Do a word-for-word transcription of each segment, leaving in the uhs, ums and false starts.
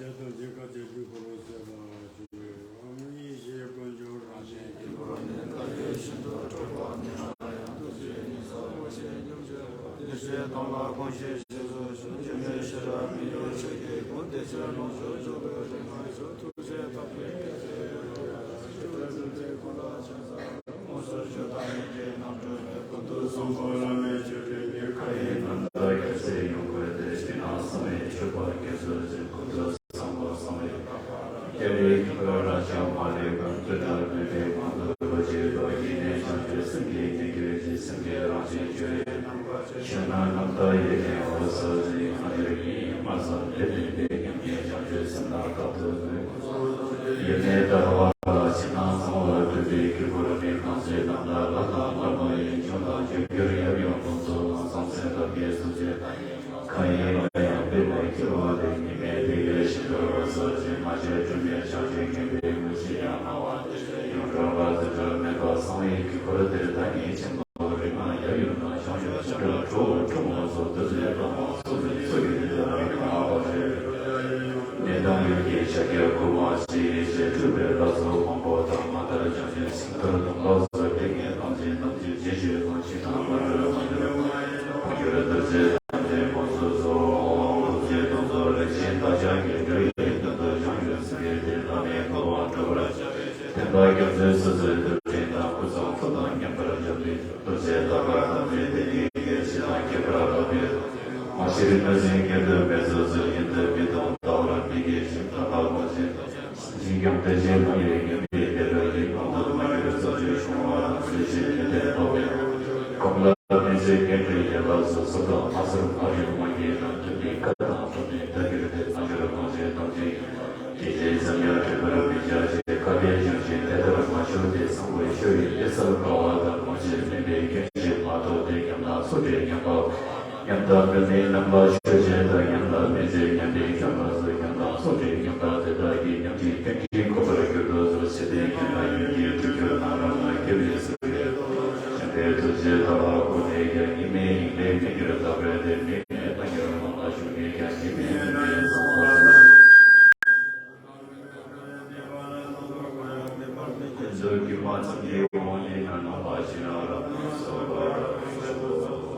ཆེད་དུ་འདི་སྐད་ཅེས་འཇུག་པར་བྱེད་པ་ཞུ། ཨོཾ་ཡེ་ཤེས་དཀོན་མཆོག་རང་བཞིན་གྱིས་གྲུབ་པ་ནི། བདག་གི་ཤིན་ཏུ་སྤྲོས་པ་ཉེ་བར་ཡང་། ཐུགས་རྗེ་ཉེ་སར་འོད་ཆེན་སྙོམས་འཇུག་པ། བདེ་གཤེགས་དམ་ལ་གུས་ཕྱག་ཞིང་གསོལ་ཞིང་། སྒྱུ་མའི་ཤེས་རབ་མི་གཡོ་ཆོས་ཀྱི་སྐུ། བདེ་ཆེན་ལོངས་སྤྱོད་རྫོགས་པའི་རིམ་པར་ཞུགས། ཐུགས་རྗེ་དམ་པའི་དཀྱིལ་འཁོར་ཡོངས་སུ་གང་བའི་སྐུ་ལ་ཕྱག་འཚལ་ལོ། དངོས་སུ་བརྗོད་དང་ཡིད་ཀྱིས་རྣམ་སྤྲོས་ནས། ཀུན་ཏུ་བཟང་པོ་བླ་མེད་སྤྱོད་འཕྲིན་གྱིས། མཁའ་ཡི་རྣམ་ཐར་རྒྱལ་སྲས་ཡོངས་བསྐོར་ཏེ། ཕྱི་ནང་གསང་བའི་མཆོད་པ་སྐྱེད་ཚུལ་བཞིན། ཀུན་ཏུ་བཟང་པོ་གསང་བའི་བདག་པོ་རྣམས། རྒྱལ་བའི་ཁྱད་པར་རབ་འབྱམས་མ་ལུས་པ། བདུད་དང་བདུད་སྡེ་དབང་དུ་བྱེད་པ། ཡེ་ནས་བྱང་ཆུབ་སེམས་ཀྱི་རྒྱུད་ཀྱི་གཞི། སེམས་ཀྱི་རང་བཞིན་སྤྱོད་ཡུལ་རྣམ་པར་ཆོས་ཤེས་ན། རྣམ་དག་ཡེ་ནས་འོད་གསལ་བཞིན། སྔ་འགྱུར་ཡིན་ཡིན་སྨྲ་བསམ་དེ་ནི་འདས། ཉམས་ཀྱི་བྱང་ཆུབ་སེམས་ལ་རྟག་ཏུ་མོས། ཡེ་ནས་ལྟ་བ་ལ་ཕྱི་ནང་གསང་བ་སྤྲུལ་པའི་དཀྱིལ་འཁོར་ནི། གང་ཚེ་རྣམ་དག་ལྷ་དང་ལྷ་མ་ཡིན། འབྱུང་དང་འབྱུང་འགྱུར་ཡབ་ཡུམ་དམ་ཚོགས་དང་། བསམ་གཏན་ཐབས་མཁས་ཐུགས་རྗེ་དང་། མཁའ་ཡི་ལྷ་ཡང་དཔེ་ལས་སྐྱེ་བ་ལས། ཉི་མའི་ཐིག་ལེ་བཞིན་དུ་འོད་གསལ་བཞིན། མ་སྐྱེས་སྒྲིབ་མེད་བྱང་ཆུབ་ཉིད་དེ། མུ་བཞི་ཡང་སྨྲ་བ་འདི་ཞེས་ཡང་འགྲོ་བ་འཛིན་གྲྭ་མེད་པར་གསང་བའི་དཀྱིལ་འཁོར་དེར། བདག་ཉིད་ཆེན་པོ་རིག་མ་ཡབ་ཡུམ་དང་། བྱང་ཆུབ་སེམས་དཔའ་ཁྲོ་བོ་ཁྲོ་མོ་སོགས། བདུད་རྩིའི་ལྷ་མོ་ཚོགས་བརྒྱད་ཚོགས་ཀྱི་དེ་ལ་རིག་མ་བ་ཞེས། གནས་དང་ཡུལ་གྱི་ཕྱག་རྒྱ་སྐུལ་མ་ཞེས། ཡེ་ཤེས་སྤྲུལ་པའི་ལྷ་ཚོགས་མང་པོ་དང་། མ་མཐར་བྱང་ཆུབ་སེམས་མཐར་ཐུག་པ་སོགས། དེ་ཉིད་ཐམས་ཅད་ཐམས་ཅད་རྗེས་སྤྱོད་དང་། ཕྱི་དང་མ་གྲོལ་མ་གྱུར་མ་ཡིན། མ་གྱུར་རྡོ་རྗེ་ཐམས་ཅད་ཁོངས་སུ་གསོལ། ཐུགས་རྗེ་སྟོང་རྫོགས་རིན་ཆེན་རྟ་ཕྱག་གི་སྦྲུལ་གཡུགས་མདུན་དུ། བྱང་ཆུབ་སེམས་དཔའི་དེ་ལྷ་མིའི་འཁོར་བ་འགྲོ་བར་བྱ་བའི་ཕྱིར། དེ་དག་སྐྱབས་སུ་སོ་སོའི་རྡུལ་ཕྲན་དང་། སྐུ་གསུང་ཐུགས་དང་མཉམ་པར་སྦྱར་ཏེ། ཐུགས་རྗེ་ལྟ་བ་ཐམས་ཅད་དེ་ཉིད་ཀྱི་ཕྱི་དང་ཁྱད་པར་འཕགས་པའི། མ་ཤེས་གནོད་བྱེད་ཉིད་དུ་མི་བཟོད་ཚུལ། ཡུན་དུ་མི་གཏོང་ལྟ་བར་མི་བགྱིད་ཅིང་། ཐོས་པ་ཀུན་ཤེས་ཐམས་ཅད་ཀྱང་། དེ་ཕྱིར་ལྷ་ཡི་མཉམ་པའི་བདེ་བ་ཡི། གོང་དུ་མ་གྱུར་ཕྱོགས་བཅུའི་འབྱུང་བ་དང་། ལུས་ཅན་ཉིད་དུ་རྟོགས་པའི་གང་ལ་མི་ཚེ་ཀུན་ཏུ་ཡན་ལག་སོགས། ཟོར་དང་མ་ཟོར་མ་རིག་མ་རྒྱས་དང་། མཐུན་པའི་ཁ་དང་མཐུན་པའི་བརྡ་གྱུར་ཏེ། མ་གྱུར་གང་ཞིག་ཐམས་ཅད་ཀྱང་། སྐད་ཅིག་ཙམ་ཡང་འགྲིག་པར་མི་བྱ་ཞེས། བཀའ་དེ་བཞིན་བྱས་དེ་ལྟར་མ་བྱུང་སྟེ། གསང་བའི་ཆོས་ཡིན་ཏེ་སརྦ་པ་དང་། མ་བྱས་མིན་པའི་སྐྱོན་ཅན་མ་གཏོགས་ཏེ། ཉམས་དང་ཚུལ་ཁྲིམས་ཉམས་པ། ཉམས་དང་མི་མིན་རྣམ་པ་ཆོས་ཅན་དང་། ཉམས་དང་མི་འཛིན་ཉམས་པའི་སྐྱོན་མ་གཟིགས། ཉམས་དང་ཚུལ་ཁྲིམས་ཉམས་པ་དེ་དག་གིས། ཉམས་ཀྱི་སྐྱོན་གྱིས་གོས་པར་འགྱུར་དུ་གསོལ། ཚེ་འདིའི་སྐྱོན་དང་ཡུན་གྱི་འཁྲུལ་འགྱུར་རྣམས་རང་ལ་སྐྱེ་བའི་ཚུལ་ལས། གཞན་ཕན་ཐུགས་རྗེའི་ལྟ་བ་ཀུན་ནས་ཀྱང་། ཉི་མའི་དབྱིངས་ལས་མི་འགྱུར་ལྟ་བས་ཏེ། མི་གནས་ལྟ་ཉུང་རང་ལ་ཞུགས་ནས་ཀྱང་། ཉི་མའི་དབྱིངས་ལས་བཟང་པོ་ཚུལ། ཀུན་རྫོབ་སྒྱུ་མ་ཙམ་གྱི་དབང་ཡིན་ན། རྣམ་པ་ཤེས་རབ་རབ་ཏུ་གསལ་བར་ཤོག།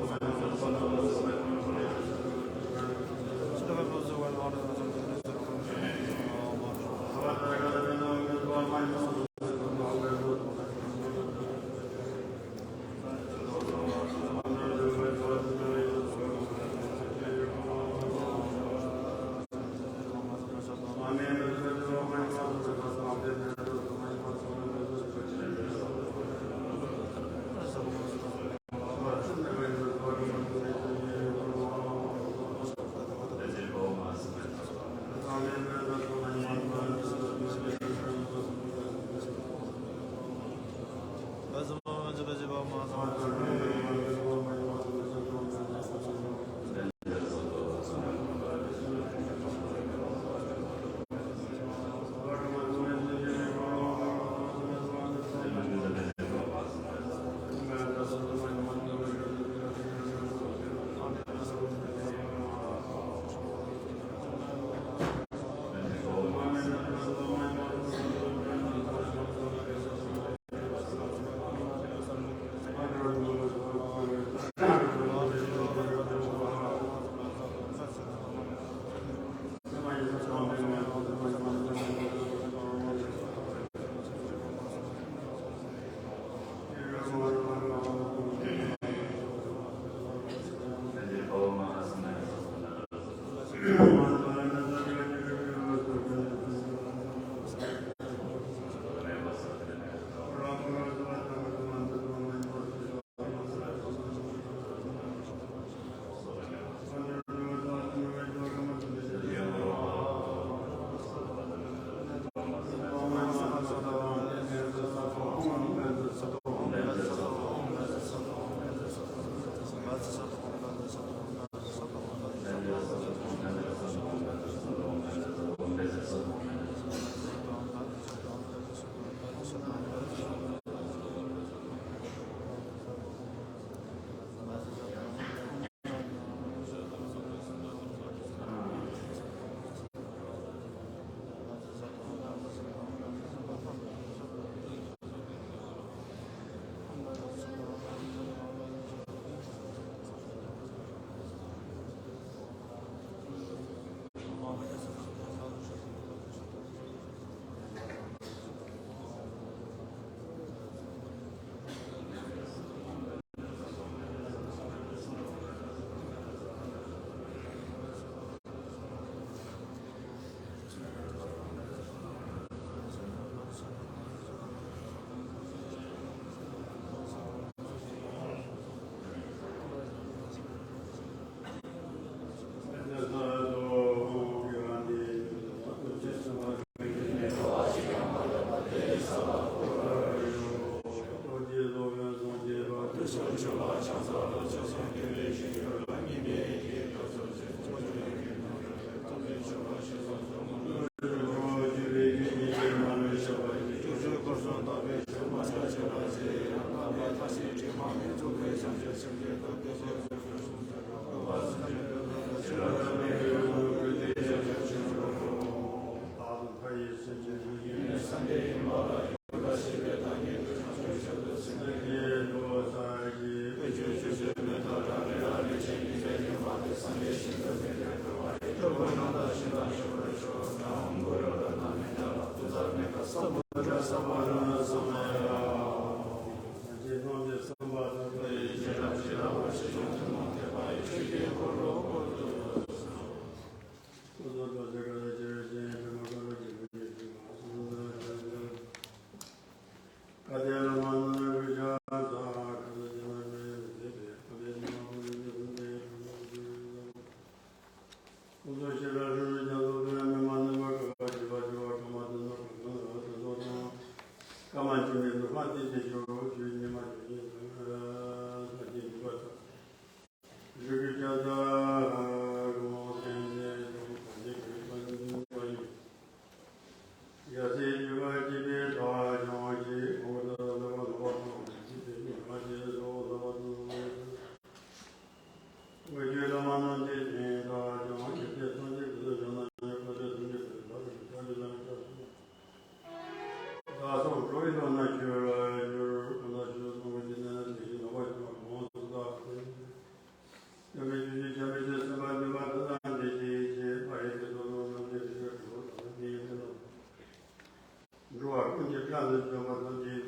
འགྲོ་བ་ཀུན་གྱི་བཀྲ་ལ་འབྱོན་པ་དང་འདྲ།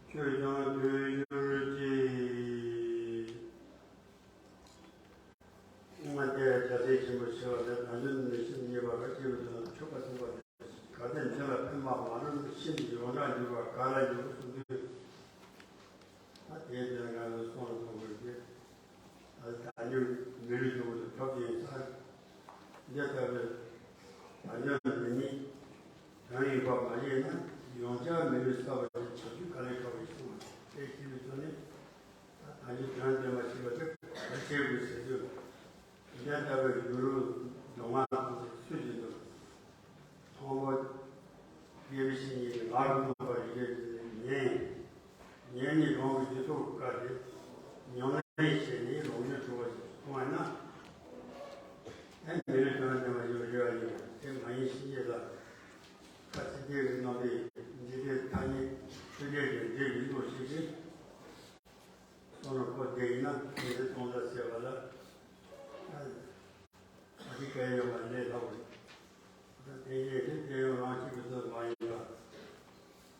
ཆོས་ཀྱང་དུས་གྱུར་ཅིག་ང་དེ་རྒྱལ་སྲས་ཆེན་པོ་ཞི་བ་ལྷས་ད་ལྟ་ནི་ཤིན་ཏུ་ཉེས་པ་ག་ཅི་ཡོད་དང་ཆོག་པ་ཐུབ་པ་ག་དེ་འདི་ལ་ཕན་པ་མ་རུང་ཤིན་ཏུ་ཡོངས་གྲགས་འགྱུར་བ་ག་ལ་འགྱུར་གསུངས་དུས། ད་དེའི་དོན་ང་ཚོས་སོང་ལ་གཏོང་དགོས་ཏེ། ད་ལྟ་ཉུང་མི་ལུས་ཐོག་ཏུ་ཐོབ་ཀྱི་ཡིན་ས། འདི་ལྟ་བུའི་ད་ཉོན་འདི་ཉིད་དོན་ཡོད་པ་མ་ཤེས་ན་ཡོངས་གྲགས་མི་ལུས་ས་བ་ཞིག་བྱ་རྒྱུ་ག་ལས་ཁག་པའི་གསུང་བ་དེ་ཤེས་པའི་ཐོག་ནས། ད་ད་ཉོན་དོན་དེ་མ་ཤེས་པ་དེ་ག་ཤེས་དགོས་ཟེར་དུས། འདི་ལྟ་བུའི་ཡུལ་ལུང་སྡུག་བསྔལ་ཐམས་ཅད་སུ་ཞིག་འདུག་མཐོང་བ། དགེ་བའི་བཤེས་གཉེན་གྱི་ལག་ཏུ་བསྣུན་པ་ཡི་གེ་ཉན། ཉན་ནས་རང་གི་རྒྱུད་ཐོག་བཀར་ཏེ། ཉམས་ལེན་བྱས་ནས་རང་རྒྱུད་གྲོལ་བ་ཞིག་མཐོང་བ་ན། ཨེ་མི་ལུས་དོན་ལྡན་པ་ཞིག་ཡོད་ཡོད་ཡོད་དེ་མ་ཡིན་ཕྱིན་ཆད་ལ། ཁ་ཚིག་དེ་རིགས་རྣམ་པའི་འཇིག་རྟེན་ཐ་སྙད་ཆོས་ཅན་གྱི་འབྲས་ཡིན་མདོག་ཤེས་ཤིང་། སོང་ན་ཁོ་དེ་ཡིན་ན་དེ་ཚེ་སྟོང་ཟད་ཟེར་བ་ལ། ཨ་ཏི་སྐད་ཡོད་པ་ལས་ལྷག་པ་རེད། ད་དེ་ཡིན་དེ་དེ་ཡང་རང་གཅིག་གི་ཚོད་མ་ཡིན་པ།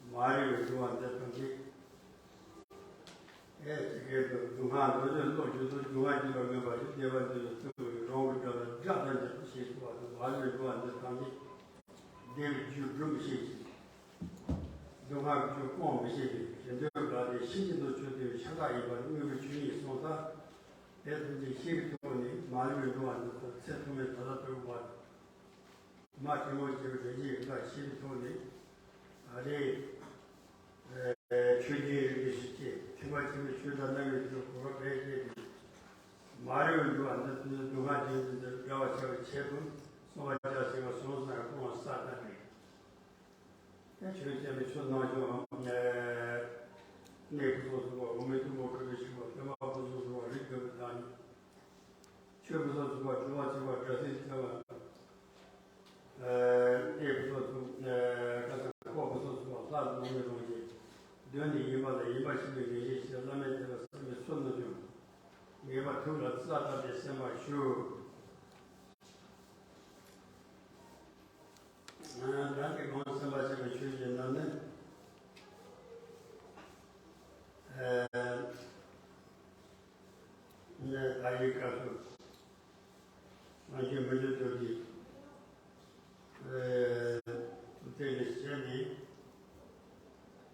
མ་རིག་པའི་འགྲོ་བ་འདི་ཐམས་ཅད། ཨེ་ཅི་སྐད་དུ་སྡུག་བསྔལ་འདོད་འདོད་བློ་འགྱུར་ཚུལ་སྡུག་བསྔལ་སྐྱེ་བར་མངོན་པ་ཞིག་བདེ་བ་འདོད་པའི་ཚུལ་གྱིས་རང་གི་དགྲ་ལ་དགྲ་དང་འཇགས་པ་ཤེས་ཐུབ་པ་དང་མ་རིག་པའི་འགྲོ་བ་འདི་ཐམས་ཅད། བདེ་བའི་རྒྱུར་སྒྲུབ་མི་ཤེས་ཤིང་། སྡུག་བསྔལ་གྱི་རྒྱུ་སྤོང་མི་ཤེས་པའི་གཞན་དོན་དགའ་སྟེ་ཕྱིན་ཅི་ལོག་ཆོས་སྟོན་པའི་ཤ་སྟག་ཡིན་པར་དངོས་པོའི་ཆོས་ཉིད་གསུངས་ས། དེ་ཐམས་ཅད་ཤེས་ཀྱི་ཐོག་ནས་མ་རིག་པའི་འགྲོ་བ་འདི་ཚོ་ཚེ་ཐུང་ངུའི་བར་ལ་ལྟོས་པ། མ་དྲིན་མོ་བྱས་པའི་དོན་གྱི་ཡིག་ལ་ཤེས་ཀྱི་ཐོག་ནས་ད་རེས་ཆོས་རྒྱུན་རིག་པའི་ཤུགས་ཀྱིས་ཐེག་པ་ཆེན་པོའི་ཆོས་དང་རྣམ་གཉིས་ཀྱི་གོ་སྐབས་སྤེལ་བྱས་ཏེ། མ་རིག་པའི་འགྲོ་བ་འདི་ཚོའི་སྡུག་བསྔལ་ཅན་དེ་ཚོ་བྲལ་བར་བྱ་བའི་ཆེད་དུ་གསོལ་བ་རྒྱག་ཟེར་བ་སོང་ཙང་སྐུ་ངོ་ས་ད་རེད། ད་ཆོས་ཅན་པའི་ཆོས་སྣང་ཆུང་ངམ། གནས་ཕུན་སུམ་ཚོགས་པ་འོ་མའི་ཐུན་མོང་ཁུ་བའི་ཞིང་པ་སྟོན་པ་ཕུན་སུམ་ཚོགས་པ་རིགས་ལྡན་པའི་བདག་ཉིད། ཆོས་ཕུན་སུམ་ཚོགས་པ་སྒྲུབ་པ་ཆེན་པོ་སྒྲ་སེན་བྱ་བ། གནས་ཕུན་སུམ་ཚོགས་པ་ཁ་སང་ཁོག་ཕུན་སུམ་ཚོགས་པ་ལྷ་དང་མི་རང་བཞིན། གདོད་ནས་ཡིན་པ་ལ་ཡིན་པ་ཤེས་པའི་ངེས་ཤེས་ཤེས་བླ་མེད་ཐེག་པ་སེམས་དཔའི་ཚུལ་སྣང་ཆུང་། ངེས་པ་ཐུགས་ལ་རྩ་བཏབ་སྟེ་གསན་པར་ཞུ། ད་ནི་གོང་གསན་པ་བྱས་པའི་ཆོས་ཀྱི་རྣམ་སྨིན། ཨ་ནི་ད་ཡིག་སྐབས་སུ་སངས་རྒྱས་མི་འགྱུར་རྡོ་རྗེ་ཨ་ཐུགས་བརྩེ་ལས་བྱས་ནས་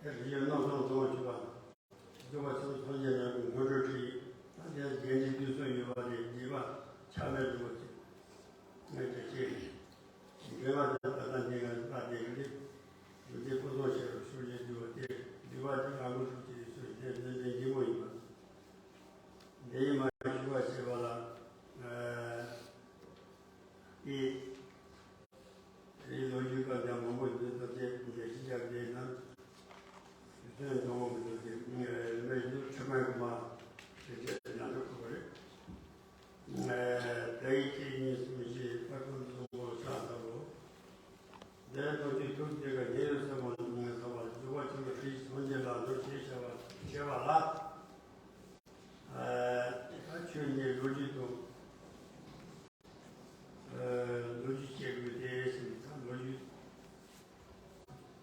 དེ་རིགས་རྣམ་གསུམ་རྫོགས་ཆོག་པ། རྫོགས་པ་ཆེན་པོ་སངས་རྒྱས་ཉག་གི་སྔོན་འགྲོ་ཁྲིད་ཡིན། ད་དེ་རྒྱན་གྱི་དུས་གསུམ་ཡོད་པ་ལས་འདས་པ་ཆགས་མེད་འགྲོ་བ་ཅིག་ང་ཅག་ཤེས་རིག་འདྲེན་པ་དང་ད་ལྟ་འདི་ང་ཚོ་ད་དེ་གི་རེད། འདི་སྐུ་གསུང་ཆེ་རུ་ཤུགས་ཀྱིས་འདུལ་བ་སྟེ་འདུལ་བ་དེ་ང་ཚོ་ཐུགས་ཀྱི་རིགས་སུ་ཡིན་ཏེ་འདི་འདི་འདི་མོ་ཡིན་པ། འདི་ཡིན་མ་ཞུ་བ་བྱེད་པ་ལ། ཨེ། དེའི་ལོ་རྒྱུས་སྐབས་ཀྱང་མང་པོ་འདི་ཚོ་དེ་འགྲེལ་བཤད་རྒྱག་དེ་ན། རྒྱུ་མཚན་དང་པོ་འདི་ཚོ་དེ་མི་ཡི་ཆོས་སྨྲ་བའི་མ། ལོ་རྒྱུས་ཐུགས་བདེ་ག་ཉེ་རུ་སེམས་པ་ནང་ནས་བསམ་པ་རྫོགས་པ་ཆེན་པོ་དེའི་སངས་རྒྱས་ལ་འདུ་ཤེས་བྱ་བ་བྱེད་པ་ལ། ད་ཆོས་ཉིད་ལོ་རྒྱུས་དང་། ལོ་རྒྱུས་བཤད་དགོས་ཏེ་ཟེར་ནས་ད་ལོ་རྒྱུས།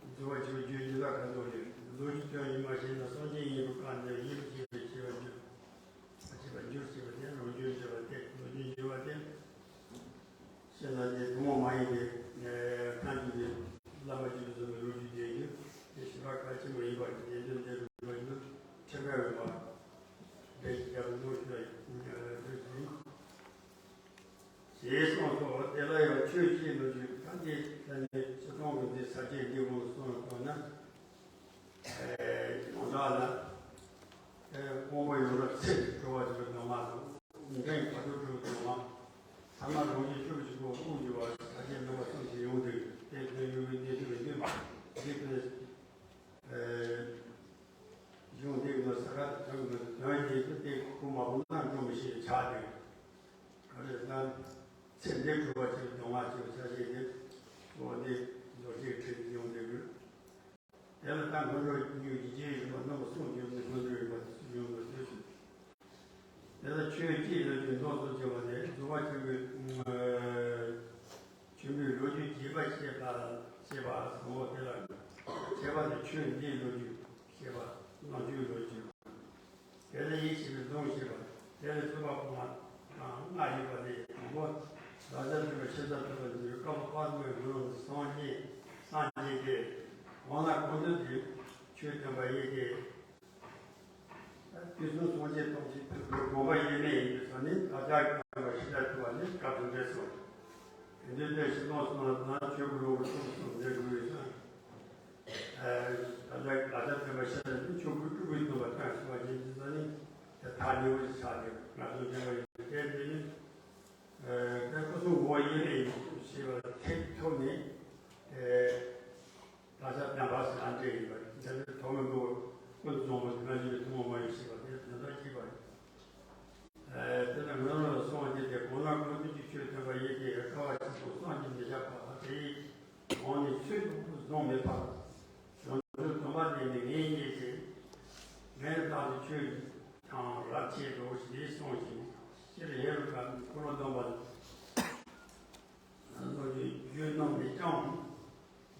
རྫོགས་པ་ཆེན་པོའི་རྒྱུད་འདི་ལ་ཁ་དོག་ལས་ལོ་རྒྱུས་དོན་ཡིན་མ་ཤེས་ན་སངས་རྒྱས་ཡིན་པའི་བཀའ་འདི་ཡིན་པའི་ཆེད་དུ་བྱེད་པར་འགྱུར། བྱེད་པར་འགྱུར་ཞེས་པ་དེ་ལོ་རྒྱུས་འགྱུར་བ་སྟེ་ལོ་རྒྱུས་འགྱུར་བ་སྟེ། ཤེས་ན་དེ་ཐུན་མོང་མ་ཡིན་པའི་ཁམས་ཀྱི་བླ་མ་རྒྱུད་ལ་བཟུང་བའི་ལོ་རྒྱུས་དེ་ཡིན་དེ་ཞིག་ལ་གལ་ཆེན་པོ་ཡིན་པ་དེ་དོན་དེ་ལོ་རྒྱུས་ཁྲིམས་འགལ་བའི་བར་དེ་ཞིག་རྒྱབ་ལོ་ཞུ་བ་ཡིན་དེ་ཞིག་ཡིན། ཞེས་གསུངས་སོ། དེ་ལ་ཡང་ཆོས་ཀྱི་ལོ་རྒྱུས་ད་ལྟའི་ཐ་སྙད་སྤྱི་སྟོང་གི་འདི་ས་བཅད་འདི་གོང་གསུངས་པ་ན། ཡོངས་གྲགས་ལ། དབང་པོ་ཡོངས་རབ་ཚེ་འགྲོ་བ་ཞིག་གི་སྡོམ་པ་དང་། འབྲིང་བར་དོ་གྲུབ་སྡོམ་པ། ཐ་མ་རང་བཞིན་ཆོས་ཀྱི་སྒོ་དབུགས་འགྱུ་བ་ས་བཅད་ནུབ་པ་གསུམ་ཞིག་ཡོང་དུས་དེ་དོན་ཡོད་པའི་གནས་ཚུལ་ལ་འདི་འདི་དཔེ་གཞུང་འདི་གི་ནང་ས་ཁ་དང་དོན་གྱི་དོན་གྱི་དེ་ཁུངས་མ་ཕུབ་ན་འགྲོ་མི་ཤེས་པའི་ཆ་དེ། ག་རེ་ལྟར། ཚེ་འདས་གྲུབ་པ་ཆེན་པོའི་སྡོམ་པ་ཆེ་བའི་ཆ་ཤས་དེ། འོ་འདི་རྡོ་རྗེའི་ཁྲིད་དེ་ཡོང་བསྡད་དགོས། དེ་ལ་ད་སྔོན་འགྲོ་རྒྱུད་ཀྱི་རྗེས་ཡོད་པ་རྣམ་པ་གསུམ་ཡོད་པའི་སྔོན་འགྲོ་ཡོད་པ་ཡོང་བའི་ཚུལ་ཞིག་དེ་ལ་ཆོས་ཀྱི་ལོ་རྒྱུས་མདོ་སོགས་བྱས་པ་ནས་རྫོགས་པ་ཆེན་པོའི་ཆེན་པོའི་ལོ་རྒྱུས་རྒྱས་པ་བཤད་པ་བཤད་པ་ཟབ་མོ་དེ་ལ་བྱས་པ་ནི་ཆོས་འདིའི་ལོ་རྒྱུས་བཤད་པ་རྣམ་འགྱུར་ལོ་རྒྱུས། དེ་ལ་ཡིད་ཆེས་པའི་ལུང་བཤད་པ། དེ་ལ་སྤྱོད་པ་སྤོང་བ་དང་ལྔ་ཡོད་པ་ལས་དང་པོ། བདག་ཅག་ཐོས་པ་ཤེས་བྱ་ཐོས་པ་འདི་བསྐལ་པ་དཔག་ཏུ་མེད་ཀྱི་རིང་ལ་སངས་རྒྱས་སངས་རྒྱས་ཏེ། འོ་ན་གང་འདུལ་གྱི་ཆོས་སྟོན་པ་ཡིན་ཏེ། དུས་གསུམ་སངས་རྒྱས་སྟོང་གཞི་ཐུབ་པའི་དགོངས་པ་ཡེ་ནས་ཡིན་པའི་ས་ནི་བདག་ཅག་ཐོས་པ་ཤེས་བྱ་ཐོས་པ་ནི་སྐབས་དང་འབྲེལ་སོ། དེ་འདུལ་དེ་ཤེས་ལོང་སོང་ལ་ན་ཆོས་ཀྱི་ལུང་གི་ཐུགས་སུ་འདྲེན་དགོས་ཡོད་ས། ད་ལྟ་ད་ལྟ་བསྟན་པ་ཤར་ནས་ཆོས་སྐུ་སྤྲུལ་པའི་སྟོན་པ་བསྟན་ཞུ་བ་ཡིན་ཙང་ནི་དེ་ཐག་ཉེ་བོ་ཞིག་ཆགས་ཏེ་ང་ཚོ་འདྲ་བ་ཡིན་དེ་དེ་ནི་དེ་སྐུ་གསུང་ངོ་བོ་དབྱེར་མེད་ཡིན་ཞེས་པ་ཐེག་ཐུབ་ནས་བདག་ཅག་བསྟན་པ་ཟེར་ཨ་འདྲེ་ཡིན་པ་འདི་ནི་ཐོག་མའི་འགོ་ཀུན་ཏུ་བཟང་པོ་དེ་ན་ཡོད་པའི་ཐུན་མོང་མ་ཡིན་ཞེས་པ་དེ་དོན་དག་གཅིག་པ་ཡིན། དེ་ལ་ངོས་རང་ལ་སོང་བ་དེ་དེ་གོང་ན་གོང་དུ་གྱི་ཆོས་སྟོན་པ་ཡིན་ཏེ་དཀའ་བ་སྤྱི་དང་བསམ་གྱིས་མི་ཁྱབ་པ་དེ་ཡི་གོང་ནས་ཆོས་ཀྱི་སྐུ་གཟུགས་མེད་པར་བྱང་ཆུབ་སྡོམ་པ་ལྡན་ནས་ངེས་རྙེད་ཅིང་། ངས་བདག་གི་ཆོས་ཀྱང་རབ་བྱེད་དོ་ཞེས་གསུངས་ཤིང་སྤྱིར་ཧེ་རུ་ཀ་འཁོར་ལོ་སྡོམ་པ་ལོ་རྒྱུས་རྒྱུད་རྣམས་ནས་ཀྱང་།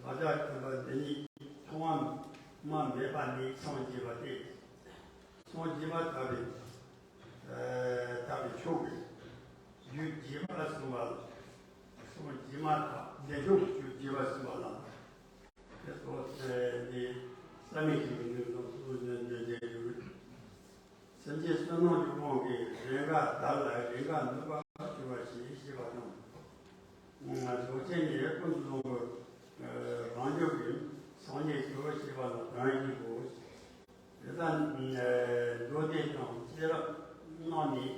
བདག་ཅག་སྟོན་པ་འདི་ཉིད་ཐོག་མ་མ་མེད་པ་ནས་སངས་རྒྱས་པ་སྟེ། སངས་རྒྱས་པ་དག་པའི་དག་པའི་མཆོག་གི་རྒྱུད་རྒྱས་པར་གསུངས་པ་ལ། སངས་རྒྱས་མ་ཐག་བདེ་མཆོག་གི་རྒྱུད་རྒྱས་པར་གསུངས་པ་ལ། དེ་ཚོ་འདི་བསམ་མེད་ཀྱི་རྒྱུད་དང་གཙོ་བོ་འདི་འདི་འདི་རྒྱུད། སེམས་ཅན་བསོད་ནམས་ཀྱི་དབང་གིས་རེས་འགའ་དར་ལ་རེས་འགའ་ནུབ་པར་གྱུར་པ་ཞེས་བཤད་པ་དང་། རྫོགས་ཆེན་ནས་ཀུན་ཏུ་བཟང་པོ་རང་རྒྱུད་ཀྱི་སངས་རྒྱས་སུ་བཤད་པ་ལ་དོན་ཡིན་གོ། དེ་ལྟར་མདོ་སྡེ་དང་བཅས་རབ་རྣམས་ནས་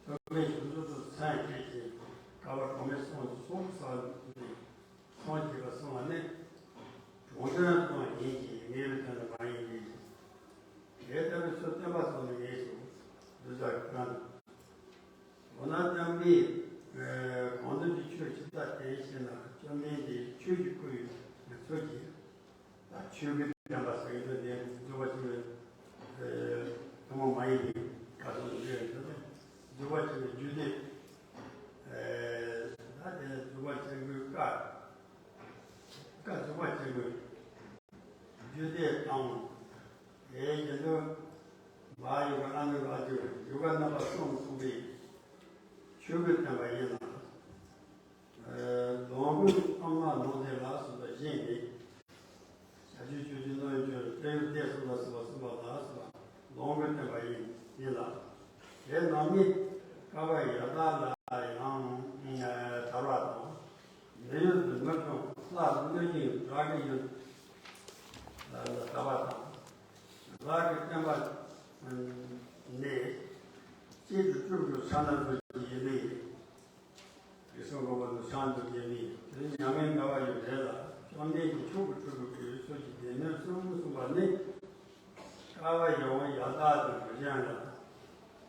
ཐོག་མའི་བྱང་ཆུབ་ཏུ་སེམས་བསྐྱེད་ཅིང་དཀའ་བ་གྲངས་མེད་གསུམ་སོགས་བསགས་ནས། སངས་རྒྱས་པ་གསུངས་པ་ནི། གྲོང་དོན་ཙམ་ཡིན་གྱི་ངེས་པའི་དོན་དུ་མ་ཡིན་ཏེ། དེ་ལྟ་བུའི་ཚུལ་བསྟན་པ་ཙམ་ནི་ངེས་སོ། འདི་ལྟར་གང་། འོ་ན་བསྟན་པའི་གང་འདུལ་གྱི་ཆོས་ཇི་ལྟར་བསྟན་ཞེ་ན། བཅོམ་ལྡན་འདས་ཆོས་ཀྱི་སྐུ་ཡི་ཚུལ་གྱིས། ད་ཆོས་ཀྱི་བསྟན་པ་ཟེར་གྱི་འདུག་དེ་རྫོགས་པ་ཆེན་པོའི་ཐུན་མོང་མ་ཡིན་པའི་བཀའ་གསུང་གི་ཡོད་དེ། རྫོགས་པ་ཆེན་པོའི་རྒྱུད་སྡེ། ད་དེ་རྫོགས་པ་ཆེན་པོའི་བཀའ། བཀའ་རྫོགས་པ་ཆེན་པོའི་རྒྱུད་སྡེ་དང་། དེའི་རྗེས་སུ་མ་ཡུ་ག་ཨ་ནུ་ཨ་ཏི་ཡུ་ག་རྣམ་པ་གསུམ་གསུངས་པའི་ཆོས་ཀྱི་བསྟན་པ་ཡིན་ལ། ལོངས་སྐུའི་ཨ་མ་ལོངས་སྤྱོད་ལ་སོགས་པ་བཞེངས་ནས། བྱ་རྒྱུད་སྤྱོད་རྒྱུད་རྣལ་འབྱོར་སྤྱོད་ཡུལ་སྡེ་གསུམ་ལ་སོགས་པ་གསུངས་པ་ལ་སོགས་པ་ལོངས་སྐུའི་བསྟན་པ་ཡིན་ཡིན་ལ། དེ་རྣམས་ནི་བསྐལ་པ་ཡར་ལྟ་ལ་ཡང་དར་བ་དང་། མི་ཡུལ་དུ་ནུབ་ཀྱང་ལྷ་གནོད་སྦྱིན་བྲག་གི་ཡུལ་ལ་དར་བ་དང་། བདག་གི་བསྟན་པ་ནི་གཅིག་ཏུ་བཅུ་དྲུག་ཕྱག་ན་རྡོ་རྗེ་ཡིན་ནི། དེ་གསུང་གི་བར་དུ་ཕྱག་འདི་རྒྱས་མིན། དེ་མྱ་ངན་འདའ་བ་ཡི་རེ་ལ་བཅོམ་ལྡན་གྱི་མཆོག་གི་སྤྲུལ་པའི་སྐུའི་ཚུལ་གྱིས་སྡེ་སྣོད་གསུམ་གསུངས་པ་ནི། བསྐལ་པ་ཡི་དབང་ཡར་ལྟ་དང་རིགས་ཅན་ལ།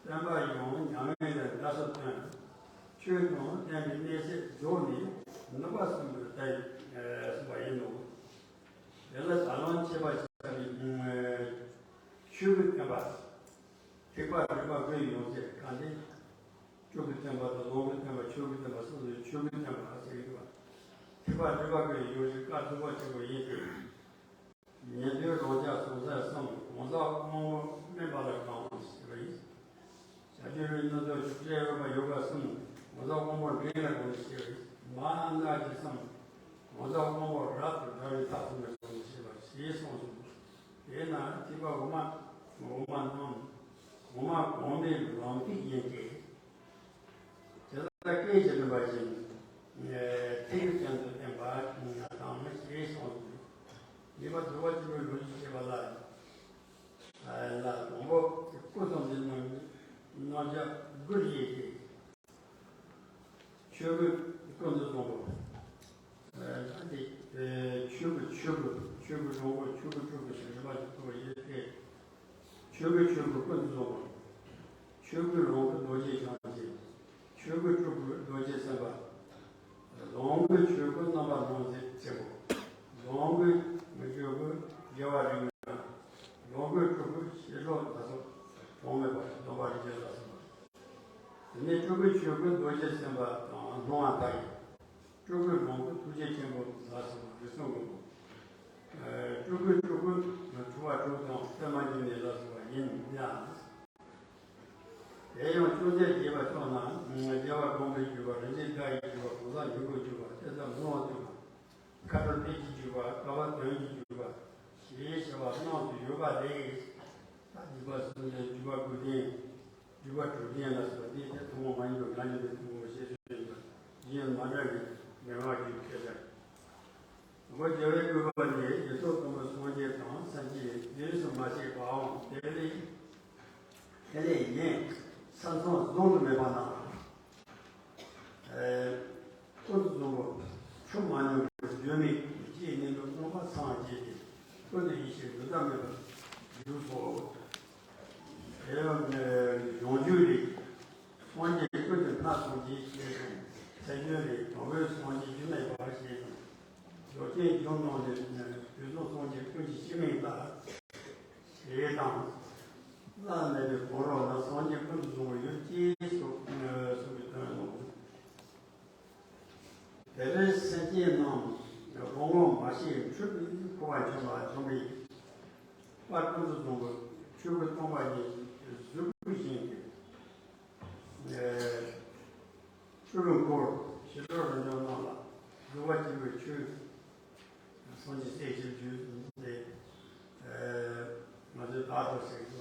བསྟན་པ་ཡི་དབང་མྱ་ངན་ལས་འདའ་ས་སྟོན། ཆོས་དང་བསྟན་པའི་གནས་ཚད་རྫོགས་ནས་ནུབ་པ་གསུམ་དུ་བལྟ་ཡི་གསུངས་པ། ཐེག་པ་སྒྲུབ་པ་ཀུན་ཡོངས་ཀྱི་སྐབས་འདི། སྤྲུལ་སྐུའི་བསྟན་པ་དང་ལོངས་སྐུའི་བསྟན་པ་ཆོས་སྐུའི་བསྟན་པ་གསུམ་ལས་ཆོས་སྐུའི་བསྟན་པ་ཟེར་གྱི་འདུག་པ། ཐེག་པ་སྒྲུབ་པ་ཀུན་ཡོངས་ཀྱི་བཀའ་ཐུབ་པ་ཆེན་པོ་ཡིན་ཏེ། ཉན་ཐོས་རང་རྒྱལ་སོང་ཚར་གསུམ། གང་ཟག་དབང་པོ་དམན་པ་ལ་གང་ཞེས་པ་ཡིན། བྱ་སྤྱོད་རིགས་རྣམ་ཐར་ཆོས་སྤྱོད་འོད་དཔག་ཡོ་ག་གསུམ། གང་ཟག་དབང་པོ་འདྲེན་ལ་གང་ཞེས་པ་ཡིན། མ་ཨ་ནག་གི་གསུམ། གང་ཟག་དབང་པོ་རབ་ཏུ་བསྒྲལ་བའི་ཐབས་གསུམ་ལ་གང་ཞེས་པ་ཞེས་གསུངས་སོ། དེས་ན་ཐེག་པ་འོག་མ་འོག་མ་རྣམས་གོང་མ་གོང་མའི་ལམ་ཐིག་ཡིན་ཏེ། དེ་ལ་སྐད་ཅིག་རིམ་པ་བཞིན་ཐེག་ཆེན་དུ་བསྟན་པ་དང་ཞེས་གསུངས་སོ། ཉེས་པ་རྫོགས་པ་ཆེན་པོའི་ལོ་རྒྱུས་བཤད་པ་ལ། ལ་དང་པོ་སྐུ་གསུམ་གྱི་རྣམ་རྣམ་གཞག་དགུར་བཤད་དེ། ཆོས་སྐུ་ཀུན་ཏུ་བཟང་པོ། ཨ་ནི་ཆོས་སྐུ་ཆོས་སྐུ་ཆོས་སྐུ་རང་སྐུ་ཆོས་སྐུ་སྤྲུལ་སྐུ་ཞེས་རིམ་པ་བཞིན་དུ་བཤད་དེ། ཆོས་སྐུ་ཆོས་སྐུ་ཀུན་ཏུ་བཟང་པོ། ཆོས་སྐུ་རང་སྐུ་རྡོ་རྗེ་འཆང་ཆེན། ཆོས་སྐུ་སྤྲུལ་སྐུ་རྡོ་རྗེ་སེམས་དཔའ། ལོངས་སྐུ་ཆོས་སྐུ་རྣམ་པར་སྣང་མཛད་ཆེན་པོ། ལོངས་སྐུ་ཆོས་སྐུ་རྒྱལ་བ་རིགས་ལྔ། ལོངས་སྐུ་སྤྲུལ་སྐུ་ཤེས་རབ་ལ་སོགས་གྲངས་མེད་པ་སྟོན་པ་རིགས་བརྒྱ་ལ་སོགས་པ། དེ་ནས་སྤྲུལ་སྐུ་ཆོས་སྐུ་རྡོ་རྗེ་སེམས་དཔའ་དང་སྣང་བ་མཐའ་ཡས། སྤྲུལ་སྐུ་རང་སྐུ་ཐུགས་རྗེ་ཆེན་པོ་ལ་སོགས་པ་རིགས་གསུམ་མགོན་པོ། སྤྲུལ་སྐུ་སྤྲུལ་སྐུ་ཐུབ་པ་དྲུག་དང་པདྨ་འབྱུང་གནས་ལ་སོགས་པ་ཡིན་ཡང་། དེ་ཡང་ཅུང་ཟད་རྒྱས་པར་བྱུང་ན། རྒྱལ་བ་དགོངས་པའི་བརྒྱུད་པ། རིན་ཆེན་སྒྲ་ཡི་བརྒྱུད་པ། གང་ཟག་འབྱུང་པོའི་བརྒྱུད་པ། གཏེར་མཛོད་ལྔ་བརྒྱུད་པ། མཁའ་འགྲོ་ཐུགས་ཀྱི་བརྒྱུད་པ། བསྐལ་པ་དོན་གྱི་བརྒྱུད་པ་ཞེས་བྱ་བ་རྣམས་སུ་ཡོད་པ་རེད། ད་བརྒྱུད་པ་གསུམ་ལས་བརྒྱུད་པ་དགུ་ལྡན། བརྒྱུད་པ་དྲུག་ལྡན་ལ་སོགས་པ་དེ་ཐེ་ཚོམ་མ་ཡིན་པར་ང་ཡིན་པའི་ཐུན་མོང་བ་ཞེས་བརྗོད་ཡོད་པ་གཞན་མ་འདྲ་བའི་མན་ངག་གི་ཁྱད་ཆོས། འོ་རྒྱལ་བའི་བཀོད་པ་ལས་ཡེ་ཤེས་དང་པོ་སངས་རྒྱས་དང་སངས་རྒྱས་རྗེས་སུ་མ་སྐྱེས་པའང་དེ་ལས་དེ་ལས་ཡིན་ས་མཚམས་བཟུང་དུ་མེད་པ་ན། ཀུན་ཏུ་བཟང་པོ་ཆུ་མ་མྱོང་བའི་བརྗོད་མེད་ཀྱི་སྐྱེས་གནས་ལུགས་རྣམ་པ་སངས་རྒྱས་ཏེ་ཀུན་ཏུ་ཡེ་ཤེས་འགྲུབ་མཐའ་མེད་པར་གྱུར་སོ། དེ་ཡང་གཞུང་རྒྱུད་ལས། སངས་རྒྱས་ཀུན་གྱི་སྔར་སངས་རྒྱས་ཞེས་དང་། ཚད་རྒྱུད་ལས་དང་པོའི་སངས་རྒྱས་རྒྱུ་མེད་པ་ཞེས་དང་། རྫོགས་ཆེན་རྒྱུད་རྣམས་ལས་དུས་གསུམ་སངས་རྒྱས་ཀུན་གྱི་སྤྱི་མིང་ལ་ཞེས་དང་། བླ་ན་མེད་པའི་གོ་རོ་ལ་སངས་རྒྱས་ཀུན་ཏུ་བཟང་པོ་ཡོད་ཅེས་སོགས་གསུངས་པའི་དོན་ནོ། དེ་ལས་སེམས་ཅན་རྣམས་རང་ངོ་མ་ཤེས་འཁྲུལ་པའི་འཁོར་བར་འཁྱམས་པ་འཁྱམས་པའི་དཔལ་ཀུན་ཏུ་བཟང་པོ་ཆོས་སྐུ་སྟོང་པ་ཉིད་གཟུགས་སྐུ་བཞིན་ཏེ། སྤྲུལ་པའི་འཁོར་ཞི་ཁྲོ་རབ་འབྱམས་རྣམས་ལ་གཟུགས་པ་སྐྱེ་བོའི་ཆོས། སངས་རྒྱས་སྲས་ཀྱི་རྒྱུད་དེ། ང་ཚོས་བདག་ཏུ་ཟེར་གྱི།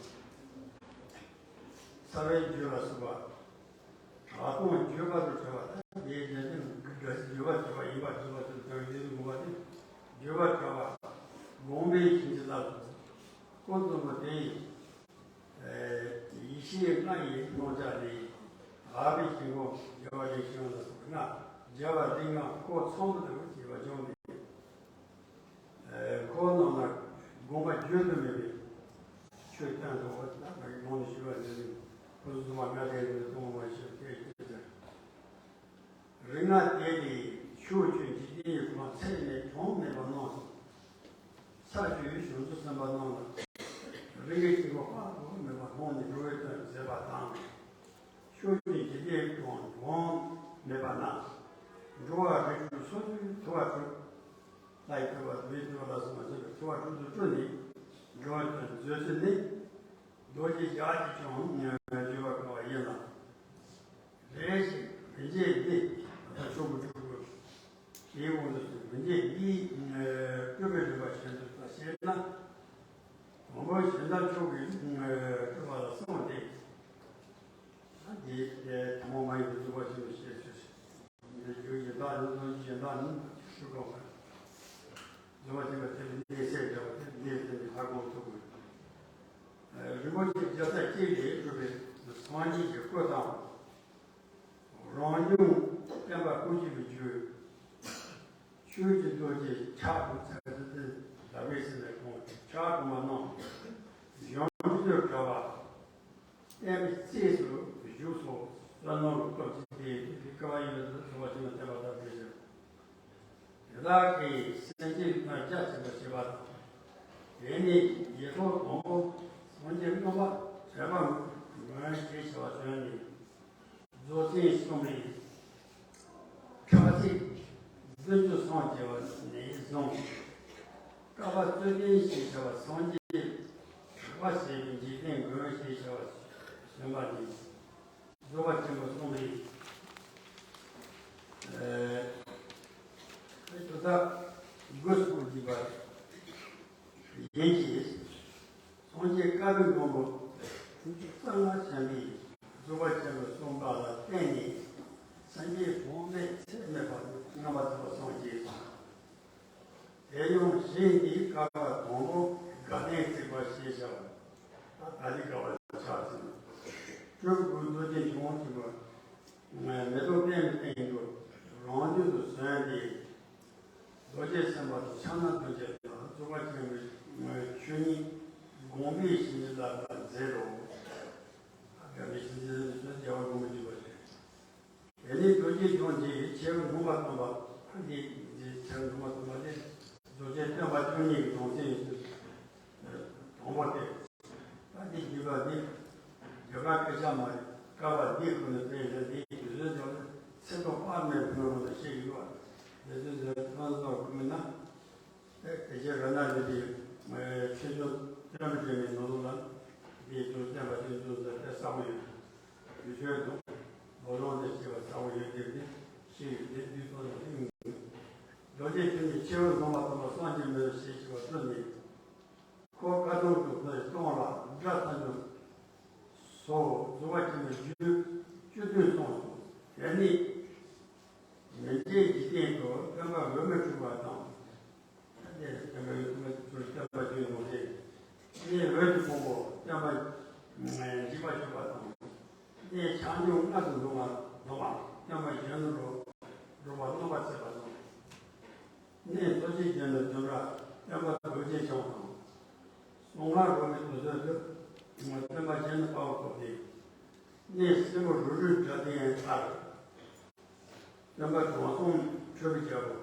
རྩ་བའི་རྒྱུད་ལ་སོགས་པ། གྲགས་སྟོང་བརྗོད་པ་དང་བྲལ་བ་དང་། དེའི་རྒྱུད་དེ་འགྲོ་བཞིན་བརྗོད་པ་བྲལ་བ་ཡིན་པར་བརྗོད་པ་དང་བྲལ་བའི་ངོ་བོ་དེ་བརྗོད་པ་བྲལ་བ། དགོངས་པའི་བྱིན་གྱིས་བརླབ་ཏུ། ཀུན་རྫོན་པོ་དེ་ཡི། ཡེ་ཤེས་ལྔ་ཡི་རྣམ་གཞག་ལས། དག་པའི་ཞིང་ཁམས་རྒྱལ་བ་རིགས་བཞི་ལ་སོགས་པ་ལྔ། རྒྱལ་བ་རིགས་ལྔ་འཁོར་ཚང་དུ་བསྡུ་བ་ཞེས་པ་བྱུང་སྟེ། འཁོར་རྣམས་ལ་དགོངས་པ་བརྗོད་དུ་མེད་པའི་ཆོས་བསྟན་འདུག་པ་ལ་ང་ཡི་ངོ་ནས་ཞུ་བ་འདི་ནི་ཕུན་སུམ་ཚོགས་པ་ལྔ་ལྡན་གྱི་གཏུམ་མོ་མ་ཞུ་སྟེ་ཅི་ཟེར། རིགས་ལྔ་དེ་ནི་ཕྱོགས་བཅུའི་འཇིག་རྟེན་གྱི་ཁམས་ཚད་མེད་གྲངས་མེད་པ་རྣམས་སུ། ས་བཅུའི་བྱང་ཆུབ་སེམས་དཔའ་རྣམས་ལ། རིགས་ཀྱི་དཀྱིལ་འཁོར་དཔག་ཏུ་མེད་པ་ལྷུང་ནས་འགྲོ་བའི་དོན་མཛད་པ་དང་། ཕྱོགས་བཅུའི་འཇིག་རྟེན་ཁམས་གྲངས་མེད་པ་ན། འགྲོ་བ་རིགས་དྲུག་སོ་བཅུའི་ཐུབ་པ་དྲུག་ལྷ་ཡི་ཐུབ་པ་བུའི་ཐུབ་པ་ལ་སོགས་པ་མཛད་པའི་ཐུབ་པ་དྲུག་ཏུ་སྤྲུལ་ནས་འགྲོ་བའི་དོན་མཛད་ཚུལ་ནི། རྡོ་རྗེ་ཞགས་ཀྱིས་ཀྱང་བརྗོད་པར་དཀའ་བ་ཡིན་ལ། རེ་ཞིག་མི་མཇེད་འདི་ད་ཕྱོགས་ཀྱི་ཕྲུ་གུ་དེའི་དབང་དུ་སོང་མི་མཇེད་འདིའི་སྤྲུལ་པའི་རིམ་པ་གཞན་དུ་ལྟ་ཞེ་ན། དང་པོ་གཞན་དག་མཆོག་གི་སྤྲུལ་པ་ལ་གསུངས་ཏེ། འདི་ཐུན་མོང་མ་ཡིན་པའི་སྤྲུལ་པ་ཆེན་པོ་ཞེས་ཞུ། འདི་རྒྱུ་ཡི་དག་ནི་ལོ་རྒྱུས་ཡི་དག་ནི་ཞུ་དགོས་པ། སྦྱོར་བ་ཅན་པ་དེ་ནི་གནས་སའི་འབྲེལ་བ་དེ་འདིར་བསྟན་པའི་ལྷ་སྒོམ་ཐུབ་དགོས། རིན་པོ་ཆེ་བརྒྱ་རྩ་གཅིག་ལས་གྲུབ་པའི་སངས་རྒྱས་ཀྱི་སྐུ་དང་། རང་བྱུང་བསྟན་པ་བཀོད་ཀྱི་རྒྱུ། ཆོས་ཀྱི་རྡོ་རྗེ་ཕྱག་དྲུག་ཚར་ཙམ་དེ་ལ་བས་ཟིན་ལས་ཁོང་ཕྱག་དྲུག་མ་རྣམས་གཞུང་ཚུལ་གྲགས་པ། བསྟན་པའི་རྩིས་སུ་བཞུགས་སོ། བསོད་ནམས་ཀྱི་སྟོབས་ཀྱིས་དེ་དེ་དཀའ་བ་ཡིན་ལ་འགྲོ་བ་ཅན་ལ་བསྟན་པ་དང་འབྲེལ་ཞིང་། དེ་དག་གིས་སེམས་ཅན་རྣམས་རྒྱ་ཆེན་པོ་བྱེད་པ་དང་། དེ་ནི་ཡེ་ཤེས་དང་པོ་སངས་རྒྱས་རྣམ་པར་གྲོལ་བ་ མགོན་ཞེས་བྱ་བ་བྱོན་ནས། རྫོགས་ཆེན་གསུམ་པའི་ཁྲག་ཚིག་བདུན་ཅུ་སངས་རྒྱས་པ་ནས་བཟུང་། བསྐལ་པ་རྩོད་ལྡན་ཞེས་བྱ་བ་སངས་རྒྱས་གྲགས་པ་ཞེས་པའི་འཇིག་རྟེན་མགོན་ཞེས་བྱ་བ་བྱོན་པ་ནས། རྫོགས་པ་ཆེན་པོ་གསུམ་པའི་ཨ་ཏུ་ད་དགུ་སོང་འདུས་པ་ཡིན་གྱི། སངས་རྒྱས་བསྐལ་པའི་མགོན་པོ་བདུན་ཅུ་རྩ་ལྔ་བྱོན་པའི་རྫོགས་པ་ཆེན་པོ་གསུམ་པ་ལ་བརྟེན་ནས། སངས་རྒྱས་གོང་མའི་ཚད་མེད་པ་རྣམ་པར་ཐར་པ་སངས་རྒྱས་སོ། དེ་ཡང་གཞན་གྱི་བསྐལ་པ་དང་པོ་དགའ་ལྡན་བརྩེགས་པ་ཞེས་བྱ་བ། ད་ལྟ་ལས་བསྐལ་པ་ཆགས་ཟིན། སྤྲུལ་སྐུ་རྡོ་རྗེ་འཆང་ཆེན་པོ་མེ་ཏོག་པདྨའི་སྟེང་དུ་རང་བྱུང་དུ་བྱོན་ཏེ། རྡོ་རྗེ་སེམས་དཔའ་དང་ཕྱག་ན་རྡོ་རྗེ་དང་རྫོགས་པ་ཆེན་པོའི་ཆོས་ཉིད་དགོངས་པའི་བྱིན་གྱིས་བརླབས་པ་མཛད་དོ། དགོངས་པའི་བྱིན་གྱིས་བརླབས་པ་མཛད་དོ། དེ་ནས་རྡོ་རྗེ་འཆང་གིས་ཆེ་བའི་ལུང་པ་སྟོན་པ། འདི་འདི་ཆེ་བའི་ལུང་པ་སྟོན་པ་དེ་རྫོགས་ཆེན་སྟོན་པ་བཅུ་གཉིས་ཀྱི་གྲངས་ཅན་ཡིན་ཚུལ་དང་པོ་སྟེ། ད་འདི་བརྒྱུད་པ་འདི་རྒྱ་གར་སྐད་ཆ་མ་རེད། བསྐལ་པ་འདིའི་ཁོངས་ནས་བསྟན་ཡོད། འདིའི་དུས་ཚོད་ཀྱང་ཚེ་ཐོག་དཔག་མེད་ལྷུན་གྲུབ་ལ་བཤད་ཀྱི་ཡོད། དེ་ཚོའི་ཚོད་ཐོན་སོགས་ཀུན་ན། དེ་དེ་རྗེ་རཏྣ་རིན་པོ་ཆེའི་ཆོས་འབྱུང་བསྟན་པ་འདྲེན་པའི་ནང་ལོགས་ལ། འདིའི་དུས་བསྟན་པ་ཆོས་འབྱུང་ཟེར་དེ་གསལ་པོ་ཡོད། དུས་ཚོད་དང་། ལོ་ལོང་དེ་བྱས་པ་གསལ་པོ་ཡོད། དེ་ནི་ཤེས་ཡོད་དེ་དུས་ཚོད་ལ་ཡིན། རྡོ་རྗེ་འཆང་གིས་ཆེ་བའི་ལུང་པ་སྟོན་པ་སངས་རྒྱས་མི་ལ་ཞེས་བྱ་བ་བསྟན་ནས། འཁོར་དགའ་སྟོན་དུ་ཕེབས་སྟོང་ལ་སྒྲ་ཐམས་ཅད་སོགས་རྫོགས་པ་ཆེན་པོའི་རྒྱུད་བཅུ་བདུན་གསུངས་སོ། དེ་ནི་མི་མཇེད་འཇིག་རྟེན་དུ་སྟོན་པ་འོད་མི་འཕྲོ་བ་དང་། དེ་སྟོན་པ་འོད་མི་འཕྲོ་བ་སྟོན་པ་བཅུ་ཡོད་དེ། དེ་འོད་ཀྱི་ཕུང་པོ་སྟོན་པ་འཇིགས་པ་སྐྱོབ་པ་དང་། དེ་ཆ་འཇོག་མངལ་དུ་འགྲོ་བ་འགྲོ་བ་སྟོན་པ་གཞོན་ནུ་འགྲོ་འགྲོ་བ་རྣམ་པར་ཚེ་བ་དང་། གནས་རྡོ་རྗེ་རྒྱལ་ནི་བདུན་ཕྲག་སྟོན་པ་རྡོ་རྗེ་འཆང་དང་། གསང་སྔགས་རོལ་མོའི་དུས་ཚོད་དུ་སྟོན་པ་རྒྱལ་ནི་དཔའ་བོ་ཐོབ་སྟེ། གནས་སྲིན་པོ་རུ་རུའི་སྒྲ་ལྡན་ལྟར་སྟོན་པ་དྲང་སྲོང་ཁྲོས་པའི་རྒྱལ་པོ་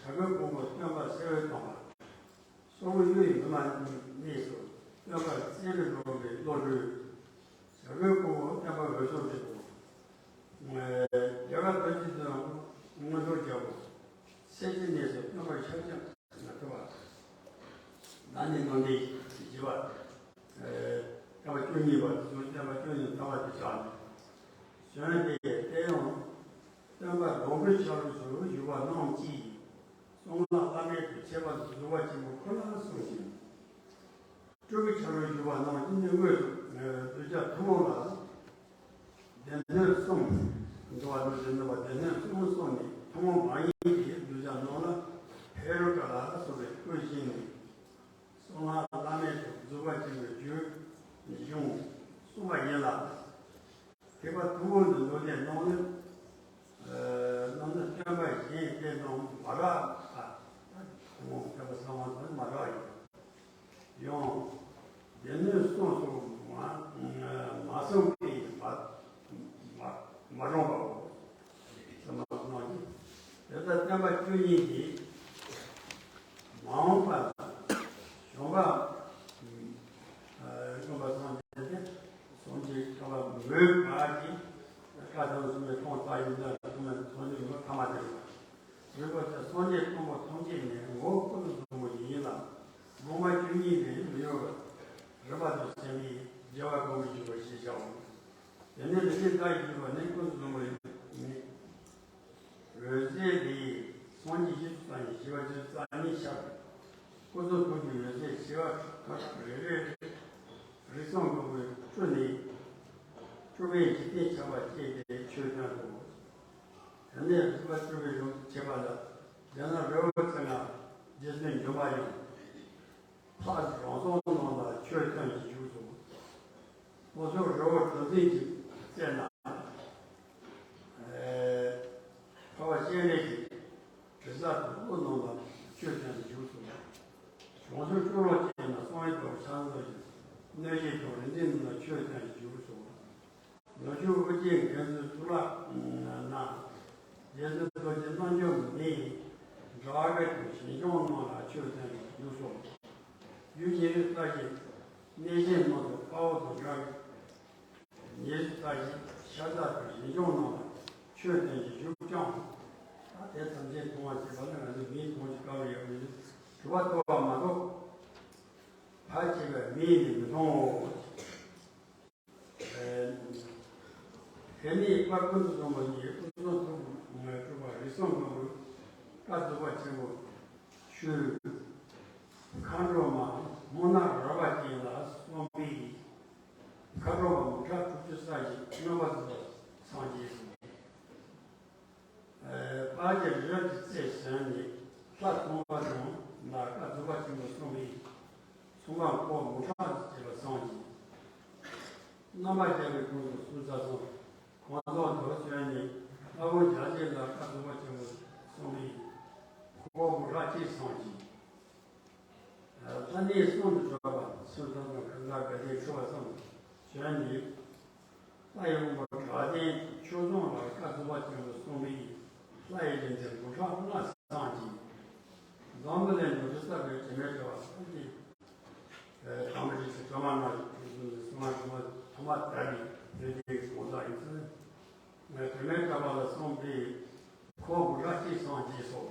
བྱ་རྒོད་ཕུང་པོ་སྟོན་པ་སེར་བའི་དམ་པ། སོག་པོ་གཡུ་ཡི་མུན་པ་གནས་སུ་སྟོན་པ་བརྩེ་བས་རོལ་པའི་བློ་གྲོས། བྱ་རྒོད་ཕུང་པོ་སྟོན་པ་འོད་སྲུང་རིགས་པོ། རྒྱ་གར་རྡོ་རྗེ་གདན་མངོན་མཐོ་རྒྱལ་པོ། སེར་སྐྱའི་གནས་སུ་སྟོན་པ་ཤཱཀྱ་ན་ཐུབ་པ། ད་ནི་ནང་དེ་བཞི་པ། སྟོན་པ་བཅུ་གཉིས་པ་དེ་ཚོ་སྟོན་པ་བཅུ་གཉིས་ཐ་བ་དེ་བཞག་ནས། བྱོན་ཏེ་དེ་ཡང་སྟོན་པ་ལོངས་སྐུའི་ཆ་ལུགས་སུ་བཞུགས་པ་རྣམས་ཀྱིས། གསང་སྔགས་བླ་མེད་དུ་ཁྱད་པར་དུ་རྫོགས་པ་ཆེན་པོ་ཁོ་ན་གསུངས་ཤིང་། སྤྲུལ་པའི་ཆ་ལུགས་བཞུགས་པ་རྣམས་ཀྱིས་ནི་དངོས་སུ་གདུལ་བྱ་ཐུན་མོང་ལ་སྡེ་སྣོད་གསུམ། འགྲོ་བ་རྣམས་ཀྱི་ནུས་པ་སྡེ་སྣོད་གསུམ་གསུངས་ནས་ཐུན་མོང་མ་ཡིན་གྱི་གདུལ་བྱ་རྣམས་ལ་ཧེ་རུ་ཀ་ལ་སོགས་པའི་སྐུར་བཞེངས་ནས། གསང་སྔགས་བླ་མེད་དུ་རྫོགས་པ་ཆེན་པོའི་རྒྱུད་གཞུང་གསུངས་པ་ཡིན་ལ། ཐེག་པ་ཐུན་མོང་དུ་འགྲོ་དེ་རྣམས་ནི། རྣམས་ནི་སྟོན་པ་གཞན་དེ་རྣམས་མ་རག་པ། ཐུན་མོང་ཐེག་པ་གསང་བ་དང་མ་རག་ཡོད། ཡང་། སྡེ་སྣོད་གསུམ་སོགས་མ་མ་གསུངས་པས་མ་མ་མ་རུང་བའོ། ཚད་མ་གནང་གི། དེ་ལྟར་བསྟན་པ་བཅུ་གཉིས་ཀྱི་མ་འོངས་པ་ལ་བྱོན་པ། སྟོན་པ་སངས་རྒྱས་ཏེ། སངས་རྒྱས་བྱ་བ་མོས་པ་ཀྱི་བཀའ་ཐམས་སུ་མེད་སྟོང་རྩ་ཡིན་ལ་སྟོང་མེད་སངས་རྒྱས་ངོ་ཐ་མ་དེ་རེད། རིག་པ་དེ་སངས་རྒྱས་སྟོང་པ་ཐམས་ཅད་ནི་ངོ་བོ་ཀུན་ཏུ་བཟང་པོ་ཉིད་ཡིན་ལ། སྒོ་ང་བཅུ་གཉིས་ལས་མི་གཡོ་བར་རིག་པ་དང་ལྡན་པས་རྒྱལ་བ་གང་གིས་བཞུགས་པ་ཞེས་བྱའོ། དེ་ནས་རིག་པའི་བཀའ་ཡིས་བསྡུས་པ་ནི་ཀུན་ཏུ་བཟང་པོ་ཡིན། འོད་ཟེར་འདི་སངས་རྒྱས་བཞི་བཅུ་རྩ་གཉིས་ཞི་བ་བཅུ་རྩ་གཉིས་ཤར། སྐུ་གསུང་ཐུགས་ཀྱི་འོད་ཟེར་ཞི་བ་ཁ་ཁ་རེ་རེ་རེ། རིགས་གསུམ་གྱི་འཁྲུལ་ནས་སྤྲུལ་པའི་འཇིག་རྟེན་ཁྱབ་པ་སྐྱེས་ཏེ་ཆོས་སྟོན་ཏོ། དེ་ནས་རིག་པ་སྤྲུལ་པའི་ལུགས་བྱེད་པ་ལ། དེ་ན་རི་བོ་རྩེ་ལྔ་རྗེ་བཙུན་སྒྲོལ་མ་ཡང་ཕར་རང་སོང་རྣམས་ལ་ཆོས་སྟོན་ཞིང་བཞུགས་སོ། སོ་སོར་རི་བོ་གྲུ་འཛིན་གྱི་རྩེ་ན། ཨེ། འཕགས་པ་སྤྱན་རས་ཀྱིས་དྲི་ཟ་དང་ཀླུ་རྣམས་ལ་ཆོས་སྟོན་ཞིང་བཞུགས་སོ། བྱང་ཕྱོགས་ཀྱུ་ལུ་ཅན་ན་གསང་བའི་རྡོ་རྗེ་ཕྱག་ན་རྡོ་རྗེ་གནོད་སྦྱིན་དང་རིག་འཛིན་རྣམས་ལ་ཆོས་སྟོན་ཞིང་བཞུགས་སོ། ནུབ་ཕྱོགས་ཨོ་རྒྱན་མགོན་པོའི་གཙུག་ལག་ན། རྗེ་བཙུན་རྡོ་རྗེ་རྣལ་འབྱོར་མའི་དགྲ་བགེགས་དང་ཞི་འཇམ་རྣམས་ལ་ཆོས་སྟོན་ཞིང་བཞུགས་སོ། རྒྱུ་ཉེ་རིང་ལྟ་ཞིང་གནས་གཞན་རྣམས་སུ་དཔའ་བོ་དང་དགྲ་བགེགས། ཉེར་བཞི་རྩ་བཞི་ཤ་སྟག་གི་རིན་འབྱུང་རྣམས་ལ་ཆོས་བསྟན་ཅིང་བཞུགས་ཀྱང་། ད་དེ་ཐམས་ཅད་མཐོང་བར་བྱེད་པ་ནི་ང་ཚོ་མིའི་མཐོང་ཆོས་དཀའ་བ་ཡོད་མི་འདུག་དྲི་བ་དོར་བ་མ་གཏོགས། ཕལ་ཆེ་བས་མིས་ནི་མི་མཐོང་ངོ་། དེ་ནས་དཔལ་ཀུན་ཏུ་བཟང་པོ་ཉིད་སྐུ་གསུང་ཐུགས་སྒྲུབ་པ་རིགས་གསུམ་མགོན་པོའི་བཀའ་སྩལ་པ་ཆེན་པོ་ཞུས། མཁའ་འགྲོ་མ་སྨུག་ནག་རལ་པ་ཅན་ལ་གསུངས་པས། མཁའ་འགྲོ་མ་མུ་ཁྲ་དྲུག་ཅུ་རྩ་བཞི་མངོན་པར་བརྗོད་པ་སངས་རྒྱས་སོ། དཔལ་གྱི་རི་རབ་ཀྱི་རྩེར་བྱོན་ནས་ལྷ་ཚངས་པ་དང་ལ་བཀའ་སྩལ་པ་ཆེན་པོ་གསུངས་པས། ཚངས་པ་འཁོར་མུ་ཁྲ་ཅེས་པ་སངས་རྒྱས། རྣམ་པར་རྒྱལ་བའི་གོང་དུ་གསུངས་ས་སོང་། གང་ཟག་དུ་བྱོན་ནས་ལྷ་དབང་བརྒྱ་བྱིན་ལ་བཀའ་སྩལ་པ་ཆེན་པོ་གསུངས་པས། འཁོར་མུ་ཁྲ་ཅེས་སངས་རྒྱས། ལྷ་གནས་གསུམ་དུ་གྲགས་པ་སེམས་ཙམ་དང་ཁམས་དང་དགའ་ལྡན་ཁྲོ་བ་གསུམ་བྱོན་ནས། ལྷ་ཡི་དབང་པོ་གྲགས་ལྡན་ཆོས་སྐྱོང་ལ་བཀའ་སྩལ་པ་ཆེན་པོ་གསུངས་པས། ལྷ་ཡི་རིག་འཛིན་མུ་ཁྲ་ལྔ་སངས་རྒྱས། འཛམ་བུ་གླིང་འགྲོ་དྲུག་ས་བོན་དྲི་མེད་འབར་བ་སངས་རྒྱས། དམ་པའི་རིགས་སུ་གྲོ་མ་ལྔ་ཞིག་གྲུབ་ཚུལ་ནི་སྲུང་མ་གྲོ་མ་ཐོག་མ་དར་བའི་ལུས་རྒྱུད་ཀྱི་གང་ཟག་ཡིན་ཚུལ། དྲི་མེད་འབར་བ་ལ་གསུངས་པས། འཁོར་མུ་ཁྲ་ཅེས་སངས་རྒྱས་སོ།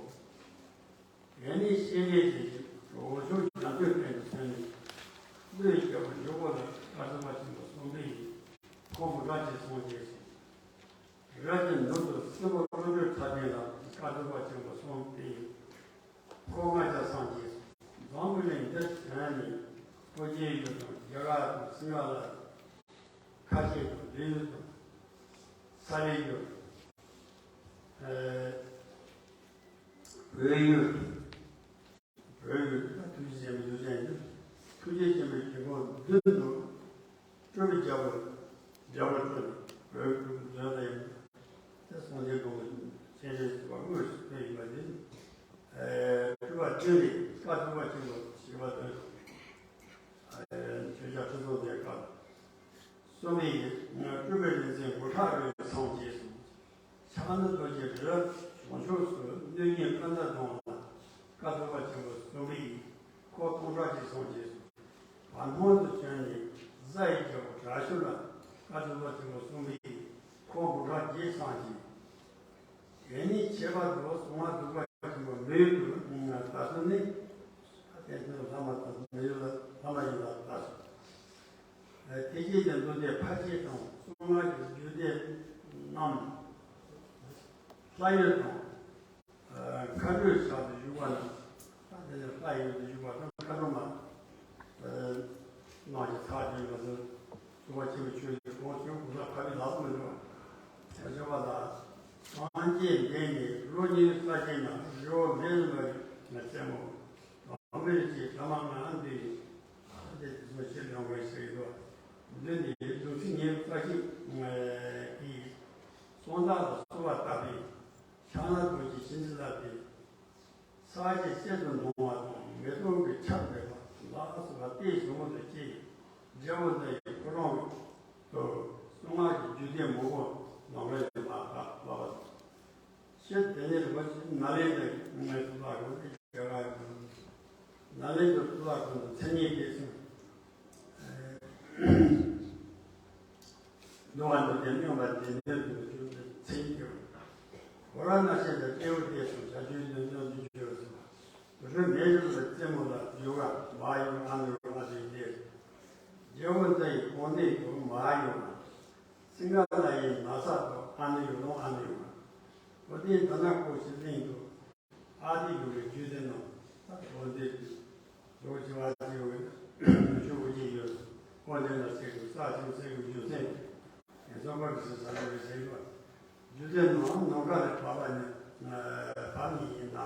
དེ་ནས་སྤྱན་རས་གཟིགས་ཀྱིས་འོད་ཆུང་རྒྱ་མཚོའི་སྟེང་དུ་བྱོན་ནས། ཀླུའི་རྒྱལ་པོ་འཇུག་པོ་ལ་བཀའ་སྩལ་པ་ཆེན་པོ་གསུངས་པས། འཁོར་མུ་ཁྲ་ཅེས་སངས་རྒྱས་སོ། རི་རབ་ཀྱི་ནུབ་ཏུ་སྲིན་པོ་བློ་གྲོས་ཕྲག་བདུན་ལ་བཀའ་སྩལ་པ་ཆེན་པོ་གསུངས་པས། འཁོར་ལྔ་བརྒྱ་སངས་རྒྱས་སོ། འཛམ་བུ་གླིང་འདིར་བྱོན་ནས་ཨོ་རྒྱན་ཡུལ་དང་རྒྱ་གར་དང་སིང་ག་ལ་ཁ་ཆེ་དང་ལི་ཡུལ་དང་ས་ལའི་ཡུལ། ཨེ། བོད་ཡུལ། བོད་ཡུལ་ད་ཐུགས་རྗེ་ཆེན་པོའི་ཡུལ་ཅན་ཡིན། ཐུགས་རྗེ་ཆེན་པོའི་དགེ་འདུན་མདུན་དུ་སྤྲུལ་པའི་རྒྱལ་པོ། རྒྱལ་པོ་སྤྲུལ་བོད་ཡུལ་མཛོད་ལ་ཡིན། དེ་སངས་རྒྱས་མགོན་པོ་སྤྱན་རས་གཟིགས་པ་དངོས་སུ་བསྟན་ཡོད་པ་འདི། ཨེ། སྤྲུལ་པ་སྤྲུལ་ནས་བཀའ་སྩལ་པ་ཆེན་པོ་ཞིག་པ་དོན། ཨེ། ཆོས་རྒྱལ་ཁྲི་སྲོང་ལྡེ་བཀའ། གསུངས་པས། སྤྲུལ་པའི་རིག་འཛིན་མུ་ཁྲ་རོལ་སངས་རྒྱས་སོ། ཕྱག་ན་རྡོ་རྗེ་རི་རབ་བྱང་ཕྱོགས་སུ་གནོད་སྦྱིན་ཀུན་ད་སྡོང་ལ་བཀའ་སྩལ་པ་ཆེན་པོ་གསུངས་པས། འཁོར་སྟོང་ཕྲག་གཅིག་སངས་རྒྱས་སོ། བར་སྣང་དུ་བྱོན་ནས་གཟའ་ཡི་རྒྱལ་པོ་དྲག་ཤུལ་ལ་བཀའ་སྩལ་པ་ཆེན་པོ་གསུངས་པས། འཁོར་མུ་ཁྲ་བརྒྱད་སངས་རྒྱས། དེ་ནས་ཁྱད་པར་དུ་གསང་བ་རྫོགས་པ་ཆེན་པོ་མོས་གུས་ལྟ་ཚུལ་ནི། ཨ། དེ་ཚོ་ལྷ་མ་དང་མི་ཡུལ་ལ་ལྷ་མ་ཡིན་ལ་ལྟ་ཚུལ། དེ་རྗེས་ཀྱི་མདོ་སྡེ་ཕལ་ཆེར་དང་གསང་སྔགས་ཀྱི་རྒྱུད་སྡེ་རྣམས་ལྷ་ཡུལ་དང་མཁའ་འགྲོའི་ཞལ་དུ་བཞུགས་པ་རྣམས། ད་དེ་ནས་ལྷ་ཡུལ་དུ་བཞུགས་པ་དང་མཁའ་འགྲོ་མ་གནང་ཞིང་ཚར་གྱིས་མ་ཟིན། རྫོགས་པ་ཆེན་པོའི་ཆོས་ཀྱི་གོང་ཆེན་ཀུན་ལ་ཕ་བའི་ལག་ཏུ་མི་འགྲོ་བ། ཞབས་ཞུ་བ་ལ། སངས་རྒྱས་འདས་ནས་ལོ་ཉི་ཤུ་རྩ་གཅིག་ན་རི་བོ་མེ་ལ་ལ་ཡི་རྩེ་མོ། དམ་པའི་ཆོས་ཐ་མ་ལྔ་འདུས། དེ་ཚོ་ཕྱིར་ཡོང་བའི་ཞིག་ཏུ། འདི་ནི་གདུང་སྲིད་ཉེར་རྩ་གཅིག་གི་གསང་བདག་ལ་གསོལ་བ་བཏབ་པས། ཕྱག་ན་རྡོ་རྗེ་བྱིན་གྱིས་བརླབས་ཏེ། ས་གཞི་གཅིག་ཏུ་འདྲོངས་པ་དང་མེ་ཏོག་གི་ཆར་འབེབས་པ་ལ་སོགས་པ་ལྟས་བྱུང་བ་དང་བཅས། རྒྱལ་པོ་འདི་ཡི་ཁོ་རང་དུ་གསང་སྔགས་ཀྱི་རྒྱུད་སྡེ་མང་པོ་ནང་ལ་ཡོད་པ་ལ། ཕྱིར་དེ་ནས་རིན་པོ་ཆེ་ནཱ་ལེནྡྲའི་གཙུག་ལག་ཁང་དུ་རྒྱ་གར་གྱི་ནཱ་ལེནྡྲའི་གཙུག་ལག་ཁང་དུ་མཚན་ཉིད་སྡེ་གསུམ། འདུལ་བ་འདི་དེ་སྨྱོན་པ་འདི་ནས་འདུལ་བའི་མཚན་ཉིད་ཀྱི། ཝཱ་ར་ཎཱ་སི་དང་སྤྲེའུ་སྡེ་གསུམ་བྱ་རྒྱུད་ནས་སྨྱོན་འདུལ་གྱི་ཡོད་ཟེར་བ། རི་མེ་རི་ལ་རྩེ་མོ་ལ་ཡུལ་བ་མ་ཡུལ་ཨ་ནུ་ཡུལ་ཨ་ཟེར་ཏེ། རྒྱལ་པོ་འདི་ཡི་གོང་ནས་ཡུལ་མ་ཡུལ་བ། སིང་ག་ལ་ཡི་ན་ས་དང་ཨ་ནུ་ཡུལ་ལུང་ཨ་ནུ་ཡུལ་བ། འོ་དེ་འདི་ན་ཀོ་ཤི་གླིང་དུ། ཨ་ཏི་ཡུལ་གྱི་རྒྱུད་སྡེ་རྣམས་ད་འོ་འདི་ལོ་བཅུ་བ་ཏི་ཡུལ་གྱི་ཆུ་བོ་གཅིག་ཡོད། འོ་འདི་ན་ཚེ་གི་ས་ཆུ་ཚེ་གི་རྒྱུ་མཚན་ངན་སོང་པ་གི་སྲིད་ས་ལ་རེ་ཟེར་བ། རྒྱུད་སྡེ་རྣམས་ནམ་མཁའ་ལས་བབས་པ་ནི་བབས་ནི་ཡིན་ན།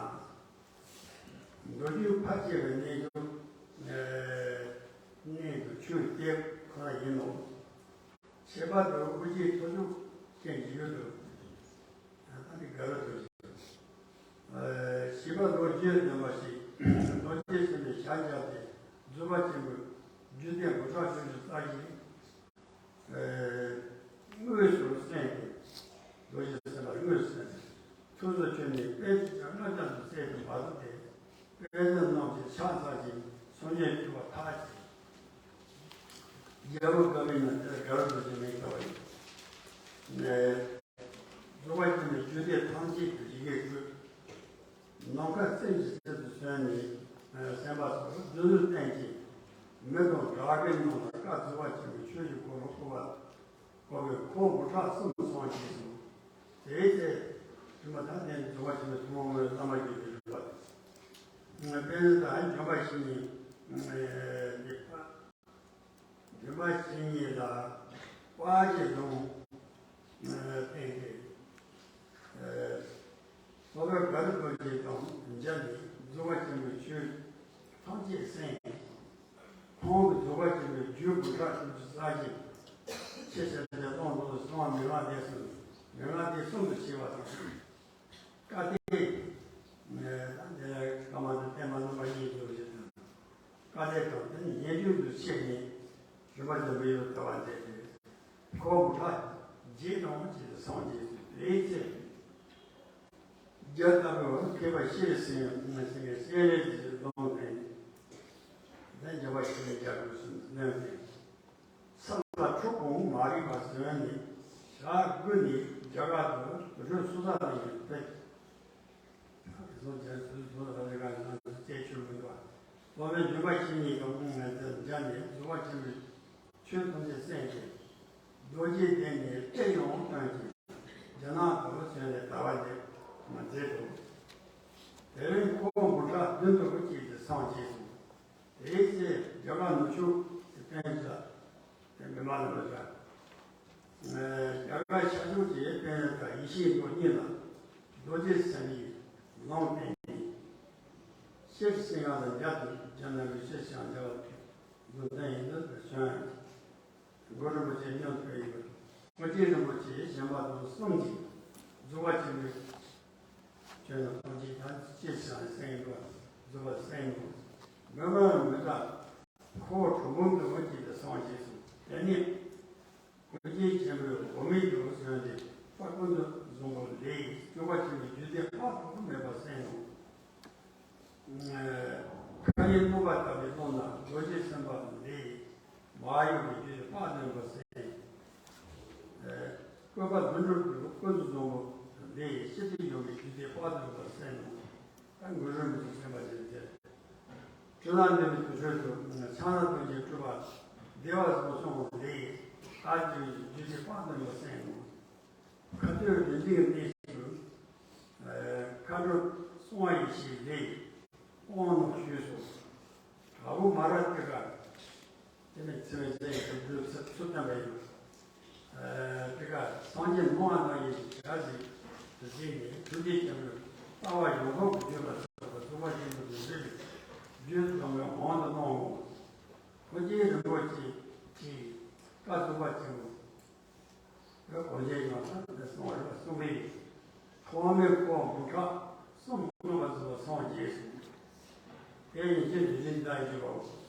མདོ་རྒྱུད་ཕལ་ཆེ་བའི་གནས་ཆུ་གནས་དུ་ཆུ་སྐྱེས་ཁོ་ན་ཡིན་ནོ། ཁྱད་པར་དུ་ཨོ་རྒྱན་མཐོ་ལྕོག་ཅན་གྱི་ཡུལ་དུ། ད་ནི་དགའ་རབ་ཏུ་ཞེས་པ་ལོ་རྒྱུས་ལྡན་པ་ཞིག་རྡོ་རྗེ་སེམས་དཔའི་ཞལ་བཞག་སྟེ་རྫོགས་པ་ཆེན་པོའི་རྒྱུད་སྡེ་མུ་ཁྲ་ཆུང་ཆུང་ལྟ་བཞིན་དངོས་སུ་གསན་ཏེ། རྡོ་རྗེ་སེམས་དཔའ་དངོས་སུ་གསན་ཏེ། ཐུགས་སུ་ཆུད་ནས་དཔེ་ཆོས་ཀྱང་རྣམ་ཅན་དུ་གསལ་དུ་མ་བཟུང་སྟེ། དཔེ་ཆ་རྣམས་ཀྱི་ཕྱག་འཚལ་ཞིང་སངས་རྒྱས་སྤྲུལ་པ་ཐག་བཅད། རྒྱལ་པོ་བཀའ་མའི་ནང་དེར་དགའ་རབ་ཏུ་བྱོན་མི་ལྟ་བ་ཡིན། རྫོགས་པ་ཆེན་པོའི་རྒྱུད་སྡེ་ཐམས་ཅད་ཀྱི་ཡི་གེ་དྲུག་ནམ་མཁའ་སེམས་ཀྱི་ཚུལ་དུ་བྱོན་ནས་གསན་པ་སོགས་རྫུ་འཕྲུལ་བསྟན་ཅིང་། མི་དང་གྲགས་པའི་རྣམས་ལ་བཀའ་རྫོགས་པ་ཆེན་པོའི་ཆོས་ཀྱི་སྒོ་ལ་བསྐོར་བ་བསྐོར་བའི་འཁོར་དགུ་ཕྲག་གསུམ་སོང་རྗེས་སུ། དེའི་ཚེ་དྲི་མ་དང་ལྡན་རྫོགས་པ་ཆེན་པོའི་ཐུན་མོང་མའི་བླ་མ་བརྒྱུད་པའི་རིམ་པ། དཔེར་ན་ད་འཇོམས་པ་བཤེས་གཉེན་འདི་འཇོམས་པ་བཤེས་གཉེན་ལ་དཔལ་གྱི་གདུང་བསྟན་ཏེ། ཨ་སློབ་དཔོན་དགའ་བདེ་རྡོ་རྗེ་དང་མཇལ་ནས་རྫོགས་པ་ཆེན་པོའི་ཆོས་ཐམས་ཅད་གསན། ཁོང་གིས་རྫོགས་པ་ཆེན་པོའི་རྒྱུད་དགུ་ཕྲག་བཅུ་བཞི་བསགས་ཤིང་། ཆེས་ཆེར་ཏེ་གླང་དང་གསང་བ་མན་ངག་སྡེ་གསུམ། མན་ངག་སྡེ་གསུམ་དུ་ཕྱེ་བ་དང་། བཀའ་གཏེར། ཨ་དེ་ལ་བཀའ་མ་དང་བསྟན་མ་རྣམ་པ་གཉིས་སུ་ཕྱེ་དང་། བཀའ་གཏེར་དང་དེ་ནི་སྙན་བརྒྱུད་དུ་ཕྱེ་ནས་ཞུ་བ་དང་འབྲེལ་བའི་ལྟ་བ་མཛད་དེ། ཁོ་བོ་ལ་རྗེས་དང་བཅས་ཏེ་སངས་རྒྱས་སུ་དེའི་ཚེ། རྒྱ་ལྟ་བུ་མཁས་པ་ཤེར་སེང་སེང་གེ་སྤྱན་རས་གཟིགས་ལུང་བསྟན། དེ་འཇམ་དཔལ་ཤེར་རྒྱ་གྲུབ་སུ་ལོན་ཏེ། ས་ལ་ཁྲོ་གུང་མ་རིག་པ་ཟོན་ནས་ཞག་དགུ་ནས་རྒྱ་གར་དུ་རི་སུ་ས་ལ་ཡོད་པས། བཟོ་བྱས་སུ་བཟོ་ལ་རི་ག་ནང་དུ་རྩད་ཆོད་མི་འདུག་སློབ་དཔོན་འཇམ་དཔལ་ཤེར་ཉིད་དང་དབུ་མཛད་མཇལ་ནས་རྫོགས་པ་ཆེན་པོའི་ཆོས་ཐམས་ཅད་གསན་ཏེ། རྡོ་རྗེ་གདན་ནས་སྐད་ཡང་བཏོན་ཅིང་རྒྱ་ནག་ཏུ་བྱོན་ནས་ཟླ་བ་འདིར་མ་མཛད་དོ། དེ་རིང་ཁོ་མུ་ཁྲ་བདུན་དུ་སྐྱེས་ཏེ་སངས་རྒྱས་སོ། དེའི་ཚེ་རྒྱ་གར་ནུབ་ཕྱོགས་ཀྱི་པཎ་ཆེན་དེ་མི་མ་ལ་མི་ལ། རྒྱ་གར་ཤར་ཕྱོགས་ཀྱི་པཎ་ཆེན་དག་ཡེ་ཤེས་མདོ་གཉིས་ལ་རྡོ་རྗེ་སེམས་དཔའི་ལུང་བསྟན་ནས། ཤེར་སེང་གེ་ལ་མཇལ་དུ་རྒྱ་ནག་གི་ཤེར་སེང་གེ་མཇལ་བར་འདུག་ཟེར་ཡིན་ནོ་ཞུ་ཡང་། གུ་རུ་རིན་པོ་ཆེ་མཉམ་དུ་ཡིན་པ། ཨོ་རྒྱན་རིན་པོ་ཆེ་གཞན་པ་དང་གསུམ་གྱིས་རྫོགས་པ་ཆེན་པོའི་ཆོས་རྣམས་ཐམས་ཅད་ཐམས་ཅད་ཀྱང་གསན་པ་རྫོགས་པ་གསན་ནོ། མི་མ་མི་དག་ཁོ་གྲུལ་བུམ་དུ་སྐྱེས་ཏེ་སངས་རྒྱས་སོ། དེ་ནས་ཨོ་རྒྱན་ཆེན་པོའི་འོ་མའི་རྒྱུ་བཟོས་ཏེ་དཔལ་ཀུན་ཏུ་བཟང་པོ་ལས་སྐྱོབ་པ་ཆེན་པོའི་རྒྱུད་སྡེ་དཔག་ཏུ་མེད་པ་གསན་ནོ། མཁའ་ཡི་སྤོབས་པ་ལྟ་བུའི་ཀློང་ན་རྡོ་རྗེ་སེམས་དཔའ་ལས་མར་ཡོང་བའི་རྒྱུད་སྡེ་དཔག་ཏུ་མེད་པ་གསན། བཀོད་པ་ལྷུན་གྲུབ་ཀྱི་ཀུན་ཏུ་བཟང་པོ་ལས་ཤེས་རིག་ཡོད་པའི་རྒྱུད་སྡེ་དཔག་ཏུ་མེད་པ་གསན་ནོ། ད་གུ་རུ་རིན་པོ་ཆེ་མཚན་པ་ཅན་དེ། སྤྲུལ་ལམ་འདས་པའི་དུར་ཁྲོད་དུ་ཕྱག་ན་རྡོ་རྗེའི་སྤྲུལ་པ་བདེ་བ་བཟང་སྐྱོང་ལས་ཨ་ཏི་རྒྱུད་སྡེ་དཔག་ཏུ་མེད་པ་གསན་ནོ། ཁ་ཐུག་རིག་འཛིན་གནས་སུ་མཁའ་འགྲོ་སྲུང་བ་ཡེ་ཤེས་ལས་དབང་རྣོན་ཞུས་སོ། དྲག་པོ་མ་ར་ཏི་ཀ། དེ་ནས་ཚེ་བའི་ཚེ་ཡི་གྲུབ་འབྲས་ཚུལ་ཚུལ་བསྟན་པ་ཡིན། ཨ་དེ་ག་སངས་རྒྱས་སྣང་བ་སྣང་བའི་ཞལ་གཟིགས་སུ་གཟིགས་ནས་ཐུགས་རྗེ་ཆེན་པོས་ལྟ་བ་ཡོངས་རྫོགས་ཀྱི་བརྗོད་པ་སོགས་པ་རྫོགས་པ་ཆེན་པོ་དང་འབྲེལ་བའི་རྒྱུད་དང་པོའི་དབང་དུ་གནང་ངོ་། ཨོ་རྒྱན་རིན་པོ་ཆེ་གིས་བཀའ་རྫོགས་པ་ཆེན་པོ་གོ་འབྱེད་ཡང་དག་གསུང་བ་རེད་གསུང་བས། ཐོག་མའི་སྐོར་མུ་ཁྲ་གསུམ་མངོན་པར་རྫོགས་པར་སངས་རྒྱས་སོ། དེ་ཡི་རྗེས་སུ་རིག་འཛིན་བརྡ་ཡི་བརྗོད་པའོ།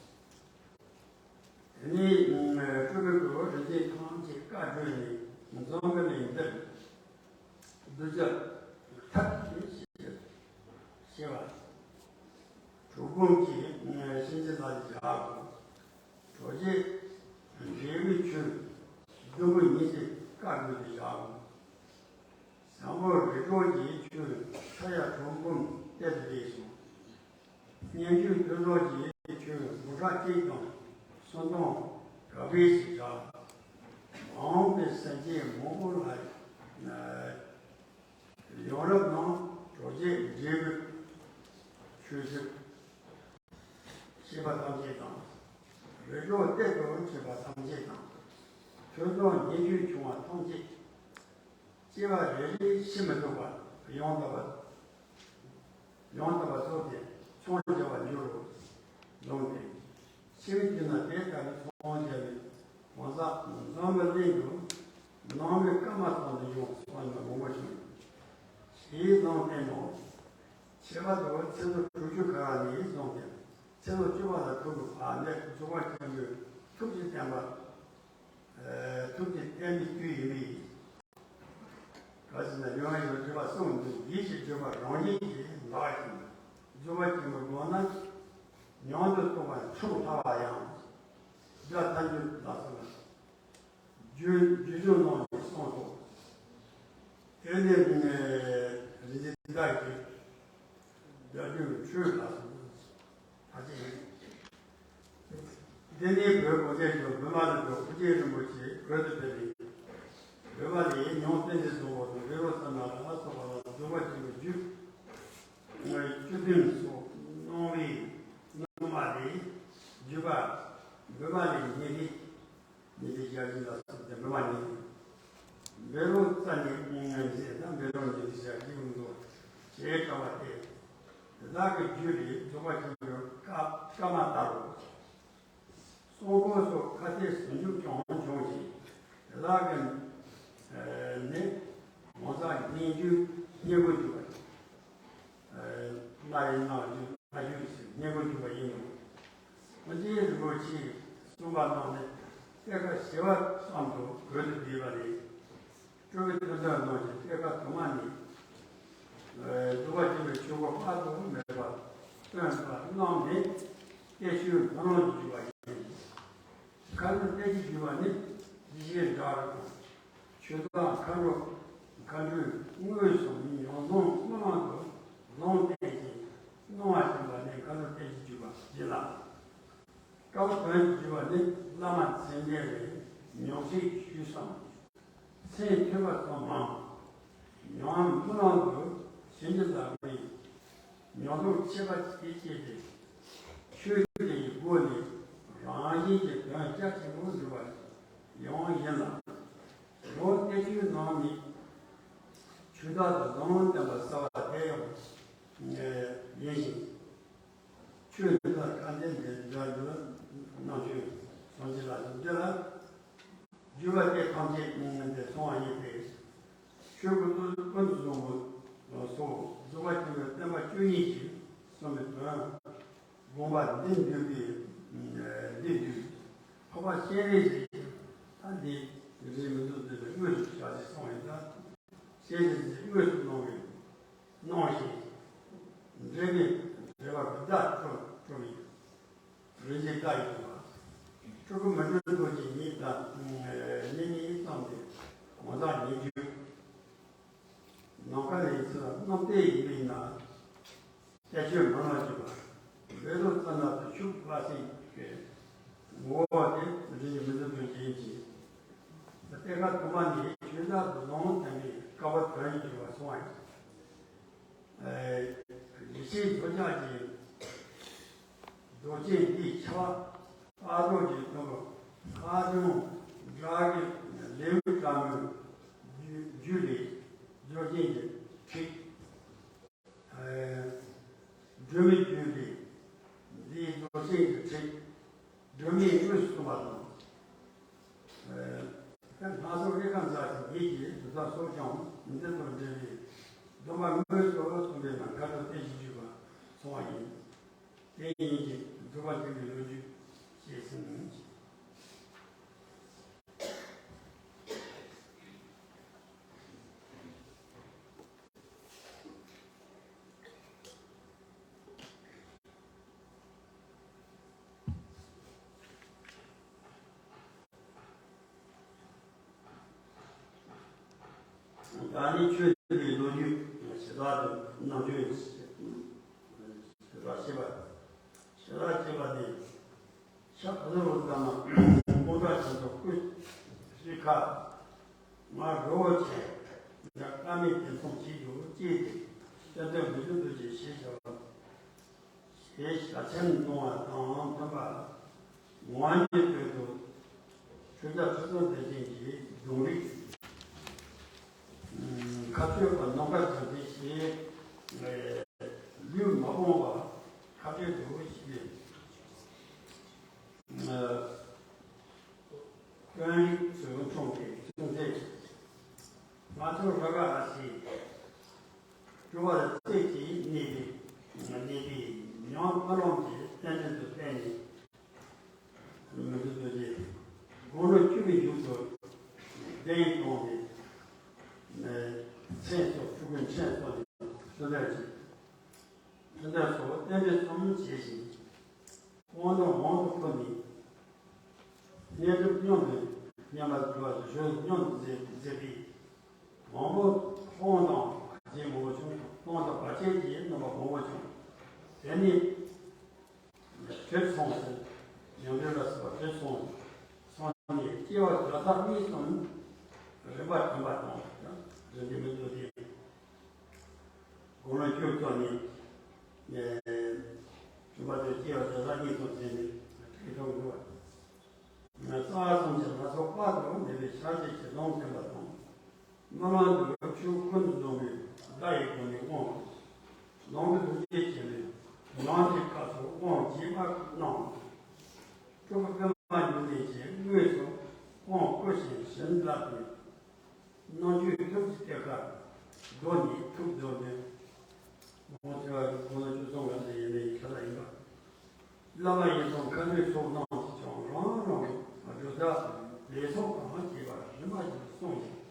དེ་ནས་སྤྲུལ་པའི་སྐུ་རིག་འཛིན་ཐམས་ཅད་བཀའ་བརྒྱུད་ནས་འཛོམས་པའི་གླིང་འདིར་གདུལ་བྱ་ཐབས་ཀྱིས་ཤེས་པ། གྲུལ་བུམ་གྱི་གཤིན་རྗེ་ལ་བཞག་གོ། གྲོགས་ཀྱི་འབྲས་བུའི་ཆོས་བདུན་པོ་ཉིད་ཀྱི་བཀའ་བརྒྱུད་དུ་བཞག་གོ། ཟབ་མོ་རིགས་དྲུག་གི་ཆོས་ཕྱྭ་གཡང་གྲུལ་བུམ་གཏེར་དུ་སྦས་སོ། སྙན་བརྒྱུད་བསྟོད་རྫོགས་ཀྱི་ཆོས་མུ་ཁྲ་གཅིག་དང་སུམ་སྟོང་ག་བེ་ཞིག་བཞག་འོངས་པའི་སེམས་ཅན་མང་པོ་ལ་ཡང་རབ་གནང་། གྲོགས་ཀྱི་འབྲས་བུ་ཆོས་ཞིག་ཤེས་པ་ཐམས་ཅད་དང་། རིགས་དྲུག་གཏེར་དུ་ཆོད་པ་ཐམས་ཅད་དང་། ཐོས་བསམ་སྙན་བརྒྱུད་ཆུང་བ་ཐམས་ཅད། སྐྱེ་བ་རེ་རེ་ཤི་མི་ཐུབ་པ་ཡང་དག་པ། ཡང་དག་པར་རྫོགས་ཏེ་འཚང་རྒྱ་བར་འགྱུར་རོ། ལུང་བསྟན། ཕྱི་མའི་དུས་ན་དེ་ལྟ་བུའི་འཚང་རྒྱ་བའི་གང་ཟག་འཛམ་བུ་གླིང་དུ་ནང་མི་སྐར་མ་ཙམ་དུ་ཡོང་སོང་ན་མང་པོ་བྱུང་། ཞེས་ལུང་བསྟན་ནོ། ཁྱད་པར་དུ་ཚེས་ལོ་དྲུག་ཅུ་ཁ་ནས་བཟུང་སྟེ་ཚེས་ལོ་བཅུ་པ་ལ་ཐུག་པའི་བར་ནས་རྫོགས་པ་ཆེན་པོའི་ཐུགས་ཀྱི་བསྟན་པ། ཨ་ཐུགས་ཀྱི་བསྟན་པའི་དུས་ཡིན་མིན། ག་ཟེར་ན་ཡོན་ཡོན་སྒྲིབ་པ་གསུམ་འདུས་ཡིད་ཀྱི་སྒྲིབ་པ་རང་ཉིད་ཀྱིས་འདག་ཅིང་རྫོགས་པ་ཆེན་པོའི་སྒོ་ནས་མྱུར་དུ་རྟོགས་པར་ཕྱོགས་སླ་བ་ཡང་ སྒྲ་ཐལ་འགྱུར་ལ་སོགས་ལ། རྒྱུ་རྒྱུ་ཆོས་རྣམས་ནི་གསུངས་སོ། དེ་ནས་རིག་འཛིན་བདག་གིས་སྒྲ་རྒྱུ་ཆོས་ལ་སོགས་ལ། ད་ཅི་ཡིན། འདི་ནི་བོད་གངས་ཅན་ལྗོངས་བོད་མ་ལུག་པའི་ཨོ་རྒྱན་རིན་པོ་ཆེའི་བོད་དུ་ཕེབས་པའི་བོད་པ་ལས་ཉང་བསྟན་འཛིན་བཟང་པོ་དང་བཻ་རོ་ཙ་ན་ལ་སོགས་པ་ལ་རྫོགས་པ་ཆེན་པོའི་རྒྱུད་བཅུ་བདུན་སོགས་གནང་བའི་སྔོན་མ་ལས་བརྒྱུད་པ་བོད་པ་ལས་ཉེ་ལེགས། ཉེ་ལེགས་ཞལ་གྱི་ལ་སོགས་ཏེ་འབུལ་བ་ནི། བཻ་རོ་ཙ་ནའི་ཟེར་ན་བཻ་རོ་ཉེ་ལེགས་ཞལ་གྱི་ཡོངས་རྫོགས་ཞེས་བྱ་བ་སྟེ། དེ་དག་གི་རྒྱུད་ལས་རྫོགས་པ་ཆེན་པོའི་བཀའ་བཀའ་མ་ལྟ་བུ། གསུང་འབུམ་སོགས་ཁ་ཏའི་ཟུང་འཇུག་ཀྱང་བྱུང་ཞིང་། དེ་དག་གི་ནི་ངོ་མཚར་སྙན་བརྒྱུད་སྙན་བརྒྱུད་པ། སླར་ཡང་སྔགས་རྒྱུད་ལྷ་རྒྱུད་ཞེས་སྙན་བརྒྱུད་པ་ཡིན་ནོ། ཨོ་རྒྱན་རིན་པོ་ཆེས་གསུངས་པ་རྣམས་ནི་གཏེར་ཁ་བྱེ་བ་ཙམ་དུ་བགྲོད་དུ་བསྡུས་པ་ལས། སྤྲུལ་པའི་དོན་དམ་རྣམས་ཀྱི་གཏེར་ཁ་དུ་མ་ནི། རྫོགས་པ་ཆེན་པོའི་ཆོས་སྐུ་དཔག་ཏུ་མེད་པ་སྟོན་པ་རྣམས་ནི་གཏེར་ཆོས་སྨོན་ལམ་གྱི་བརྒྱུད་པ་ཡིན། མཁའ་འགྲོ་གཏེར་གྱི་བརྒྱུད་པ་ནི་ཡེ་ཤེས་སྒྲ་རུ་དང་། ཆོས་བདག་མཁའ་འགྲོ་མཁའ་འགྲོའི་དངོས་སུ་མིང་ཡང་ཟུང་སྨོན་ལམ་དུ་ལུང་བསྟན་ཅིང་སྣང་བ་བྱིན་པ་ནི་མཁའ་འགྲོ་གཏེར་གྱི་བརྒྱུད་པ་ཡིན་ལ། བཀའ་བསྟན་གྱི་བརྒྱུད་པ་ནི་བླ་མ་མཚན་ལྡན་ལས་ཉང་གཏེར་ཆོས་སམ། མཚན་ཐོས་པ་ཙམ་མམ། ཉང་སྨོན་ལམ་དུ་བྱིན་གྱིས་བརླབས་པའི་མྱང་གྲོལ་ཁྱད་པར་ཅན་སྐྱེས་ཏེ། ཆོས་དེ་ཡི་སྒོ་ནས་རང་བཞིན་གྱི་དོན་རྒྱ་ཆེན་པོ་འགྲུབ་པ་ཡང་ཡིན་ལ། ལོ་གཏེར་ཆོས་ནང་ནི་ཆོས་བདག་ཏུ་ལུང་བསྟན་པ་གསལ་བ་དེ་ཡང་ཡིན་ཞིང་། ཆོས་འདི་ལ་བཀའ་འདི་འདི་འདྲ་འདུག་རྣམ་དཔྱོད་སངས་རྒྱས་ལ་འདི་ལ། བརྒྱུད་པ་སྟེ་ཐམས་ཅད་སྙིང་ནས་གསུང་བ་ཡིན་ཏེ། ཆོས་ཀུན་ཏུ་ཀུན་ཏུ་བཟང་པོ་སོགས་རྫོགས་པ་ཆེན་པོའི་བསྟན་པ་བཅུ་གཉིས་ཀྱིས་གསུངས་པའི་དོན། དགོངས་པ་འདི་འདུས་པའི་འདི་འདུས། འཕགས་པ་སྤྱན་རས་གཟིགས་ཀྱིས་ད་འདི་རིག་མི་འདུག་འདི་ལ་དངོས་སུ་བྱ་ཞེས་གསུངས་པའི་ད། སྤྱན་རས་གཟིགས་དངོས་སུ་གནང་བའི་གནང་ཞིང་། འབྲལ་མེད་འབྲེལ་བ་གི་བརྡ་སྤྲོད་སྤྲོད་པའི། རིག་འཛིན་བཀའ་ཡི་དགོངས་པ། སྤྲུལ་སྐུ་མི་འགྱུར་རྡོ་རྗེ་ཉིད་དང་ཉིད་ཉིད་ཙམ་དུ་ངོ་མཚར་ཉིད་བརྗོད། ནམ་མཁའ་ལས་ཚུར་རྣམ་བལྟས་ཡིན་པས་ན། གཏེར་ཆོས་སྨོན་ལམ་བརྒྱུད་པ། བཻ་རོ་ཙ་ན་དུ་ཆུ་བླ་སྲིན་གྱི་ངོ་བོ་དེ་རིག་འཛིན་མི་འགྱུར་རྡོ་རྗེ་ཡིན་གྱི། གཏེར་ཁ་དུ་མ་ནི་ཆོས་བདག་ཏུ་ལུང་བསྟན་པའི་བཀའ་པོད་དོན་ཡིན་གྱི་བ་སོང་བ་ཡིན། ཡེ་ཤེས་མཚོ་རྒྱལ་གྱི་རྡོ་རྗེ་འདིའི་ཆ་བ་ཨ་རོ་གྱི་དུམ་བུ་ཨ་ལུང་སྒྲ་གི་ལེའུ་ཀ་མོའི་རྒྱུད་ལས་རྡོ་རྗེ་གི་ཁྲིད། སྒྲོན་མེའི་རྒྱུད་ལས་འདིའི་རྡོ་རྗེ་གི་ཁྲིད། སྒྲོན་མེའི་དངོས་སུ་གསུངས་པ་དང་། ཨ། སྔགས་སོགས་ལས་ཁ་མཛའ་ཞིང་ཡིད་ཀྱི་དུ་ཚ་སོགས་ཀྱང་འདི་དང་འབྲེལ་བའི་སྡོམ་པ་དངོས་སུ་གསུངས་པས་ན་མཁའ་འགྲོ་གཏེར་གྱི་བརྒྱུད་པ་སོང་བ་ཡིན། དེ་ཉིད་ཀྱིས་རྫོགས་པ་ཆེན་པོའི་ལོ་རྒྱུས་ཤེས་ཟིན། ད་ནི་ཆོས་འདིའི་ལོ་རྒྱུས་ཞེ་དྲག་ཏུ་རྣམ་དཔྱོད་ཞེ་དྲག་ཤེས་པ། ཞེ་དྲག་ཤེས་པ་ནི། ཤ་ཨ་ལ་རོ་ཙ་ན་སྤོང་བྲལ་ཆེན་པོ་སྐུ་ཤི་ཁ། ང་རོ་བོ་ཆེ་ཡ་ཀ་མའི་དེ་མཚུངས་བྱེད་དུ་སྐྱེས་ཏེ། བསྟན་དོན་མི་བསྒྲུབ་ཏུ་ཅི་ཞེས་བྱ་བ། ཞེས་ཞལ་ཆེམས་གཏོང་བ་དང་མཐུན་པ། ངག་གཉིས་དོན་དུ་ཆོས་རྒྱལ་ཁྲི་སྲོང་ལྡེ་བཙན་གྱི་གདུང་རིགས་མཁའ་སྤྱོད་པ་ནམ་མཁའ་དང་ལྡན་ཞེས་ལུས་མ་སྤངས་པ་མཁའ་སྤྱོད་དུ་ཞེས། དཔོན་རིགས་སུ་འཁྲུངས་པའི་ཚུལ་མཛད། ང་ཚོ་ར་ག་ཨ་སི་སྤྲུལ་པ་ལ་རྩེ་གཅིག་གནས་པའི་གནས་པའི་ཉང་ཨ་ལོང་གི་རྟེན་འབྲེལ་དུ་བརྟེན་ནས་མི་འདུག་ཏུ་རྗེ་དགུང་ལོ་བཅུ་པའི་མཇུག་ཏུ་གདན་དྲངས་ཏེ་མཚན་སོགས་ཕྲུ་གུའི་མཚན་སོགས་ནས་ཚུལ་ལས་ཀྱི་ཚུལ་ལས་སོགས་རྟེན་འབྲེལ་གསུམ་བྱས་ཤིང་། དབང་དུ་དབང་དུ་བཀུར་ནས། བསྙེན་སྒྲུབ་མཉམ་དུ་བསྙེན་པར་གྱུར་པ་ཞུ་མཉམ་དུ་མཛད་མཛད་པས། མང་པོ་སྟོང་དང་བར་ཆད་མང་པོ་བྱུང་། སྟོང་དང་བར་ཆད་ཀྱི་རྣམ་པ་མང་པོ་བྱུང་། དེ་ནས་བྲེལ་སོང་ཟེར། ཡང་འདྲེན་ལ་སོགས་པ་བྲེལ་སོང་། སོང་ནས་སྐྱེ་བ་བརྒྱ་རྩ་གཉིས་སམ་རིམ་པ་བྱིན་པ་དང་། རིམ་གྱིས་མི་འདོད་དེ། དགུང་ལོ་བཅུ་བཅུ་ནས་རིམ་པ་དེ་སྐྱེ་བ་བརྒྱ་རྩ་གཉིས་སམ་ཟིན་ནས་བྲེལ་སོང་འགྲོ་བ། རྩ་བ་ཐམས་ཅད་ལ་སོགས་དཔག་ཏུ་མེད་པའི་ཕྱག་རྒྱ་ཆེ་ལུང་བསྟན་པ་དང་། སྨོན་ལམ་དུ་ཆོས་ཀུན་ཏུ་བཟང་པོའི་བརྡ་ཡི་སྒོ་ནས་དབང་། ལོངས་སྤྱོད་ཐུགས་རྗེ་ཆེན་པོས་ནང་གི་སྐབས་སུ་དབང་བྱིན་པ་གནང་། སྤྲུལ་པ་པདྨ་འབྱུང་གནས་ཀྱིས་དངོས་སུ་དབང་བསྐུར་ཞིང་བྱིན་བརླབས་ཏེ། རྣམ་དཔྱོད་ཐུགས་ཀྱི་གཏེར་ཁ་རྡོལ་ནས་ཐུགས་རྡོལ་ནས། ངོ་ཚ་བ་གོང་ལ་བཅུ་གསུམ་པ་དེ་ཡིན་ནའི་ཁ་ལ་ཡིན་པ། བླ་མ་ཡི་དམ་མཁའ་འགྲོའི་ཚོགས་རྣམས་ཀྱིས་ཀྱང་རང་རང་གི་སྒྲུབ་ཐབས་ལས་ཚོགས་གང་བྱེད་པ་རིམ་པ་བཞིན་གསུངས་ཤིང་།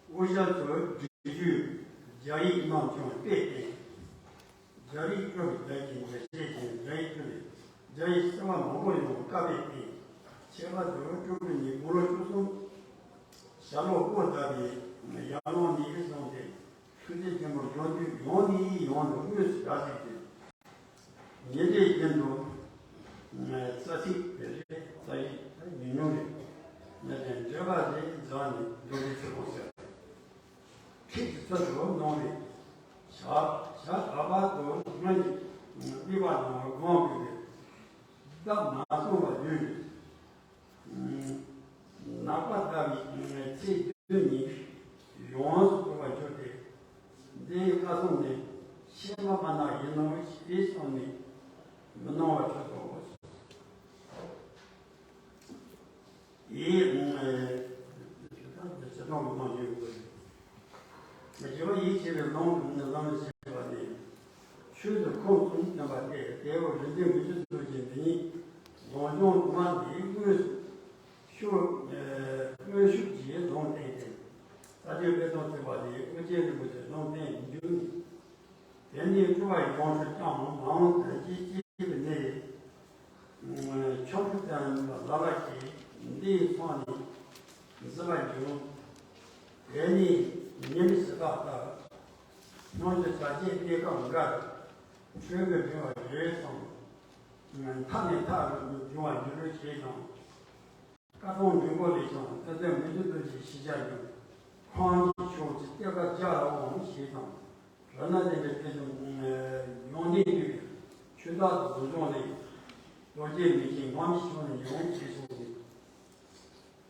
དབུ་ཞྭ་ཚོས་འབྲི་རྒྱུའི་རྒྱ་ཡིག་རྣམས་ཀྱང་དཔེས་བསྟན། རྒྱ་རིགས་སྤྲུལ་པའི་རྒྱ་ཡིག་གི་འགྲེལ་བཤད་ཀྱིས་རྒྱ་ཡིག་སྤྲུལ་པའི་རྒྱ་ཡིག་གསར་བ་མང་པོ་ཡོང་བའི་བཀའ་དཔེ་བསྟན། ཁྱད་པར་དུ་སྤྲུལ་སྐུ་ཉིད་དགུང་ལོ་བཅུ་གསུམ་ཞྭ་ལོ་པོ་བཏབ་པའི་ཡར་ལངས་ནས་བཟུང་སྟེ་ཐུགས་རྗེ་ཆེན་པོ་མགོན་དུས་ཡོངས་ནས་ཡོངས་སུ་དངོས་སུ་གྲགས་ཏེ། ཉེ་འབྲེལ་རྒྱུན་དུ་རྩ་ཚིག་དེ་རེད། རྩ་ཡིག་ཉུང་ཉུང་རེད། གནས་བརྟན་འགྲེལ་པ་དེ་སྦྱངས་ནས་མདོ་སྡེ་ཚིག་ཀོང་ཟེར། ཁྲིད་ཀྱི་ཚུལ་དུ་གནང་བའི་ཞག་ཞག་གྲགས་པ་དུ་སྔོན་གྱི་དམིགས་པ་དང་སྒོམ་དགོས་པའི་བརྡ་མ་གསུངས་པ་བརྒྱུད་ནས། ནག་པ་ལྟ་བུའི་ཚེ་བདུན་ནི་ཡོངས་སུ་གྲོལ་བར་གྱུར་ཏེ། འདིའི་བཀའ་གསུང་ནི་ཕྱི་མ་མ་ནག་ཡིན་ནོ་ཞེས་བསམས་ནས་མི་གནང་བར་གྱུར་ཏོ། ཡིད་ཅི་ཐོག་མི་མང་ཡོད་དགོས། རྒྱལ་བ་ཡིད་ཆེས་པའི་ལུང་དུ་ནི་ལམ་ལ་བྱེད་པ་སྟེ། ཆོས་ཀྱི་ཁུངས་གསུམ་བསྟན་པ་སྟེ། དེའོ་རིག་འཛིན་མི་བསྐྱོད་རྡོ་རྗེ་འདི་ཉིད་ལུང་སྦྱོང་དུ་མ་འདིའི་དངོས་སུ་ཤུགས་དངོས་ཤུགས་ཀྱིས་ལུང་བསྟན་ཏེ། ས་སྐྱ་པད་ཚལ་ཐེག་པ་ལས་ཨོ་རྒྱན་རིན་པོ་ཆེ་ལུང་བསྟན་འཇུག་ནས། དེ་ནས་སྤྲུལ་པ་ཡོངས་སུ་བསྐྱངས་མ་འོངས་དོན་གྱི་སྐྱེས་པའི་གནས། ཆོ་འཕྲུལ་ཙམ་ལ་ལ་ཞིག་འདིའི་ཚོགས་ནི་གཟི་བར་འབྱུང་། དེ་ནི་ཉི་མའི་གཟི་བརྗིད་ལྟར། སྣང་གཞི་བྱ་བྱེད་གནས་སྐབས་འགའ་རུ། འཕྲུལ་གྱི་འབྲེལ་བ་རེ་ཟུང་མཐའ་ནས་མཐའ་རུ་འབྱུང་བར་འགྱུར་ཞེས་དང་། བཀའ་གདམས་འབྲིང་པོ་ལས་ཀྱང་ཏན་ཏན་མི་འགྱུར་རྡོ་རྗེའི་ཞལ་བཞག་ཡང་། ཁོང་གི་ཕྱོགས་ཀྱི་གཏེར་ཁ་རྒྱ་ལ་འོང་ཞེས་དང་། ར་ན་དེ་འདྲའི་དཔེ་ཆ་ཡོང་ནས་བསྡུས་པའི་ཆོས་བདག་ཏུ་བཟོ་སྦྱོང་ལས། རྡོ་རྗེ་མིག་གི་ངང་གིས་བྱུང་ནས་ཡོང་ཞེས་གསུངས་ཏེ།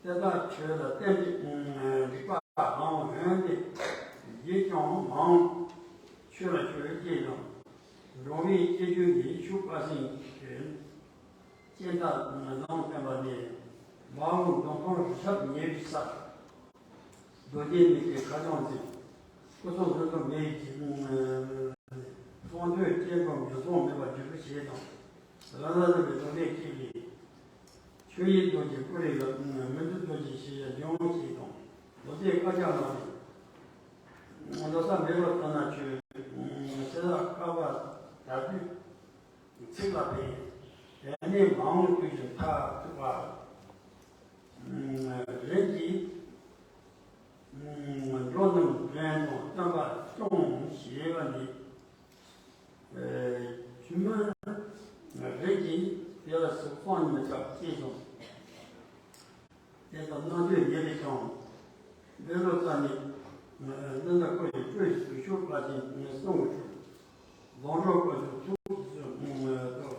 དེ་དག་ཆོས་ལ་བརྟེན་པའི་རིག་པ་རང་འོན་ཏེ། ཡིད་ཀྱང་མ་འོངས་ཆོས་ལ་ཆོས་ཀྱི་ཡང་། འགྲོ་བའི་སྐྱེ་རྒྱུ་ནི་ཤུགས་པ་སྲིན་གྱི། ཅན་དག་ལུང་བསྟན་པ་ནི། མ་འོངས་འདོད་ཁམས་རི་ཁྲོད་ཉེ་བའི་ས། རྡོ་རྗེ་མིག་གི་ཁ་བྱང་འཛིན། སྐུ་གསུང་ཐུགས་དམ་མེ་ཡིས་བརྗིད། མཐོང་ཐོས་སྐྱེ་འགོག་ངན་སོང་མེད་པར་འགྱུར་ཞེས་དང་། ར་ན་རིན་པོ་ཆེ་ལུང་བསྟན་གཅིག་ལས། ཆོས་དབྱིངས་རྡོ་རྗེ་སྐུ་རིང་ལ། མི་འགྱུར་རྡོ་རྗེ་ཞལ་བཞག་འབྱུང་ཞེས་དང་། རྡོ་རྗེ་བཀའ་རྒྱ་མ་ལས། ལོ་ཙཱ་མེ་ལོ་ཙཱ་ན་ཆོས། ཚེ་ལ་དཀའ་བ་དག་དུས། ཚིག་ལ་ཕན། དེ་ནས་མ་འོངས་དུས་ཀྱི་མཐར་ཐུག་པ། རིམ་གྱིས་འགྲོ་རྣམས་དོན་དང་བསྟན་པ་སྐྱོང་ཞེས་པ་ནི། ཆུ་མོན་རིགས་ཀྱིས་དེ་ལ་སུ་སྤང་མི་ཐབས་ཅེས་དང་། དེ་དག་རྣམ་དཔྱོད་ཉེ་བས་ཀྱང་། འདི་ལོ་ཙཱ་ནི་གནམ་ས་ཁོ་ཡི་སྤྲོས་སུ་ཤོར་བ་ཅན་གསུང་གི་ཁྲོད། ལོངས་སྤྱོད་དཀའ་ཐུབ་ཐུགས་སུ་གཏོར།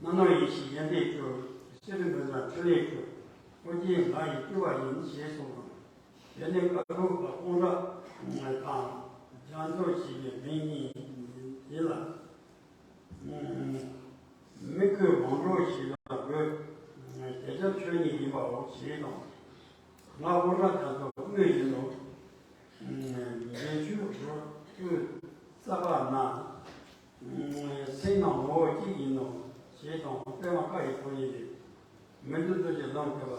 རྣམ་སྣང་ཡེ་ཤེས་ཡོན་ཏན་སྤྲོས། ཤེས་རིག་མི་བཟང་འཕྲིན་ལས་སྤྲོས། ཨོ་རྒྱན་ང་ཡི་སྤྲུལ་པ་ཡིན་ཞེས་གསུངས་དང་། དེ་ནས་བཀའ་སྒྲུབ་པ་ཀོང་ཇོ་དང་རྒྱ་མཚོ་ཞེས་པའི་མིང་གཉིས་ཡིན་ལ། མི་བསྐོས་ལོངས་སྤྱོད་ཞེས་པ་དགོས། དེ་ཆ་ཆོས་ཉིད་ཡིན་པའོ་ཞེས་དང་། ང་ཀོང་ཇོ་རྒྱ་མཚོ་དངོས་ཡིན་ནོ། འབྲས་ཆུ་རོ་སྤོས་རྩ་བ་ན། སེང་ནང་ངོ་བོ་གཅིག་ཡིན་ནོ་ཞེས་དང་། པདྨ་བཀའ་ཡི་ཐོག་ཡིན་ཏེ། མི་འདུ་ཚུལ་གྱི་ལམ་ཐེག་པ།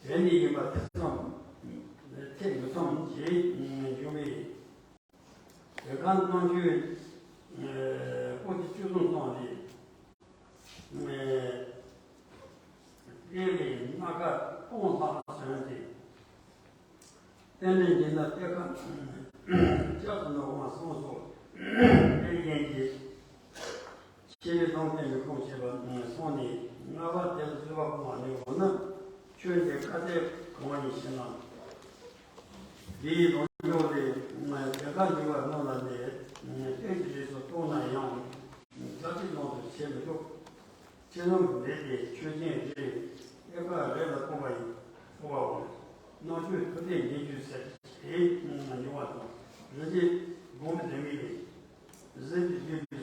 དེ་ནི་ཡིན་པ་ཐེ་ཚོམ་ཐེ་མི་ཚོམ་ཞེས་འབྱུང་བས། དེ་གང་རྣམ་དཔྱོད་པོ་ཏི་བཅུ་གསུམ་སོང་སྟེ། ཨེ། དེ་ལས་སྣ་ཁ་སྟོང་ལྷག་བྱོན་ཏེ། རྟེན་འབྲེལ་འདི་ན་གཏེར་ཁ་ལྕགས་སུ་ནོར་བ་སོང་སོ། དེ་ཡན་གྱི་ཆེ་བའི་ལུང་བསྟན་མི་ཁུངས་བྱེད་པ་སོང་ནས། ལྔ་པ་དེ་ལ་བཟོད་པ་སྤོང་བ་ནི། འོ་ན་ཆོས་འདི་བཀའ་གཏེར་གང་ཡིན་ཞེ་ན། འདིའི་ལུང་འཇུག་ལས། དེ་ལྟར་འཇུག་པ་རྣམས་ལ་ནི། གཏེར་གྱི་རིགས་སུ་གཏོགས་ན་ཡང་། རྩ་ཚིག་ལོངས་སུ་བྱེད་མི་ཐུབ། ཆེ་ལུང་གི་མེད་དེ་ཆོས་ཅན་རེད། དབྱེ་བ་རེ་ལ་ཕོག་པ་ཡིན། ཕོག་པའོ། རྣམ་དཔྱོད་མཐུ་ལྡན་ཉེ་རྒྱུད་ཟེར་ཞེས་འབྱུང་བ་དང་། རིན་ཆེན་སྒོམ་པའི་ལྡེ་མིག་ལས། གཟིགས་པའི་བསྡུས་པའི་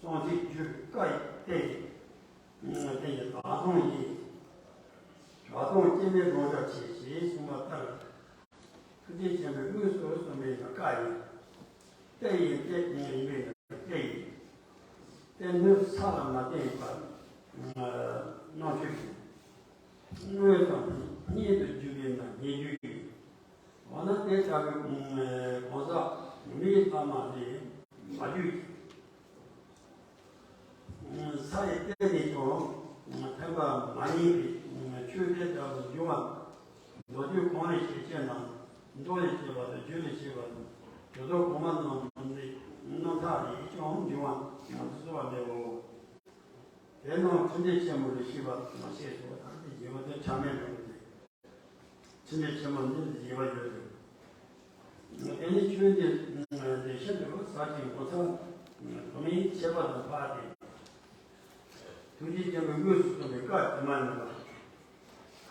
གསང་ཚིག་བརྒྱུད་བཀའ་ཡི་བསྟན་ཏེ། བསྟན་གྱི་བདག་དབང་ཡིན། བདག་དབང་སྐྱེ་མེད་རང་འཇགས་ཆེ་ཞེས་གསུངས་པ་ལྟར། ཐུགས་རྗེ་ཆེན་པོས་དངོས་སུ་གསུངས་པའི་བཀའ་ཡིན། གཏེར་ཡིན་གཏེར་ཡིན་པའི་གཏེར་ཡིན། གཏེར་སྣོད་ས་ལ་མ་བརྟེན་པར་རྣམ་དཔྱོད་ཡིན། དངོས་དང་སྙན་དུ་བརྒྱུད་པས་ན་སྙན་བརྒྱུད་ཡིན། འོ་ན་དེ་ལྟ་བུའི་གང་ཟག་མིའི་བླ་མ་ལས་མ་བརྒྱུད་ཀྱི། ས་ཡི་གཏེར་ནས་ཀྱང་ཐོན་པ་མ་ཡིན་པའི་ཆོས་དེ་ལྟ་བུ་འབྱུང་བ། མདོ་རྒྱུད་གང་ལས་ཤེས་ཅེ་ན། མདོ་ལས་སྐྱེས་པ་དང་རྒྱུད་ལས་སྐྱེས་པ་དང་། དེ་དག་གོང་མ་རྣམས་ཀྱི་རྣམ་ཐར་ལས་ཀྱང་འབྱུང་བ་ཡང་དུ་གསོལ་བ་འདེབས་འོ། དེ་རྣམས་ཐུགས་རྗེ་ཆེན་པོ་ལས་ཤེས་པ་དང་ཤེས་སོ། ད་ནི་རྒྱས་པ་དེ་ཆ་མེད་འགྲོ་སྟེ། ཕྱི་ནས་ཕྱི་མ་གཉིས་ཀྱི་དབྱེ་བ་ཡོད་དེ། དེ་ནི་ཆོས་འདི་འདི་ཤིན་ཏུ་ཟབ་ཅིང་ངོ་མཚར་དོན་ཡིད་ཆེས་པ་དང་འཕགས་ཏེ། ཐུགས་རྗེ་ཆེན་པོས་དངོས་སུ་གསུངས་པའི་བཀའ་དྲི་མ་མེད་པ།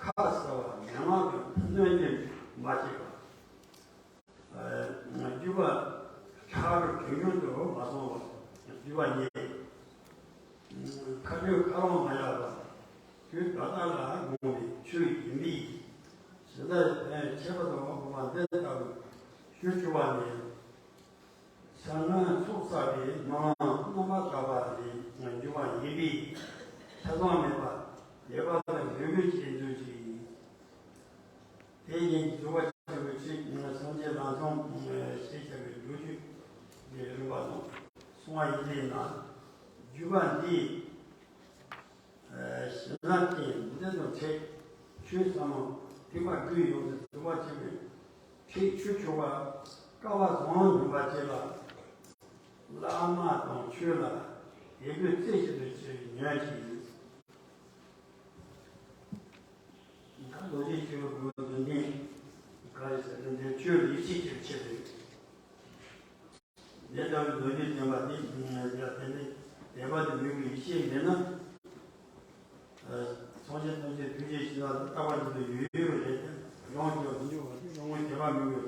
ཁ་གསལ་བ་མན་ངག་གི་སྣོད་ཀྱིས་མ་བཅད་པ། བརྒྱུད་པ་ཕྲ་རུ་གྲོལ་མྱུར་དུ་མ་སོང་བ། བརྒྱུད་པ་ཉེ། ཁ་གྲོས་ཁ་ལོང་མ་ཡལ་བ། དུས་ད་ལྟ་ལ་དགོངས་པའི་ཆོས་ཡིན་པས། གཞི་བདག་གི་ཕན་ཡོན་ཁྱད་པར་དུ་མ་ཕོག་པ་འདི་ལྟ་བུ་ཞུ་བཅུག་པ་ནི། མཚན་སྔོན་ཚོགས་བསགས་པའི་སྨོན་ལམ་རྣམ་པར་དག་པ་ལས་བརྒྱུད་པ་ཡིན་པས། ཆ་ཚང་མེད་པ་ཡོད་པ་ལ་འབུལ་དགོས་ཅེས་མཛོད་ཅིག་ཡིན། དེ་ཡིན་རྫོགས་པ་ཆེན་པོའི་ཚུལ་སངས་རྒྱས་ལམ་སྲོལ་ཞེས་བྱ་བའི་ལོ་རྒྱུས་ཀྱི་རིམ་པ་དང་གསུང་བ་ཡི་གེ་ན། བརྒྱུད་པ་འདིས་གཞི་ན་རྟེན་འདི་དང་འཕྲད། ཆོས་ཟབ་མོ་ཐེག་པ་དགུའི་ཡོངས་སུ་རྫོགས་པ་ཆེན་པོའི་ཁྲིད་ཆོས་མཆོག་པ་བསྐལ་པ་བཟང་པོ་འབྱོངས་པ་བཅས་ལ། བླ་མ་དང་ཆོས་ལ་དད་གུས་རྩེ་གཅིག་ཏུ་ཆེ་བའི་ཉོན་ཅིག་ཡིན། ད་རྡོ་རྗེ་ཆོས་གོས་འདི་ནི་ག་རེ་ཟེར་ན། འདི་ཆོས་ལ་ཡིད་ཆེས་ཆེར་བྱེད་པའི། དེ་ལྟ་བུའི་ལོ་རྒྱུས་བསྟན་པ་དེ་ཡང་དེ་ནི་དད་པ་དང་མོས་གུས་ཡིད་ཆེས་མེད་ན། སངས་རྒྱས་ཐམས་ཅད་ཐུགས་རྗེ་ཆེ་ན་རྟག་པར་འདི་ལ་ཡོད་ཡོད་རེད་དེ། ཡོང་ཀྱང་མི་འཇུག་པ་དེ་ཡོང་བའི་དད་པ་མོས་གུས་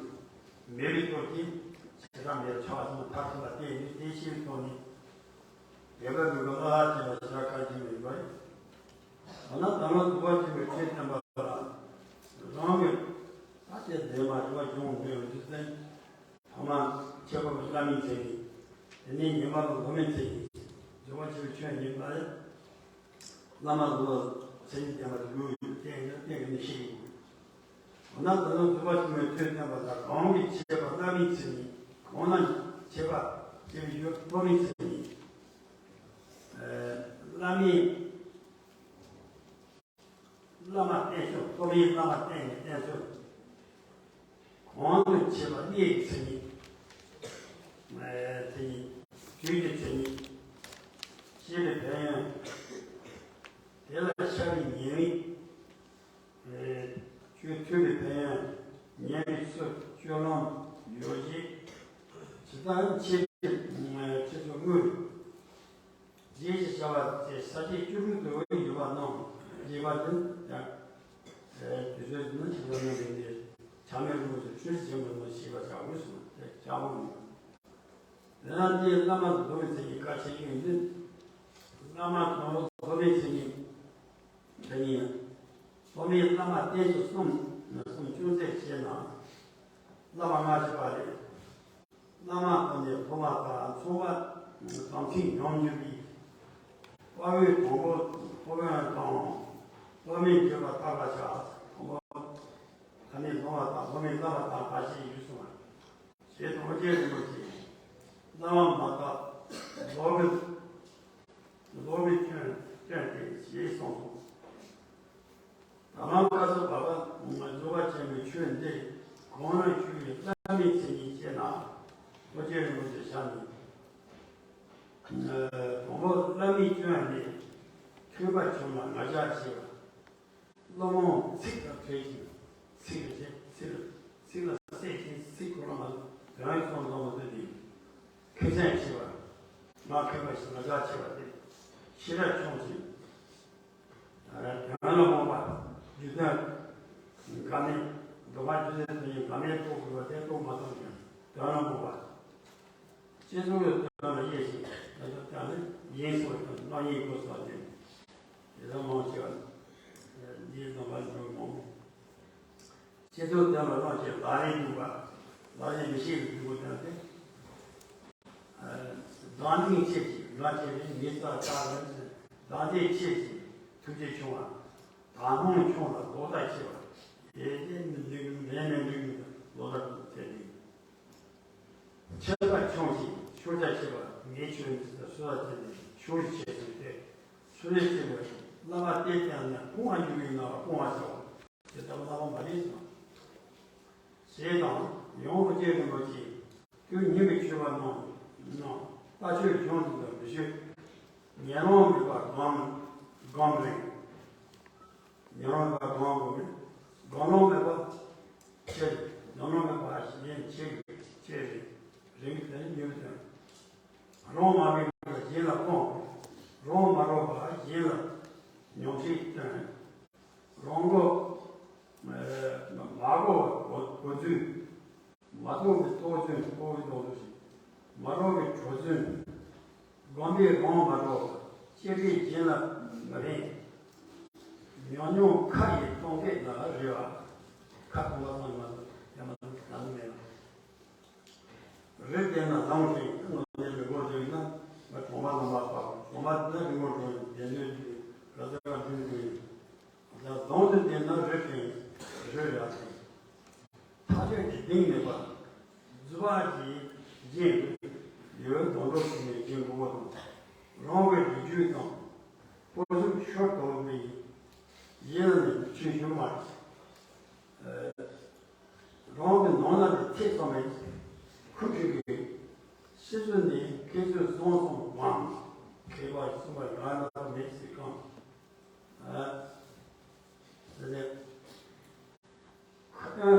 མེད་པའི་སྐོར་གྱི་བྱེ་བྲག་མེད་ཆགས་སོང་མཐར་ཐུག་ལ་བརྟེན་ནས་དེ་ཤེས་པའི་ཐོག་ནས། དད་པ་མོས་གུས་ལ་ལ་བྱེད་པ་ཞེ་དྲག་གལ་ཆེན་པོ་ཡིན་པ་རེད། འོ་ན་ད་ལོ་རྫོགས་པ་ཆེན་པོའི་ཆོས་བསྟན་པ་ལ་རང་གི་ད་ལྟའི་འདས་མ་རེད་པ་གཞུང་འདོན་རྒྱུ་བསྟན། ཐ་མ་ཁྱད་པར་དུ་བླ་མའི་མཚན་ཉིད། དེ་ནས་ཉི་མ་དང་མགོན་མེད་མཚན་ཉིད། རྫོགས་པ་ཆེན་པོའི་ཆོས་ཉིད་ལ་ཡང་བླ་མ་ལ་མཚན་ཉིད་ལྡན་པ་དེ་ལུགས་ཡོད་བསྟན་ཡང་བསྟན་གྱི་ནི་ཤེས་ཡོད། འོ་ན་ད་ལོ་རྫོགས་པ་ཆེན་པོའི་ཆོས་བསྟན་པ་ལ་གང་གིས་ཆེ་བ་བླ་མའི་མཚན་ཉིད། གང་ལ་ཆེ་བ་ཆེ་བའི་ཡུལ་སློབ་མའི་མཚན་ཉིད། བླ་མའི་བླ་མ་བསྟེན་ཚུལ། སློབ་མའི་བླ་མ་བསྟེན་ནས་བསྟེན་ཚུལ། གོང་དུ་བྱས་པ་གནས་ཀྱི་མཚན་ཉིད། མཚན་ཉིད། དུས་ཀྱི་མཚན་ཉིད། ཤེས་པའི་ཕན་ཡོན། དེ་ལ་ཤར་བའི་ཉེ་བའི་ཆོས། ཐོས་པའི་ཕན་ཡོན། ཉན་པའི་ཚུལ། སྤྱོད་ལམ། ཡོ་བྱད། ཇི་ལྟར་འཆད་པའི་ཁྱད་ཆོས་དངོས། རྗེས་ཀྱི་བྱ་བ་དེ་ས་བཅད་བཅུ་དྲུག་ཏུ་ཡོད་པ་རྣམས་རྒྱས་པ་འདི་ཡང་། དུས་ཚོད་ནི་ཆེ་བ་ནི་རིང་སྟེ། ཆ་མེད་རུང་ཞིང་ཆོས་ཀྱི་ཆེན་པོ་ནི་ཤེས་པར་བྱ་དགོས་གསུངས་ཏེ། བྱ་དགོས་མོད། དེ་ན་འདིའི་བླ་མ་དང་སློབ་མའི་མཚན་ཉིད་བཀའ་ཆེ་ཤོས་འདི། བླ་མ་དང་སློབ་མའི་མཚན་ཉིད་འདི་ཉིད། སློབ་མའི་བླ་མ་བསྟེན་ཚུལ་གསུམ་ནི་གསུམ་ཅུང་ཟད་བཤད་ན། བླ་མ་ལྔ་བཅུ་པ་རེད། བླ་མ་དང་ནི་སློབ་མ་དང་མཚུངས་པ་དམ་ཚིག་ཉམས་འགྱུར་བའི། དཔའ་བོའི་དང་པོ་སློབ་དཔོན་དང་། སློབ་མའི་འགྱུར་བ་བརྟག་པར་བྱ། དང་པོ་ད་ནི་སློབ་མ་དང་སློབ་མའི་བསླབ་པ་དང་བརྟག་ཞིབ་ཡོད་གསུངས་པ། ཞེས་དང་རྗེ་རིན་པོ་ཆེ་བླ་མ་མ་བརྟགས་ལོག་གི་ལོག་གི་སྐྱོན་སྐྱོན་ དང་པོ་བླ་མའི་སྐྱོན་ནི། ཐོས་པ་ཆུང་ལ་ང་རྒྱལ་ཆེ་བ། བླུན་རྨོངས་ཚིག་དང་བྲལ་ཞིང་། ཚིག་ལ་བྱེད་ཚིག་ལ་ཚིག་ལ་བསྲེ་ཞིང་ཚིག་ཁོ་ན་མ་དོན་ཡོད་ཚོང་ཚོང་མ་ཐུབ་ཅིང་། མཁས་སེམས་ཆེ་བ། ང་མཁས་པ་ཞིག་ང་རྒྱལ་ཆེ་བ་སྟེ། ཤེས་རབ་ཆུང་ཞིང་། དོན་ལ་རྨོངས་པ། རྒྱུ་མཚན་འགའ་མེད། འདོད་པ་རྒྱུ་མཚན་དོན་ཡིན་འགའ་མེད་རྟོགས་དགོས་པ་དེ་རྟོགས་མ་ཐུབ་ཀྱང་དོན་ལ་རྨོངས་པ། སྤྱི་ཚོགས་ཀྱི་དོན་ལ་དབྱེ་ཞིང་དེ་ཚོ་དོན་ལ་ཡིན་སོགས་དང་རྣམ་གཡེང་དགོས་སོགས་ཏེ། དེ་ཚོ་མང་ཆེ་བ་འདིའི་དོན་ལ་འཇུག་མང་པོ། སྤྱི་ཚོགས་དོན་ལ་རྣམ་ཤེས་ལག་ལེན་འཇུག་པ། ལག་ལེན་མི་ཤེས་པའི་འཇུག་པ་དོན་ཏེ། སྡང་འཛིན་ཆེ་ཞིང་ལ་ཆེ་བའི་མི་ས་ཆགས་ལ། སྡང་འཛིན་ཆེ་ཞིང་ཐུགས་རྗེ་ཆུང་བ། དག་སྣང་ཆུང་ལ་ལོག་ལྟ་ཆེ་བ། དེ་དེ་ནི་འདི་མེད་མེད་འདི་ལོག་ལྟ་དེ་ནི། ཆད་པ་ཆུང་ཞིང་ཤོར་བྱ་ཆེ་བ། ངས་ཆོས་མི་ཟེར་སུ་ལ་བརྟེན་ནས་ཤོར་ཞིག་བྱས་ཟིན་ཏེ། ཆུ་ལས་ཆེ་བ་ཞིག་བསླབ་པ་དེ་ཀྱང་ནི་སྤོང་བ་འཇུག་པའི་ནང་ལ་སྤོང་བ་བྱའོ། དེ་ལྟ་བུ་བསླབ་པ་མ་རེད་གསུངས། ཞེས་དང་ཡང་ཨོ་རྒྱན་རིན་པོ་ཆེས་དུས་ཉིད་ཀྱི་ཆོས་པ་རྣམས་རྣམས་ལྟ་ཆོས་སྦྱོང་ཟིན་དུ་མི་ཆོས། ཉན་རང་མེད་པར་སྒོམ་སྒོམ་རིང་། ཉན་རང་མེད་པར་སྒོམ་སྒོམ་རིང་། སྒོམ་རང་མེད་པ་ཆེ། ཉན་རང་མེད་པ་གཞན་ཆེ་ཆེ་རིང་། རིང་དེ་ཉིད་དོན། རང་མ་རིག་པ་གཞན་ལ་སྤོང་། རང་མ་རིག་པ་གཞན་ལ་ཉམས་ཞིབ་སྟོན། རང་གོ་མ་གོ་བ་གོ་ཚུལ། མ་རྟོགས་པའི་རྟོགས་ཚུལ། རྟོགས་པའི་རྟོགས་ཚུལ་ཞིག་མ་རྟོགས་པའི་གྲོལ་ཚུལ། སྒོམ་པས་རང་མ་གྲོལ། སྤྱིར་གྱིས་གཞན་ལ་མི་ཕན། ཉོན་མོངས་ཁ་ཡི་སྟོང་སྐད་ལ་རེ་བ། ཁ་སྟོང་པ་སང་མ་ཡ་མ་ལ་མེད་ལ། རིགས་ལྡན་ན་ལམ་རིང་ངོ་ནས་མི་གོ་འདུག་ན། ང་གྲོང་པ་ནང་མ་པ་གྲོང་པ་འདི་ན་རིང་མོ་འགྲོ་ཡིན་བདེན་དོན་འདི་ག་ཚོད་ག་འདུན་འདུན་ཡིན། ད་གདོང་དུ་བསྟན་ན་རི་ཕྲན་རི་ར་ཕྲན། ཐག་ཆོད་ཀྱི་གཏིང་མེད་པ། རྫུ་བ་གྱི་རྒྱན་ཡོད་སྡོང་གྲོགས་ཀྱི་ནས་རྒྱན་དགུ་པོ་དང་། རང་གི་རྒྱུད་དང་སྤོ་གཟུགས་ཤོར་དོགས་པའི་ཡིད་ལ་ནས་ཆོས་ཞུ་མ་རེད། རང་གི་ནང་ན་ནས་ཐེ་ཚོམ་མེད། ཁུ་ཁྲིག་གི་ཕྱི་ཚུལ་ནས་ཁེ་ཚུལ་བཟང་སོང་བའམ་མཁས་པ་གསུངས་པ་ཡང་ན་མེད་ཟེར་གང་། དེ་ནས་ཁ་ཏོན་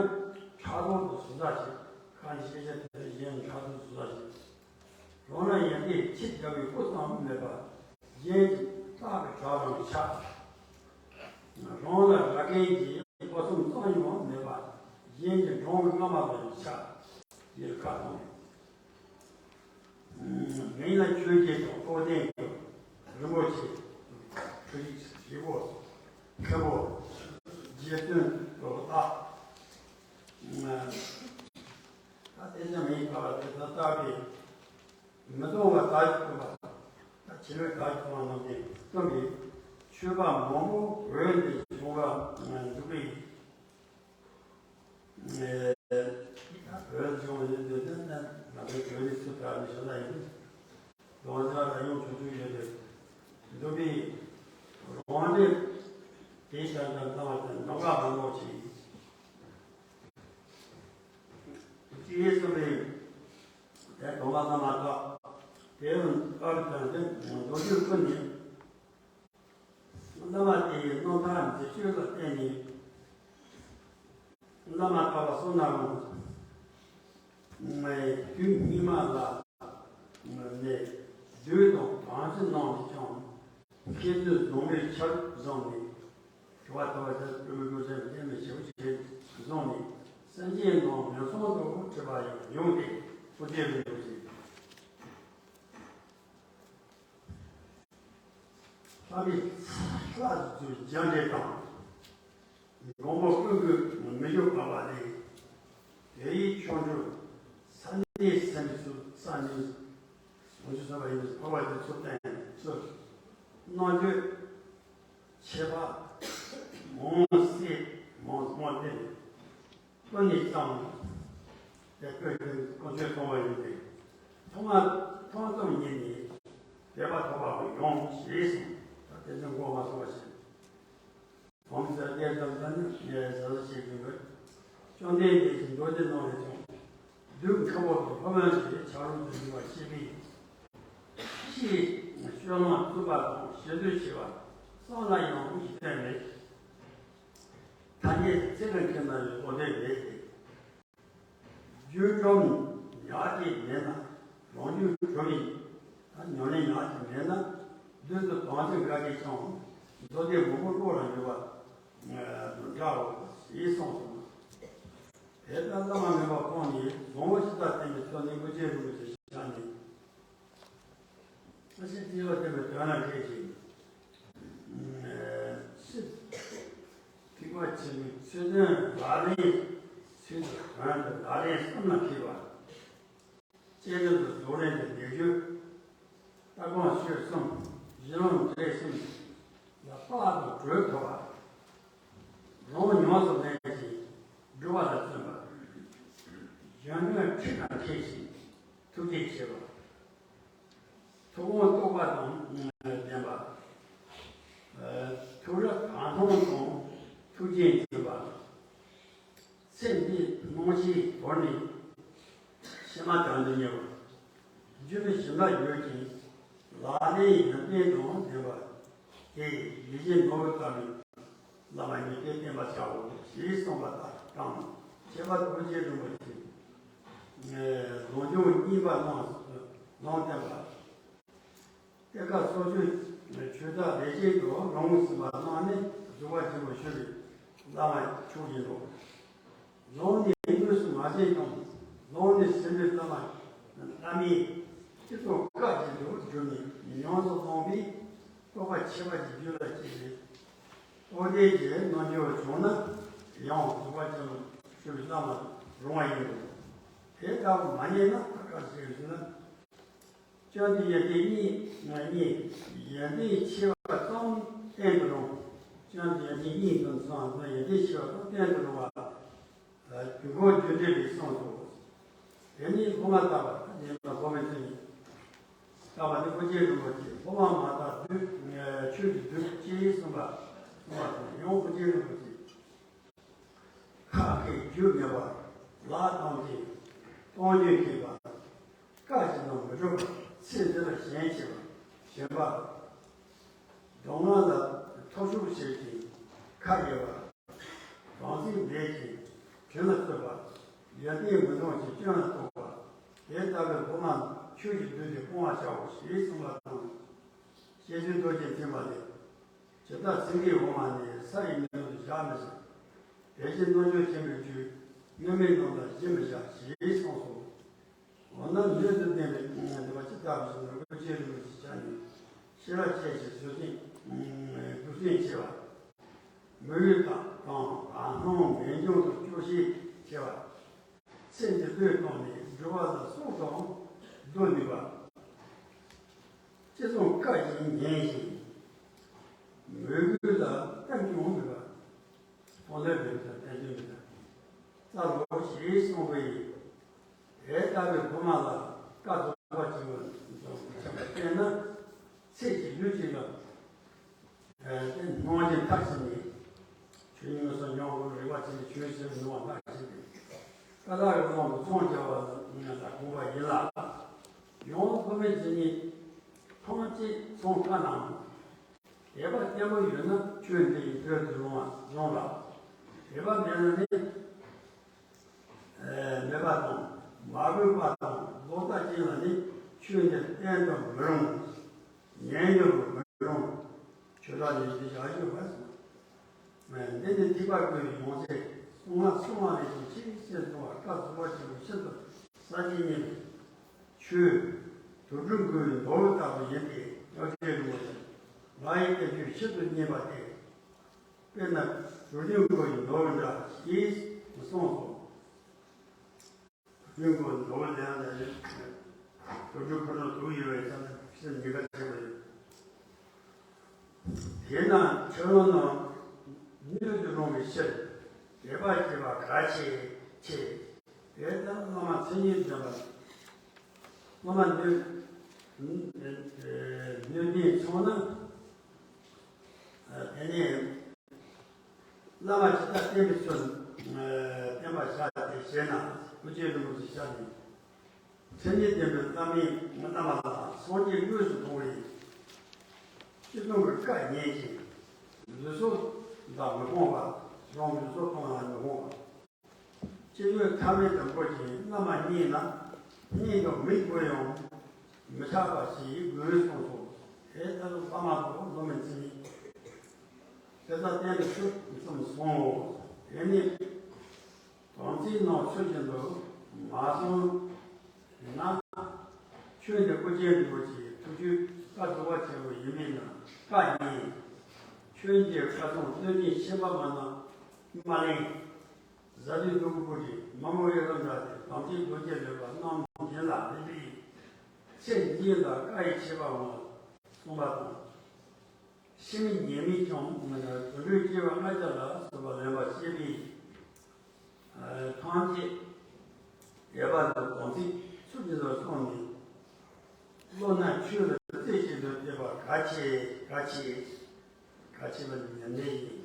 ཕྲག་དོག་ཏུ་ཟུག་ཟ་ཞིག་ཁ་ནས་ཤེས་བྱ་དེ་གཞན་ཕྲག་དོག་ཟུག་ཟ་ཞིག་རང་ལ་ཡོན་ཏན་ཆེ་རྒྱ་བའི་སྐུ་ཙམ་མེད་པ། གཞན་གྱི་རྟག་གི་གྲགས་རང་ཆགས། རང་ལ་རག་མཁན་གྱི་སྒོ་གསུམ་ཙམ་ཡང་མེད་པ། གཞན་གྱི་འགྲོ་བ་རྔ་མ་ལ་ཡང་ཆགས། ཡིད་ཁ་ཐོག་ནས། ངེད་ལ་ཆོས་རྒྱལ་དང་རྟོགས་ལྡན་གྱི་རིན་པོ་ཆེ། ཁྲུ་ཡིག་ཞིག་པོ་མཁན་པོ་རྗེ་བཙུན་དུ་བཏགས། ད་དེ་ཙམ་ཡིན་པ་དེ་ད་ལྟ་གི་མི་གཏོང་བ་དག་གིས་སྟོན་པ། ད་ཕྱི་རོལ་དག་གིས་སྟོན་པ་རྣམས་ཀྱིས་སྟོན་པའི་ཆོས་པ་མང་པོ་བོད་འདི་བྱུང་བ་འདུག་པས། བོད་ལྗོངས་ཡིན་དུས་ནི་ང་ཚོའི་བོད་རིགས་སུ་གྲགས་ནས་ཞུ་ན་ཡིན། རྡོ་རྗེ་ལ་ཡང་ཆུང་ཆུང་ཡོད་དེ། འདུག་པས་རང་རྒྱལ་དེའི་དོན་དུ་བཏང་བ་དང་འདོད་པ་མ་ནོར་ཞིང་། ཅི་ཡིན་གསུངས་པས་དེ་སྡོམ་པ་ཙམ་མ་གཏོགས། དེ་ཡང་བཀའ་དོན་དེ་མདོ་རྒྱུད་ཀུན་ནས། བླ་མ་དེ་ཡི་རྣམ་ཐར་མཛེས་དཔྱོད་ལ་བརྟེན་ནས། བླ་མ་དག་པ་བསོད་ནམས་དབང་། དུས་སྙིགས་མ་ལ་ནས་བདུད་དང་བང་ཆེན་རྣམས་ཀྱིས་ཀྱང་། མཁས་བཙུན་བཟང་པོའི་ཆར་བཟུང་ནས། དྲི་བ་དུ་བ་ཆར་བུ་མོའི་གོས་ཆེན་ལྡེ་མིག་ཞེ་པོ་ཅིག་བཟུང་ནས། སེམས་ཅན་རྣམས་ངན་སོང་དུ་ཁྲིད་པ་ཡང་མྱོང་སྟེ། ཨོ་རྒྱན་རིན་པོ་ཆེ། ལྷ་མིའི་ལྷ་རྫུ་རྒྱ་འདྲེ་དང་། མགོན་པོ་ཀུན་གྱི་མི་བསྐྱོད་འཕགས་པ་ལས། དེ་ཡི་ཕྱོགས་བཅུ་ས་གནས་སེམས་ཚུལ་ས་གནས། ས་གནས་ས་པ་ཡིན་འཕགས་པ་དེ་ཚུལ་བསྟན་ཚུལ། རྣམ་དཔྱོད་ཆེ་བ་མང་སྲིད་མང་མང་སྟེ། ཀུན་ནས་བསམ། དེ་ཀུན་ཀུན་ཀུན་སྤྱོད་གཏོང་བ་ཡིན་ཏེ། ཐོག་མ་ཐོག་ཙམ་ཉིད་ནས་དད་པ་ཐོབ་པ་ཡོང་ཞེས་གསུངས། ད་དེ་ཚོ་མགོ་མ་ཚོས་པ་བྱས། བོམ་ཟེར་རྒྱལ་ཙམ་ཙམ་ནི་ངས་ཟ་ཟ་བྱེད་ཀྱི་མོད། བཅོམ་ལྡན་འདས་ཀྱིས་མདོ་སྡེ་ནང་ནས་ཀྱང་། བདུད་མཁན་པོ་དང་ལྷ་མོ་ཞེས་ཆ་རོགས་སུ་འབྱུང་བ་ཤེས་པས། ཕྱིའི་སྤྱོད་ལམ་རྩུབ་པ་དང་ཞེ་འདོད་ཆེ་བ་བསམ་ལ་ཡང་ཁུངས་ཤིག་བསྟན་མེད། ཐ་སྙད་ཚིག་ལ་མཁས་ན་ཡང་གོ་དོན་མེད་དེ། རྒྱུ་གྲུབ་ཉག་གཅིག་མེད་ན་རང་རྒྱུ་གྲུབ་ཡིན། ད་ཉམས་ལེན་ཉག་གཅིག་མེད་ན་བདུད་རྩི་དང་ཚིག་འགའ་གིས་ཀྱང་མདོ་སྡེ་མང་པོ་བློ་ལ་འགྱུར་བ་འདྲའོ་ཞེས་གསུངས་སོ། དེ་ལྟར་བླ་མ་མེད་པ་སྤངས་ནས་བཟང་པོ་ཇི་ལྟར་བསྟན་པའི་ཚུལ་ནི་ཀུན་མཁྱེན་རིན་པོ་ཆེ་ཞལ་ནས། ཨ་ཕྱི་དེ་ལ་བསྟན་པའི་དོན་ལ་འགྲེལ་ཞིང་། ཕྱི་ཐེག་པ་ཆེན་པོའི་ཚུལ་སྟོན་ལག་ལེན་ཚུལ་དུ་དོན་དུ་ལག་ལེན་བསམ་ལ་འཁེལ་བ། སྤྱན་རས་གཟིགས་རྫོགས་རིམ་གྱི་ལས་རྒྱུ། ལྟ་སྒོམ་སྤྱོད་གསུམ་གཞི་ལམ་འབྲས་གསུམ་ལ་དཔག་ཏུ་གྲོལ་ཐུབ་པ། རང་ཉམས་སུ་ལེན་ཅིང་སྒྲུབ་པ་ལ་བརྩོན་པ། གཞན་དོན་ཁྲིད་དང་མཁས་ཤིང་ཐུགས་རྗེ་ཆེ་བ། ཐུགས་དགོངས་རྟོགས་པ་དང་ལྡན་པ། ཐུགས་རབ་གང་མཐོང་དང་ཐུགས་རྗེ་འཛིན་པ། ཚེ་འདིའི་སྣང་ཤས་བོར་ནས་ཕྱི་མ་དོན་དུ་གཉེར་བ། རྒྱུ་ནི་ཞིང་ལ་ཡོད་ཅིང་ལག་ལེན་ཡོན་ཏན་དང་ལྡན་པ། དེ་ཡི་ཡིད་བཞིན་ནོར་བུ་ལྟ་བུའི་བླ་མ་ཉིད་དེ་བསྟེན་པར་བྱའོ་ཞེས་གསུངས་པ་དང་། ཁྱད་པར་དུ་ཀུན་མཁྱེན་རིན་པོ་ཆེ་ལོ་རྒྱུན་གཉིས་པ་ལུང་ལུང་བསྟན་པ། གཏེར་ཁ་སོ་བཅུའི་ཆོས་བདག་ལས་ཅན་དུ་ལུང་ཟིན་པ་གནང་ནས་རྫོགས་པ་ཆེན་པོ་ཞུ་བའི་བླ་མ་མཆོག་ཡིན་ནོ། ལུང་འདི་དངོས་སུ་མ་ཟིན་ཀྱང་ལུང་འདི་ཟིན་པའི་བླ་མ་བླ་མའི་སྤྱི་གཙུག་བཀའ་བཞིན་དུ་བསྒྲུབས་ནས་ཉམས་སུ་བླངས་པས་རྟོགས་པ་ཁྱད་པར་གྱི་རྒྱུད་ལ་སྐྱེས་ནས། ཨོ་དེ་ཀྱི་རྣལ་འབྱོར་བྱུང་ན་ཡང་རྫོགས་པ་ཅན་ཞུ་བའི་བླ་མ་རུང་བ་ཡིན་ནོ། དེ་ལྟ་བུ་མ་རྙེད་ན་ད་ག་ཟེར་ཞུ་ན། སྤྱན་དུ་ཡོན་ཏན་གཉིས་གཉིས། ཡོན་ཏན་ཆེ་བ་ཙམ་བསྟན་དུ་རུང་། སྤྱན་དུ་ཡོན་ཏན་གཉིས་ཙམ་ཙམ་ཡོན་ཏན་ཆེ་བ་ཙམ་བསྟན་དུ་རུང་བ། རྒྱུ་འགོག་རྒྱུ་འབྲས་ལས་གསུངས་སོ། དེ་ནི་སློབ་མ་ལྟ་བ་དང་ཉན་པ་སློབ་མའི་མཚན་ཉིད། ལྟ་བ་ནི་ཀུན་མཁྱེན་རིན་པོ་ཆེ་སློབ་མ་མ་ལྟ་བདུད་ཆོས་ཀྱི་བདུད་ཅེས་གསུངས་པ་གསུངས་པ་དང་ཡང་ཀུན་མཁྱེན་རིན་པོ་ཆེ། ཁ་སྐད་རྒྱུ་མེད་པ། ལག་བཏང་སྟེ་གཏོང་རྒྱུ་མཁས་པ། བཀའ་བཞིན་དུ་མི་སྒྲུབ་པ། ཚེ་འདི་ལ་ཞེན་ཆེ་བ། ཞེན་པ། སྡུག་བསྔལ་ལ་ཐོར་ཅོག་བྱེད་ཅིང་ཁ་ཡེར་བ། རང་ཚིག་འདས་ཅིང་དྲིན་ལ་བརྩོན་པ། ཡོན་ཏན་མི་འདོང་ཞིང་སྐྱོན་ལ་རྟོག་པ། དེ་ལྟ་བུའི་སློབ་མ་ཆོས་ཀྱི་བདུད་དེ་སྤོང་བར་བྱའོ་ཞེས་གསུངས་པ་དང་། སྐྱེས་ཆེན་རྡོ་རྗེ་འཛིན་པ་ལས། ཇི་ལྟར་སེང་གེའི་འོ་མ་ནི་ས་ཡི་ནང་དུ་བཞག་མི་བྱ། དེ་བཞིན་རྣལ་འབྱོར་ཆེན་པོའི་རྒྱུད་སྔོན་མའི་ནང་ལ་བཞིན་མི་བཞག་ཞེས་གསུངས་སོ། འོ་ན་ལུས་སུ་ལྡན་པའི་འདུལ་བ་ཇི་ལྟ་བུ་ཞིག་ན་ཀུན་མཁྱེན་རིན་པོ་ཆེ་ཞལ་ནས་ཤེས་རབ་ཆེ་ཞིང་བཟོད་བསྲན་བཟོད་བསྲན་ཆེ་བ། མི་འོས་དང་དང་དག་སྣང་ངེས་འབྱུང་དུ་སྐྱོ་ཤས་ཆེ་བ། ཚེ་འདི་ལྟོས་བཏང་ནས་སྒྲུབ་པ་ལ་སྲོག་དང་བསྡོ་ནུས་པ། ཅི་གསུང་བཀའ་བཞིན་ཉན་ཞིང་། མོས་གུས་ལ་གཏན་ཀྱང་མེད་པ། སྤོང་ལེན་མེད་པ་གཏན་ཀྱང་མེད་པ། རྩ་ལོ་ཞེས་གསུངས་པ་ཡིན། དེ་ལྟ་བུའི་སློབ་མ་ལ་བཀའ་རྫོགས་པ་ཆེན་པོ་འཛོམས་ཆེན་པོ་བསྟན་ན། ཚེ་གཅིག་ལུས་གཅིག་ལ། དེ་སྣང་ཞིང་ཐག་བཅད་ནས། ཆོས་ཉམས་སུ་མྱོང་བར་རིག་པ་ཆེན་པོའི་ཆོས་སུ་མྱོང་བ་ཐག་བཅད་དེ། ཀ་དག་གི་དབང་དུ་ཚོང་རྒྱག་པ་ལ་དགོངས་པ་ཡིན་ལ། ཡང་དབུ་མའི་མཚན་ཉིད་ཐམས་ཅད་ཚོང་དཀའ་ནའང་། དད་པ་བརྟན་པོ་ཡོད་ན་ཆོས་འདི་ཡི་དོན་དུ་ལོང་བ་ལོང་ལ། དད་པ་མེད་ན་ནི། མེད་པ་དང་མ་གོས་པ་དང་ལོག་ལྟ་ཅན་ལ་ནི་ཆོས་འདི་བསྟན་དུ་མི་རུང་། ཉན་དུ་མི་རུང་། ཆོས་གྲགས་ནི་འདི་བཞག་ཞུ་བ་སོང་། འདི་ནི་ཐེག་པ་ཀུན་ཡོངས་རྫོགས་གསུང་ང་གསུང་བ་ལས་ཀྱང་ཆེས་ཆེར་གསུང་བ་བཀའ་རྫོགས་པ་ཆེན་པོ་ཤིན་ཏུ་ཟབ་ཅིང་རྙེད་པའི་ཆོས། དུར་ཁྲོད་ཀུན་མདོ་ལྟ་བུ་ཡིན་ཏེ་ཡང་ཅེས་རིང་པོ་ཞིག་ང་ཡི་བསྟན་བཅོས་ཤིན་ཏུ་རྙེད་པ་སྟེ། དཔེར་ན་དུར་ཁྲོད་ཀུན་མདོ་འདྲ་ཞེས་གསུངས་སོ། དུར་ཁྲོད་ཀུན་མདོ་ལས་ལས་དུར་ཁྲོད་ཁོ་ན་དུག་ཡོད་པའི་ཆ་ནས་ཕྱིར་ཉེན་ཁ་ཆེན་པོ་ཡོད། དེས་ན་ཁྱོད་རང་རྣམས་སྣོད་དུ་རུང་བའི་ཕྱིར་དད་པ་བསྐྱེད་པ་གལ་ཆེ་ཆེ། དེ་ལྟར་བླ་མ་མཚན་ཉིད་ལྡན་པ། བླ་མ་སྣོད་སྣོད་ལྡན་བྱུང་ན། དེ་ནས་བླ་མ་ཇི་ལྟར་བསྟེན་པའི་ཚུལ་བསྟན་པར་བྱ་སྟེ་ཞེ་ན། ཀུན་མཁྱེན་རིན་པོ་ཆེ་ཞལ་ནས། མཚན་ཉིད་ལྡན་པའི་བླ་མའི་བླ་མ་ལ་ སངས་རྒྱས་དངོས་སུ་མཐོང་བས། སྤྱི་སྟོང་གི་བཀའ་ཉན་ཅིང་། ལུས་སྲོག་དང་མི་ཕོངས་པ། རང་ལུས་སྲོག་ཕོངས་ལ་མི་ཕོངས་པ། སྤྱི་བོས་ཐ་མལ་དུ་འབོད་ཅིང་བླ་མ་བསྙེན་ན། སྙིང་དང་མིག་གུ་ཡང་མི་ཆགས་པ་ཞིག་དགོས་གསུངས་སོ། དེ་ལྟར་བླ་མ་དང་སློབ་མའི་མཚན་ཉིད། དེ་དག་གཏན་དུ་ཕྱོགས་གསུམ་སོང་ངོ་། དེ་ནས་དམ་ཚིག་རྣམས་ཚུལ་བཞིན་དུ་མ་བསྲུངས་ན། ཆོས་འདི་ཨོ་རྒྱན་རིན་པོ་ཆེའི་ཐུགས་རྒྱུད་བཀའ་སྒྲུབ་པ་ཆེན་པོ་ཡིན་པས་ན། བཀའ་ཉན། ཆོས་འདི་ཁ་ཚང་བློ་ཅན་ཤེས་པ་མ་ན་མ་ལེན། གཟའ་བདུད་འདུལ་དགུ་གི་མ་མོ་ཡི་རང་འདྲ་སྟེ། དམ་ཚིག་རྡོ་རྗེ་ལེགས་པ་རྣམ་བཞིན་ལ་ལེགས་པའི་ཚེ་འདི་ལ་བཀའ་ཡི་ཆད་པའང་གསུངས་པ་དང་། ཤི་མི་ཉེས་མིན་ཀྱང་དུད་འགྲོའི་སྐྱེ་བ་ལྔ་བརྒྱ་ལ་སོགས་པ་ལེན་པར་བྱེད་པའི་ཐམས་ཅད་ཡོད་པ་དང་། དམ་ཚིག་ཚུལ་བཞིན་དུ་བསྲུངས་ནས། བློ་སྣ་ཆོས་ལ་རྩེ་གཅིག་ཏུ་གཏད་པ་གལ་ཆེ། གལ་ཆེ། གལ་ཆེ་བ་ཉམས་ལེན་ཡིན།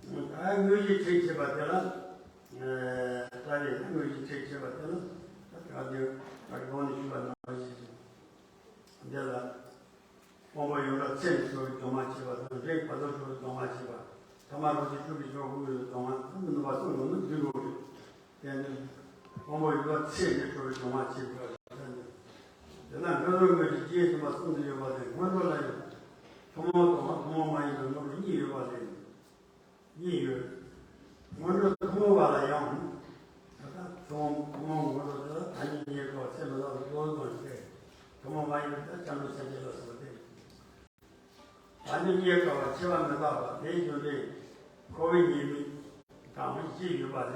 ད་དངོས་གཞི་ཁྲིད་བྱེད་པ་དེ་ལ། ཨ་ད་རེས་དངོས་གཞི་ཁྲིད་བྱེད་པ་དེ་ལ། ད་ག་དེ་ད་གོང་ནས་ཞུས་པ་ནང་བཞིན་འདི་ལ། དབང་པོ་ཡོངས་གྲགས་ཚེ་ནས་འཁོར་བའི་སྡུག་བསྔལ་བྱེད་པ་དང་། རིགས་བར་དོ་འཁོར་བའི་སྡུག་བསྔལ་བྱེད་པ། ཐ་མ་རང་བཞིན་སྤྲུལ་པའི་སྦྱོར་དབུགས་ཀྱི་སྡུག་བསྔལ། ཐ་མ་ནུས་པ་གསུམ་ལ་ནི་འདུས་དགོས་རེད། དེ་ནི་དབང་པོ་ཡོངས་གྲགས་ཚེ་ནས་འཁོར་བའི་སྡུག་བསྔལ་བྱེད་པ་དེ་ནི། དེ་ལ་སྔོན་འགྲོ་དངོས་གཞི་ཅེས་གསུངས་པ་གསུམ་དུ་ཡོད་པ་ལས། སྔོན་འགྲོ་ལ་ཡང་ཐུན་མོང་དང་ཐུན་མོང་མ་ཡིན་པའི་སྔོན་འགྲོ་གཉིས་ཡོད་པ་ལས། གཉིས་ཡོད། སྔོན་འགྲོ་ཐུན་མོང་བ་ལ་ཡང་། ད་ལྟ་ཐུན་མོང་ཐུན་མོང་སྔོན་འགྲོ་དེ་ལ་བདག་ཉིད་རྙེད་དཀའ་བ་ཚེ་མི་རྟག་པའི་བློ་ལྡོག་སྟེ། ཐུན་མོང་མ་ཡིན་པའི་ད་སྐྱབས་འགྲོ་སེམས་བསྐྱེད་ལ་སོགས་ཏེ། བདག་ཉིད་རྙེད་དཀའ་བ་འཆི་བ་མི་རྟག་པ་དེའི་རྒྱུ་འབྲས་འཁོར་བའི་ཉེས་དམིགས་དང་བཞི་ཡོད་པ་ལས།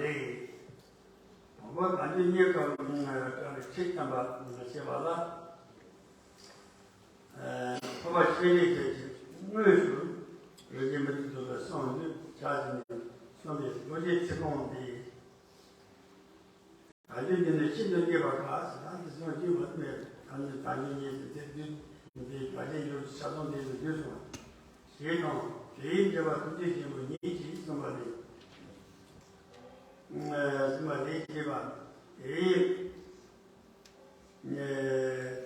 དང་པོ་བདག་ཉིད་རྙེད་དཀའ་བའི་ཁྲིད་བསྟན་པ་བྱེད་པ་ལ། ཨ་ཐོབ་པ་ཤེས་རིག་བཅས་ཀྱི་དངོས་སུ་རིག་བྱེད་མི་ཚེ་རྫོགས་པའི་གསུང་དུ་བྱ་ཞིང་གསུངས་པའི་རྡོ་རྗེའི་ཚིག་རྐང་འདི། བདག་རྒྱུད་ཉིད་ནི་ཤིན་ཏུ་རྙེད་པར་དཀའ་ཟེར། ད་འདི་གསུང་རྒྱུ་མ་སྨྲས། ད་ནི་བདག་རྒྱུད་ཉིད་ཟེར་དེ་དུས་འདི་བདག་རྒྱུད་ཡོད་ཆ་ཚང་འདི་ལ་འདུས་སོང་ཞེས་དང་། དེའི་འགྲེལ་པ་ཐུགས་རྗེ་ཆེན་པོ་ཉིད་ཀྱིས་གསུངས་པ་ལས། གསུངས་པ་ལས་ཞེས་པ། དེའི་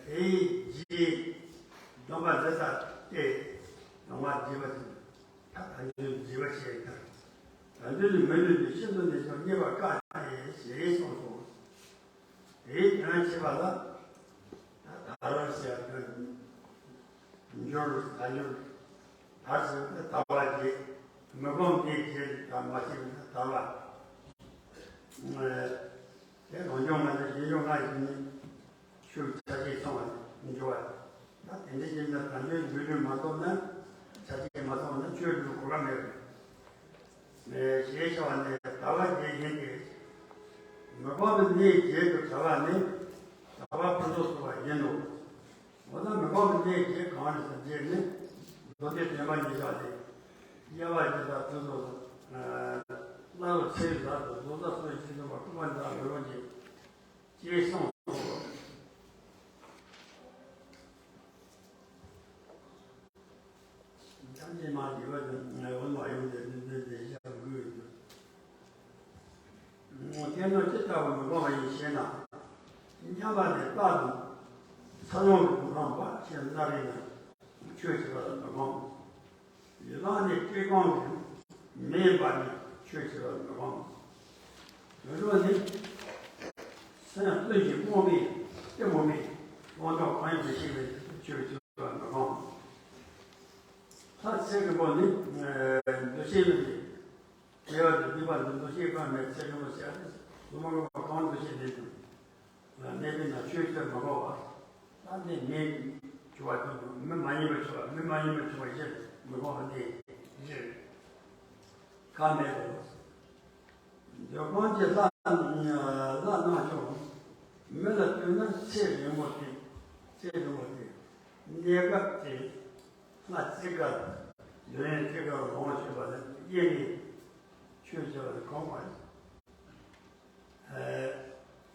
དེའི་རྗེས་སྡོམ་པ་འདི་ལྟ་སྟེ། སྡོམ་པ་རྒྱས་པ་དང་། ད་བདག་རྒྱུད་རྒྱས་པ་ཞེས་དང་། བདག་རྒྱུད་ནི་མི་ལུས་ཏེ། ཤིན་ཏུ་ནས་ཀྱང་རྙེད་པར་དཀའ་སྟེ་ཞེས་གསུངས་སོ། དེའི་དོན་བྱེད་པ་ལ། ད་དར་ཟེར་ཡ་དོན། འགྱུར་དར་འགྱུར། དར་ཟེར་ན་དར་བ་རྒྱས། མི་སྒོམ་དེའི་རྗེས་དར་མ་བྱས་ན་དར་བ། དེ་རང་བྱུང་ལྔ་དང་གཞན་བྱུང་ལྔ་ཡིས་ནི་ཆོས་ཆ་ཤས་ཚང་བར་འགྱུར་བ། ད་དེ་འདྲ་ཡིན་ན་དལ་འབྱོར་འབྲས་བུ་མ་ཐོབ་ན། ཆ་ཤས་མ་ཚང་ན་ཆོས་སྒྲུབ་གོ་སྐབས་མེད་པས། ཞེས་བྱ་བ་ནི་དར་བ་རྒྱས་ཡིན་ཏེ། མི་སྒོམ་པའི་གནས་བརྒྱད་དུ་བྱ་བ་ནི་དར་བ་ཕུན་ཚོགས་སོགས་པ་ཡིན་ནོ། འོ་ན་མི་སྒོམ་པའི་གནས་བརྒྱད་གང་རེད་ཟེར་བྱས་ནས། མདོ་སྡེ་བདུན་པ་ཉི་ཤུ་པ་སྟེ། དབྱེ་བ་ཇི་ལྟར་དུ་ལོ། བླ་རབས་ཚེ་ཡི་ལྷ་དང་ལོ་ཙཱ་སོགས་ཀྱིས་གསུངས་པ་ལྟར་མི་སྒོམ་གྱི་ཅེས་གསུངས་སོ། ཐམས་ཅད་མ་དགེ་བ་དང་འོན་མ་ཡོང་དེ་འདི་འདི་འདི་ཞག་དགོས་ཡོད། དེ་ནི་ཅི་ལྟ་བུ་མི་སྒོམ་པ་ཡིན་ཞེ་ན། མཉམ་པ་ནི་རྟ་དང་ཚ་གླང་གི་གོ་འཕང་བ་ཞིག་སླར་ཡིན་ན་ཆོས་བྱེད་པ་ལ་མི་སྒོམ། ཡི་དྭགས་ནི་བཀྲེས་སྐོམ་གྱི་མེ་འབར་ནས་ཆོས་བྱེད་པ་མི་སྒོམ། མི་རོ་ནི་སེམས་ཀླུ་ཞིག་རྨོངས་པས་གཏི་མུག་པས་ལོང་ལོང་གང་ཡང་མི་ཤེས་པས་ཆོས་བྱེད་པ་མི་སྒོམ། ལྷ་ཚེ་རིང་པོ་ནི་འདུ་ཤེས་མེད་པས། དེ་བར་དུ་སྡིག་པ་འདི་འདུ་ཤེས་གང་མེད་ཚེ་རིང་པོ་བྱས་ཏེ་ལོ་མང་པོ་གང་འདུ་ཤེས་མེད་དུ། གནས་པའི་ནང་ཆོས་བྱེད་མི་དགོས་པ། ད་ནི་མི་འཆི་བ་དང་མི་མ་ཡིན་པའི་འཆི་བ། མི་མ་ཡིན་པའི་འཆི་བ་ཞེས་མི་དགོས་པ་ནི་ཞེས་ཁ་མེད་དོ། འདོད་ཁམས་ཀྱི་ལྷ་ལྷ་རྣམས་ཀྱང་མི་ལ་ལྟོས་ན་ཚེ་རིང་པོ་སྟེ། ཚེ་རིང་པོ་སྟེ། གནས་སྐབས་དེ་སྔ་ཚིག་ག་འདོད་ཡོན་ཐད་ཀར་ལོངས་སྤྱོད་པ་ལ་དབྱེ་ནས་ཆོས་བྱེད་པ་ལ་གོམས་པ། ཨེ།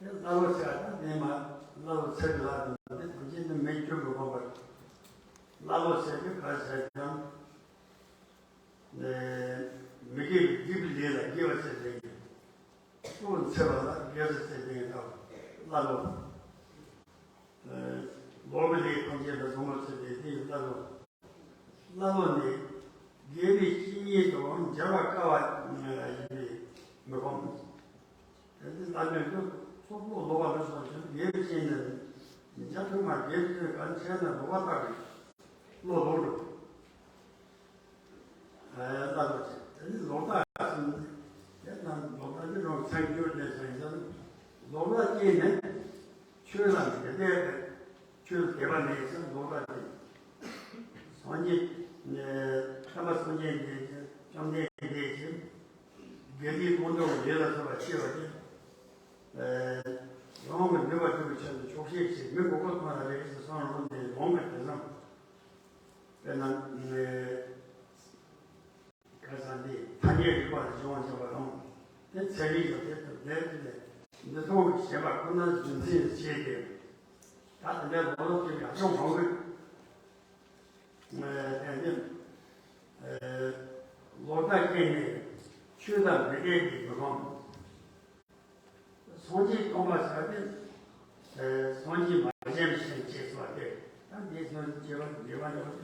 དེ་སླ་བོ་ཟེར་བ་དང་དེ་མ་སླ་བོ་ཚེ་གི་ལྷ་དང་དེ་ཐམས་ཅད་ནི་མེད་རྒྱུ་མི་ཁོམ་པར། སླ་བོ་ཟེར་རྒྱུ་ག་ཟེར་ཀྱང་། ཨེ། མི་དགེ་བའི་སྡིག་པའི་ལས་ལ་དགེ་བ་ཟེར་དེ་ཡིན། སྤུ་གུ་འཚེ་བ་ལ་དགེ་བ་ཟེར་དེ་ཡིན་སྟབས་སླ་བོ། ཨེ། ལོག་པའི་ལས་ཐམས་ཅད་ལ་བཟུང་བར་བྱེད་པའི་དེ་ཡི་བླ་ལོག་བླ་ལོག་ནི། དགེ་བའི་བཤེས་གཉེན་དང་མཇལ་བར་དཀའ་བ་ཡིན་པས་མི་ཕམ། དེ་ནི་ལ་ལོས་ཀྱང་ཚོགས་པོ་ལོག་པ་ལ་སོགས་ཀྱང་དགེ་བའི་བཤེས་གཉེན་མཇལ་ཐུབ་མ། དགེ་བའི་བཤེས་གཉེན་ག་འཕྱད་ན་ལོག་པ་ལྟ་བུའི་བློ་ལོག་འགྲོ། ལྟ་བུ་བྱེད། དེ་ནི་ལོག་ལྟ་གསུམ། དེ་ན་ལོག་ལྟ་འདི་རང་མཚན་བརྗོད་ལས་སོ་ཡིན་ཙང་། ལོག་ལྟ་སྐྱེས་ནས་ཆོས་ལ་མི་དད་པས་ཆོས་དད་པ་མེད་ཙང་ལོག་ལྟ་སྐྱེས། སངས་རྒྱས་ནས་ཐར་པ་སངས་རྒྱས་འདས་ཀྱི་བཅོམ་ལྡན་འདས་ཀྱིས་དགེ་སྡིག་ཕུང་དོར་ཡིད་ལ་བྱེད་པ་ཤེས་པ་དེ། རང་གི་འདོད་པ་སྒྲུབ་པའི་ཆེད་དུ་ཆོག་ཤེས་ཀྱིས་མི་མགོ་སྐོར་ཐོན་ལ་རེ་ཞིག་བསམ་རུང་དེ་ལོང་གི་དེ་བསམ། དཔེར་ན། ག་ས་འདི་ཐ་སྙད་རིག་པ་ལ་སྦྱོང་བ་བྱེད་པ་དང་། དེ་ཚན་རིག་ཡོད་དེ་ལས་དེ་ལས་འདི་མཐོང་གི་ཞེན་པ་ཁོ་ན་རྒྱུ་མཚན་བྱས་ཏེ། ད་དེ་འདྲའི་ལོག་ལོག་ཅིག་ཡག་ཤོས་མང་གི། དེ་འདི་ལོག་ལྟ་སྐྱེས་ནས་ཆོས་དང་མི་འབྲལ་གྱི་མི་ཕམ། སངས་རྒྱས་སྟོན་པ་ཟེར་བ་དེ། སངས་རྒྱས་མ་བྱོན་ཞིང་བྱས་སོ་སྟེ། ད་འདིའི་སངས་རྒྱས་བྱོན་པ་འདི་བ་འདི་བ་དེ།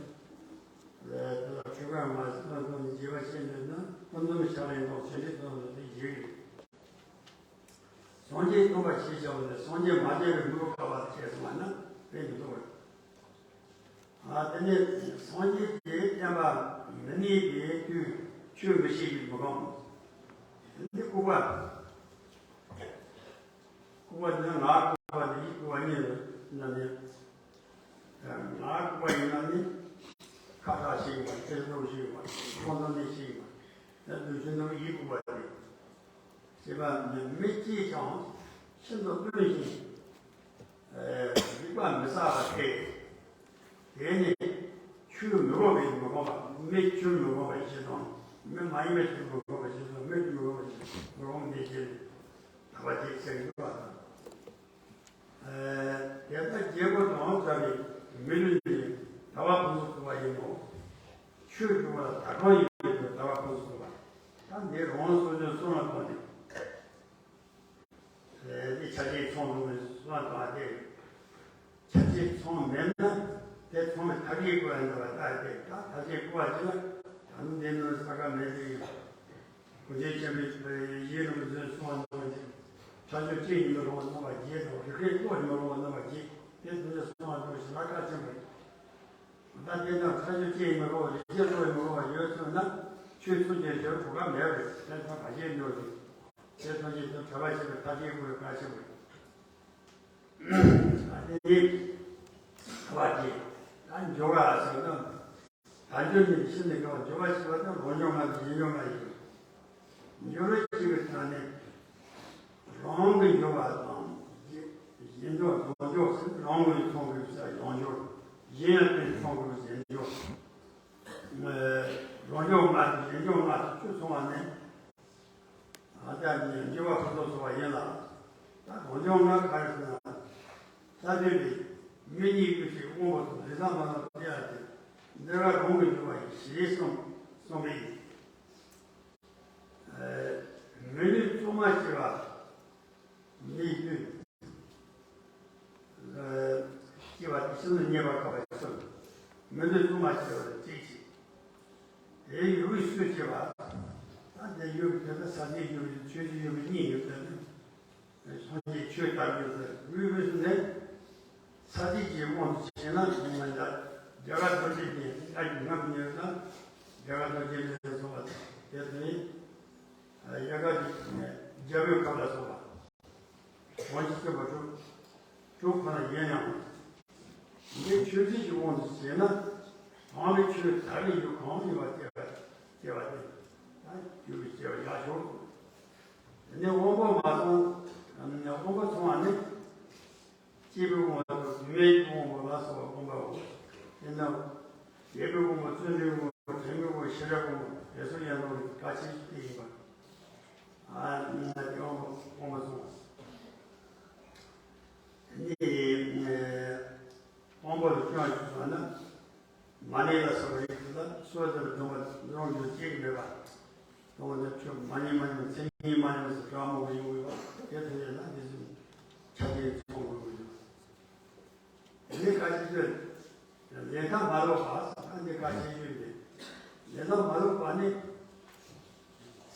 དེ་ལ་ཆོས་གང་མ་སྟོན་སྟོན་ནས་རྒྱས་པ་བཤད་འདོད་ན་ཀུན་རྫོབ་ཕྱག་ལེན་དང་ཆོས་འབྲེལ་སྟོན་ནས་དེ་རྒྱས་ཡོད། སངས་རྒྱས་སྟོན་པ་ཞེས་བྱ་བ་ནི་སངས་རྒྱས་མ་བྱོན་པའི་དངོས་པོ་ཁ་བ་ལ་བྱས་སོང་བ་ན་དཔེ་མི་འདུག་པར། ཨ་དེ་ནས་སངས་རྒྱས་ཀྱི་བསྟན་པ་མི་གནས་པའི་དུས་ཆོས་མི་ཤེས་པའི་མི་ཕམ། འདི་ལྐུགས་པ། ལྐུགས་པ་འདི་ནི་ངག་ལྐུགས་པ་དང་ཡིད་ལྐུགས་པ་གཉིས་ལ་ནི། ངག་ལྐུགས་པ་ཡིན་ན་ནི་ཁ་བྲལ་ཞིག་ཡིན་པ། ཐེར་ཟུག་ཞིག་ཡིན་པ། ཁོང་ཚོ་ནི་ཞིག་ཡིན་པ། ནི་ལུས་ཅན་དུ་ཡིད་ལྐུགས་པ་རེད། ཞེས་པ་ནི་མི་སྐྱེས་ཀྱང་ཤིན་ཏུ་བླུན་ཞིང་། རིག་པ་མི་གསལ་བ་སྟེ། དེ་ནི་ཆོས་མི་གོ་བས་མི་གོ་བ། མི་ཆོས་མི་གོ་བ་ཞིག་དང་། མི་མ་ཡིན་པའི་ཆོས་མི་གོ་བ་ཞིག་དང་། མི་ཆོས་མི་གོ་བ་ཞིག་མི་གོ་བ་འདི་བྱས་ནས་དག་པ་དེ་ཟེར་གྱི་འདུག་པ་དང་། དེ་ལྟར་རྒྱལ་པོ་དང་འདྲ་བའི་མི་ལུས་ནི་དག་པ་ཕུན་སུམ་ཚོགས་པ་ཡིན་ནོ། ཆོས་སྒྲུབ་པ་ལ་དག་གྲངས་ཡོད་པའི་དག་པ་ཕུན་སུམ་ཚོགས་པ། ད་འདི་རང་སོ་སོའི་སོ་ལ་བཏང་ནས། དེ་ཆ་ཤས་ཚང་འགྲོ་བའི་སོ་ལ་བཏང་སྟེ། ཆ་ཤས་ཚང་མེད་ན་དེ་ཚང་མས་ཐབས་ཤེས་བཀོལ་ཡ་འདྲ་བ་ལྟ་སྟེ། ད་ཐབས་ཤེས་བཀོལ་བ་ཅིག་ལ་ད་ནི་འདི་ནོར་ས་ཀ་མེད་དེ་ཡིན། གུས་ཆེན་ཆེན་པོའི་ཡིད་རང་བཟོས་སོང་བ་ནང་བཞིན། ཁྲ་ཆོས་ཅི་ཡིན་མི་རུང་བ་རྣམ་པ་བརྒྱད་དང་། རིགས་ཤེས་བློ་ཡིན་མི་རུང་བ་རྣམ་པ་བརྒྱད། དེ་དུས་ལ་སོང་བ་འགྲོ་ཞིང་ལ་ཁ་ཆེན་པོ་ཡིན། ད་དེ་དང་ཁྲ་ཆོས་ཅི་ཡིན་མི་རུང་བ། རིགས་ཤེས་བློ་ཡིན་མི་རུང་བ་ཡོད་ཚུལ་ན་ཆོས་ཚུལ་གྱི་ཞོར་གོ་སྐབས་མེད་པས་དེ་ཚོ་ཕ་ཤེས་འགྲོ་ཞིང་། དེ་ཚོ་ཆེད་དུ་གྲྭ་པ་ཞིག་གི་ཐབས་ཤེས་དགོས་ཁ་ཆེན་པོ་ཡིན། ད་དེ་ནི་ཁ་བ་དེ་ད་འཇོག་པ་ཟེར་ན། དལ་འབྱོར་ཉིད་ཀྱི་ཕྱིར་ནི་དགེ་བ་འཇོག་པ་ཞེས་པ་དེ་རང་འཇོག་ལྔ་དང་གཞན་འཇོག་ལྔ་ཡིན། འཇོག་པ་ཞེས་པའི་སྒང་ནས་རང་གི་འཇོག་པ་དང་གཞན་འཇོག་གང་འཇོག་ཟེར་ན། རང་གིས་ཚང་དགོས་ཟེར་ཡང་འཇོག་གཞན་ཡང་དེ་ཚང་དགོས་ཟེར་འཇོག་རང་འཇོག་ལྔ་དང་གཞན་འཇོག་ལྔ་དང་ཆོས་ཚང་བ་ནི། ཨ་ཅག་གིས་འཇོག་པ་ཕུན་སུམ་ཚོགས་པ་ཡིན་ལ། ད་རང་འཇོག་ལྔ་ག་རེ་ཟེར་ན། ས་དུས་ལས་མི་གཉིས་ཀྱི་ཕྱིར་དབང་པོ་དང་རིགས་ལམ་མ་ལ་སྟེ་ཡ་དེ་འདི་ག་རང་གི་འཇོག་པ་ཡིན་ཞེས་གསུངས་གསུངས་པས། མི་ལུས་གཙང་མ་བྱེད་པ་མིའི་ལུས། སྐྱེ་བ་དེ་ཕྱི་ནས་རྙེད་པར་དཀའ་བ་གསུམ། མི་ལུས་གཙང་མ་བྱེད་པ་གཅིག་བྱེད། དེའི་ཡུལ་སུས་བྱེད་པ། ད་དེ་ཡུལ་དེ་ལ་ས་དེའི་ཡུལ་ཆོས་ཀྱི་ཡུལ་གཉིས་ཡོད་དེ། སངས་རྒྱས་ཆོས་ལྟར་ཡོད་དེ་ཡུལ་སུ་ནས། ས་དེ་ཀྱི་དབང་དུ་བྱས་ན་ཡིན་མིན་ལ། རྒྱ་གར་རྡོ་རྗེ་གདན་ཨ་ཀྱི་ངག་ཉེར་ལ། རྒྱ་གར་རྡོ་རྗེ་གདན་སོགས་པ་དེ་དེ་ཡིན། ཡ་ག་གི་རྒྱལ་པོའི་ཁབ་ལ་སོགས་པ། དབང་ཆེ་སེམས་པ་དྲུག་དྲུག་ཁོ་ན་ཡིན་ཡང་། འདི་ཆོས་ཚུལ་གྱི་དབང་དུ་བྱས་ན། གང་ལས་ཆོས་དག་པའི་ཡུལ་གང་ཡིན་པ་སྐྱེ་བ་སྐྱེ་བ་སྟེ། ད་རྒྱུ་བའི་སྐྱེ་བ་ཡག་ཤོས། དེ་ནས་དབང་པོ་མ་ཚང་། དབང་པོ་ཚང་བ་ནི། སྐྱེས་བུའི་དབང་པོ་དང་མིའི་དབང་པོ་ལ་སོགས་པ་དབང་པོའོ། དེ་ནི་རྒྱལ་པོའི་དབང་པོ། བརྩོན་འགྲུས་དབང་པོ། དྲན་པའི་དབང་པོ། ཤེས་རབ་དབང་པོ། དེ་ཚོ་ཡན་ལག་གི་ཁ་ཆེ་ཤོས་དེ་ཡིན་པ། ཨ་ནི་དེ་དབང་པོ་དབང་པོ་ཚང་བ། དེ་ནི་དབང་པོ་ལ་སྐྱོན་ཞིག་སོང་ན། མ་ཎི་ལ་སོགས་པའི་ཡིག་ལ་སོགས་པའི་སྡོམ་པ་རང་རྒྱུད་གཅིག་མེད་པ། སྡོམ་པ་འདི་ཆོས་མ་ཉན་མ་ཉན་མཚན་ཉིད་མ་ཉན་ཟེར་གྲགས་མང་པོ་ཡོང་གི་ཡོད་པ། དེ་ཐོས་ཡོད་ན་འདི་ཚོ་ཆ་རྐྱེན་ཚང་དགོས་ཀྱི་ཡོད། དེ་ བཀའ་ཆོས་ལེན་ཐབས་མ་ལོག་པ། ཐམས་ཅད་བཀའ་ཆོས་ཡོད་དེ། ལེན་ཐབས་མ་ལོག་པ་ནི།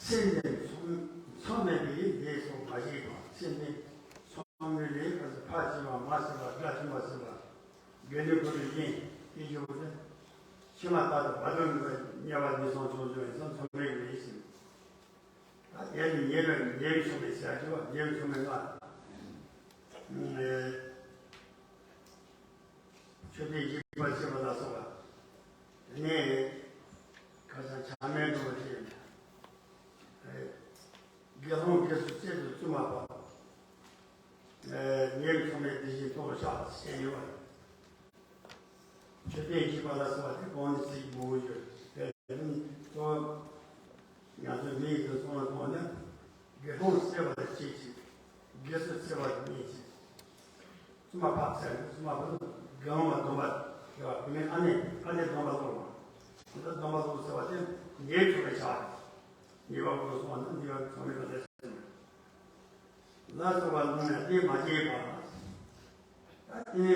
སེམས་ནི་མཚམས་མཚམས་མེད་པའི་ལས་སུ་མ་སྐྱེས་པ། སེམས་ནི་མཚམས་མེད་པའི་ལས་ཕར་བྱས་པ་མར་བྱས་པ་དགྲ་བཅོམ་པ་བྱས་པ། དགེ་འདུན་ཁོ་ནའི་དབྱེན་དེ་བརྗོད་པ་སྟེ། ཕྱི་མ་ལྟར་དུ་བར་དོ་མེད་པར་དམྱལ་བ་ངན་སོང་མཚམས་སྦྱོར་ཡིན་ཙང་མཚམས་མེད་པའི་ལས་ཟེར། ད་དེ་ནི་ཉེས་པའི་ཉེས་པའི་མཚམས་མེད་ཟེར་ཡ་ཅིག་པ། ཉེས་པའི་མཚམས་མེད་ལྔ། ཨེ། མཆོད་རྟེན་བཞི་པ་བྱེད་པ་ལ་སོགས་པ། དེ་ནས་ཁ་སང་ཆགས་མེད་འགྲོ་བ་ཞིག་ཡིན། ཨེ། དགེ་སློང་དགེ་ཚུལ་སྤྱད་དུ་བཙུན་མ་པ། ཨེ། ཉེས་པའི་མཚམས་མེད་དེ་བཞིན་རྟོགས་བྱ་ཞེས་ཡོད་པ། མཆོད་རྟེན་བཞི་པ་ལ་སོགས་པ་དེ་གོང་ནས་ཚིག་མང་པོ་ཡོད། དེ་ནི་གཙོ་བོ་ང་ཚོའི་མི་ཡི་དུ་སོང་བ་ཐོག་ནས་དགེ་སློང་བསད་པ་དང་གཅིག་བྱས། དགེ་ཚུལ་བསད་པ་དང་གཉིས་བྱས། བཙུན་མ་ཕག་བསད་ནས་བཙུན་མ་ཕག་དགེ་སློང་བ་སྡོམ་པ་བྱས་པ། བུད་མེད་ཨ་ནེ་ཨ་ནེ་སྡོམ་པ་སློང་བ། དེ་ལྟར་སྡོམ་པ་སློང་བསད་པ་དེ་ཉེས་བྱས་པའི་ཆ། ཉེས་པ་ཀུན་སོང་བ་ན་ཉེས་པ་ཚང་མའི་ལ་ལས་ཟེར། ལ་སོགས་པ་ལུང་ནས་དེ་མ་བྱས་པ། ད་དེ་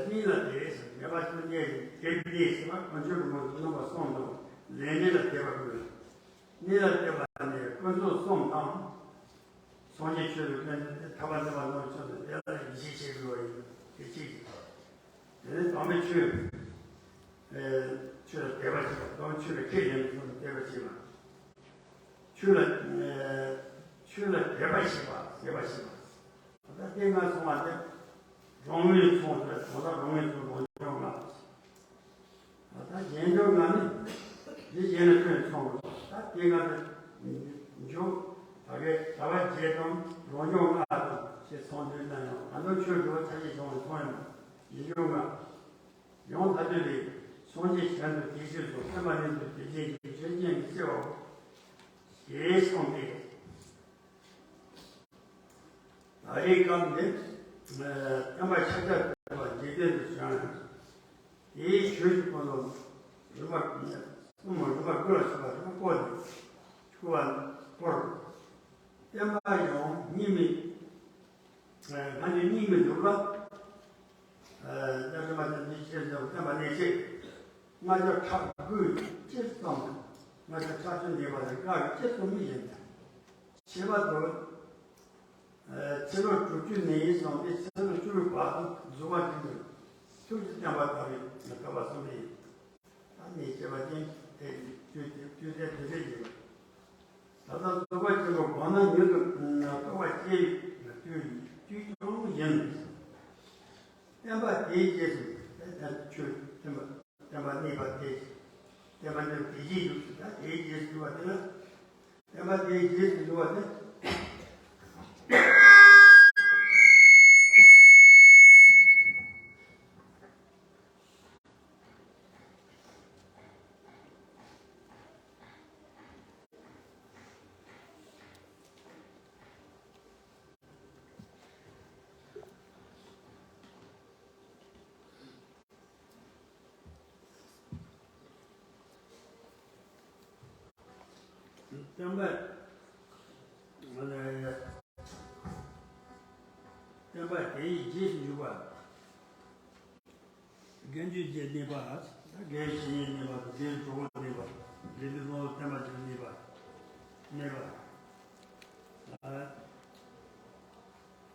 ནི་ལ་དེ་ཟེར་ཉེས་པ་ཆུ་ཉེས་དེ་དེ་ཟེར་བ་དཀོན་མཆོག་གི་ངོ་བོ་རྣམ་པ་གསུམ་དང་ལས་ནི་ལ་དེ་བ་ཀུན། ནི་ལ་དེ་བ་ནི་ཀུན་རྫོབ་གསུམ་དང་། སངས་རྒྱས་ཆོས་ལ་ཕན་ཚུན་ཐར་པ་འདོད་པ་རྣམས་ཆོས་དང་དེ་ལ་ཡིད་ཆེས་བྱེད་དགོས་པ་ཡིན། དེ་གཅིག་གིས། དེ་ནས་དམ་པའི་ཆོས། ཨེ། ཆོས་ལ་དད་པ་བྱེད་པ། དམ་པའི་ཆོས་ལ་ཁས་ལེན་པའི་ཐོག་ནས་དད་པ་བྱེད་པ། ཆོས་ལ། ཨེ། ཆོས་ལ་དད་པ་བྱེད་པ། དད་པ་བྱེད་པ། ད་ལྟའི་ང་སོང་བ་དེ། རང་ངོས་ཚོང་ཟེར། གང་ལྟར་རང་ངོས་ཚོང་རང་སྦྱོང་ལྔ། ད་ལྟ་གཞན་སྦྱོང་ལྔ་ནི། འདི་གཞན་ལ་སྟོན་ཚོང་དགོས། ད་ལྟའི་ང་དེ་འཇོག་ད་གའི་ད་བ་བརྒྱད་དང་རང་སྦྱོང་ལྔ་དང་ཞེས་ཚོང་དུས་ན་ཡང་ང་ཚོ་ཆོས་འགྲོ་བ་ཆ་ཤས་བྱུང་བའི་ཚོང་ཡང་གཞན་སྦྱོང་ལྔ། ཡང་ད་དུས་ལས་སངས་རྒྱས་གཞན་དུ་དེ་ཤོས་སུ་སེམས་པ་ནི་དུ་དེ་བཞིན་གྱི་ཆོས་ཅན་གྱི་སེལ་བའོ། ཞེས་གསུངས་ཏེ། ད་རེས་སྐབས་འདི། ཨ། བསྟན་པ་ཤཱཀྱ་ཐུབ་པ་འཇིག་རྟེན་དུ་བྱོན། དེའི་ཆོས་ཀྱི་འཁོར་ལོ་རིམ་པ་གསུམ། རིམ་པ་དགུ་ལ་ཕྱེ་བ་རིམ་པ་བསྐོར་ཏེ། ཆུ་བ་བསྐོར། བསྟན་པ་ཡང་སྙིགས་མའི། ཨ། སྔ་འགྱུར་སྙིགས་མའི་ལུགས་ལ། ཨ། རྒྱ་ཆེན་པ་དང་འདི་ཆེས་མཛད་པའི་བསྟན་པ་གནས་ཆེད། ལྔ་བརྒྱ་ཕྲག་དགུའི་སྤྱིར་བཏང་དང་། ལྔ་བརྒྱ་ཕྲག་བཅུ་འདས་པ་དང་བཀའ་བའི་སྤྱིར་བཏང་མི་ཡིན། ཁྱད་པར་དུ། ཨ། ཕྱི་ལོ་དྲུག་ཅུ་ནས་བཟུང་སྟེ་ཕྱི་ལོ་བཅུ་པ་དུ་རྫོགས་པ་ཅན་དུ་ཐུགས་ཀྱི་བསྟན་པ་དར་བའི་བསྟན་པ་གསུངས་པས། ད་ནི་བྱས་པ་ཅན་དེ་དུས་དེ་དུས་དེ་དུས་དེ་ཡིན། ད་ལྟ་རྫོགས་པ་ཆེན་པོ་གོང་ན་མྱུར་དུ་རྟོགས་པ་སྐྱེ་བའི་དུས་དུས་ཀྱང་ཡིན། བསྟན་པ་དེའི་རྗེས་སུ་ད་ཆོས་བསྟན་པ་བསྟན་པ་གནས་པ་དེ། བསྟན་པ་འདི་དེ་རྗེས་སུ་ད་དེའི་རྗེས་སུ་འགྲོ་བ་དེ་ལ། བསྟན་པ་དེའི་རྗེས་སུ་འགྲོ་བ་དེ། བསྟན་པ། བསྟན་པ་དེའི་རྗེས་སུ་འཇུག་པ། དགེ་འདུན་བརྒྱད་གནས་པ། དགེ་བའི་བཤེས་གཉེན་གནས་པ་དང་དགེ་བའི་གྲོགས་པོ་གནས་པ། དགེ་འདུན་སློབ་དཔོན་བསྟན་པ་དེ་གནས་པ། གནས་པ། ཨ།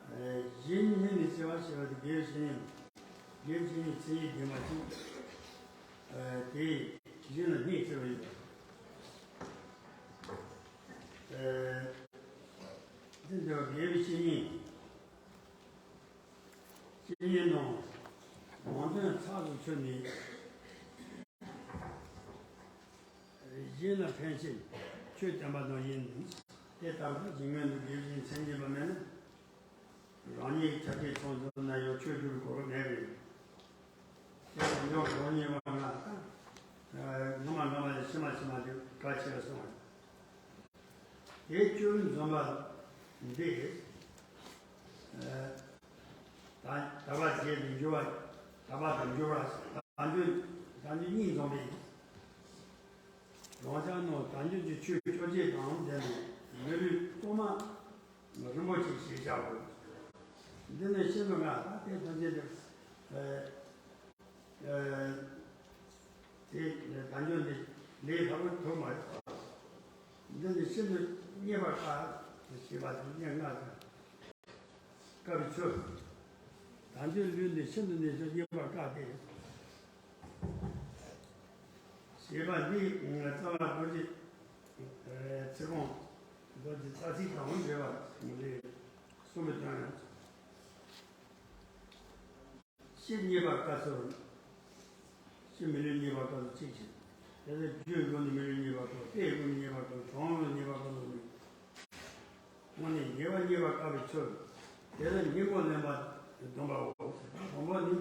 ཨ། གཞན་གནས་ནས་བྱ་བ་བྱེད་པ་དེ་དགེ་བའི་བཤེས་གཉེན། དགེ་བའི་བཤེས་གཉེན་མཚན་ཉིད་ལྡན་པ་ཅིག་ཨ། དེས་གཞན་ལ་གནོད་བྱེད་པ་ཡིན་པ། ཨ། དེ་འདྲ་བ་དགེ་བའི་བཤེས་གཉེན། བཤེས་གཉེན་རྣམས་ནང་དོན་ཚགས་སུ་ཚུད་ནས། གཞན་ལ་ཕན་ཕྱིར་ཆོས་བསྟན་པ་དང་ཡིན། དེ་ལྟར་ན་གཞན་ངོས་ནས་དགེ་བའི་མཚན་ཉིད་པ་མེད་ན། རང་ཉིད་ཆ་ཤས་ཆུང་ཙམ་ན་ཡང་ཆོས་བསྒྱུར་དགོས་པ་མེད་པས། དེ་ཡང་འཇོག་རང་ཉིད་པ་ང་ད། སྔ་མ་སྔ་མ་ལས་ཕྱི་མ་ཕྱི་མ་དེ་གལ་ཆེ་བ་གསུངས་པ། དེ་བཅུ་འཛོམས་པ་འདི། ཨ། ད་ད་བར་བྱས་ཏེ་འགྱུར་བ། ད་བར་དུ་འགྱུར་བ། ད་འགྱུར་ད་འགྱུར་གཉིས་འཛོམས་པས། རང་ཅག་རྣམས་ད་འགྱུར་གྱི་ཆོས་བཅོ་བརྒྱད་དང་ལྡན་པའི་མི་ལུས་གཙང་མ་རིན་པོ་ཆེ་ཞེས་བྱའོ། འདི་ནི་ཤིན་ཏུ་སྔ་ད་ལྟའི་ཐམས་ཅད་དུ། ཨ། ཨ། དེ་དལ་འབྱོར་འདི་ལས་སླ་པོ་ཐོབ་མ་རེད། འདི་ནི་ཤིན་ཏུ་རྙེད་པར་དཀའ་ཞེས་པ་དེ་སྙན་ངག་དང་། དཀའ་བའི་ཚུལ། དལ་འབྱོར་ལུས་འདི་ཤིན་ཏུ་ནས་ཀྱང་རྙེད་པར་དཀའ་སྟེ། ཞེས་པ་འདི་རྩ་བ་རྡོ་རྗེ་ཚིག་རྐང་རྡོ་རྗེ་རྩ་ཚིག་དང་འབྲེལ་བ་ལས་གསུངས་པའི་དོན་ཡང་། ཤིན་ཏུ་རྙེད་པར་དཀའ་ཚུལ། ཤིན་ཏུ་མི་ལུས་རྙེད་པར་དཀའ་ཚུལ་གཅིག་བྱས། དེ་ལྟར་རྒྱུའི་སྒོ་ནས་མི་ལུས་རྙེད་པར་དཀའ། དཔེའི་སྒོ་ནས་རྙེད་པར་དཀའ། གྱོང་ལུས་རྙེད་པར་དཀའ་ཚུལ་གཉིས། དངོས་གནས་ཉེ་བར་རྙེད་པར་དཀའ་བའི་ཚུལ། དེ་ལ་སྙིང་པོ་ལེན་པ་སྡོམ་པའོ། དང་པོ་ནི།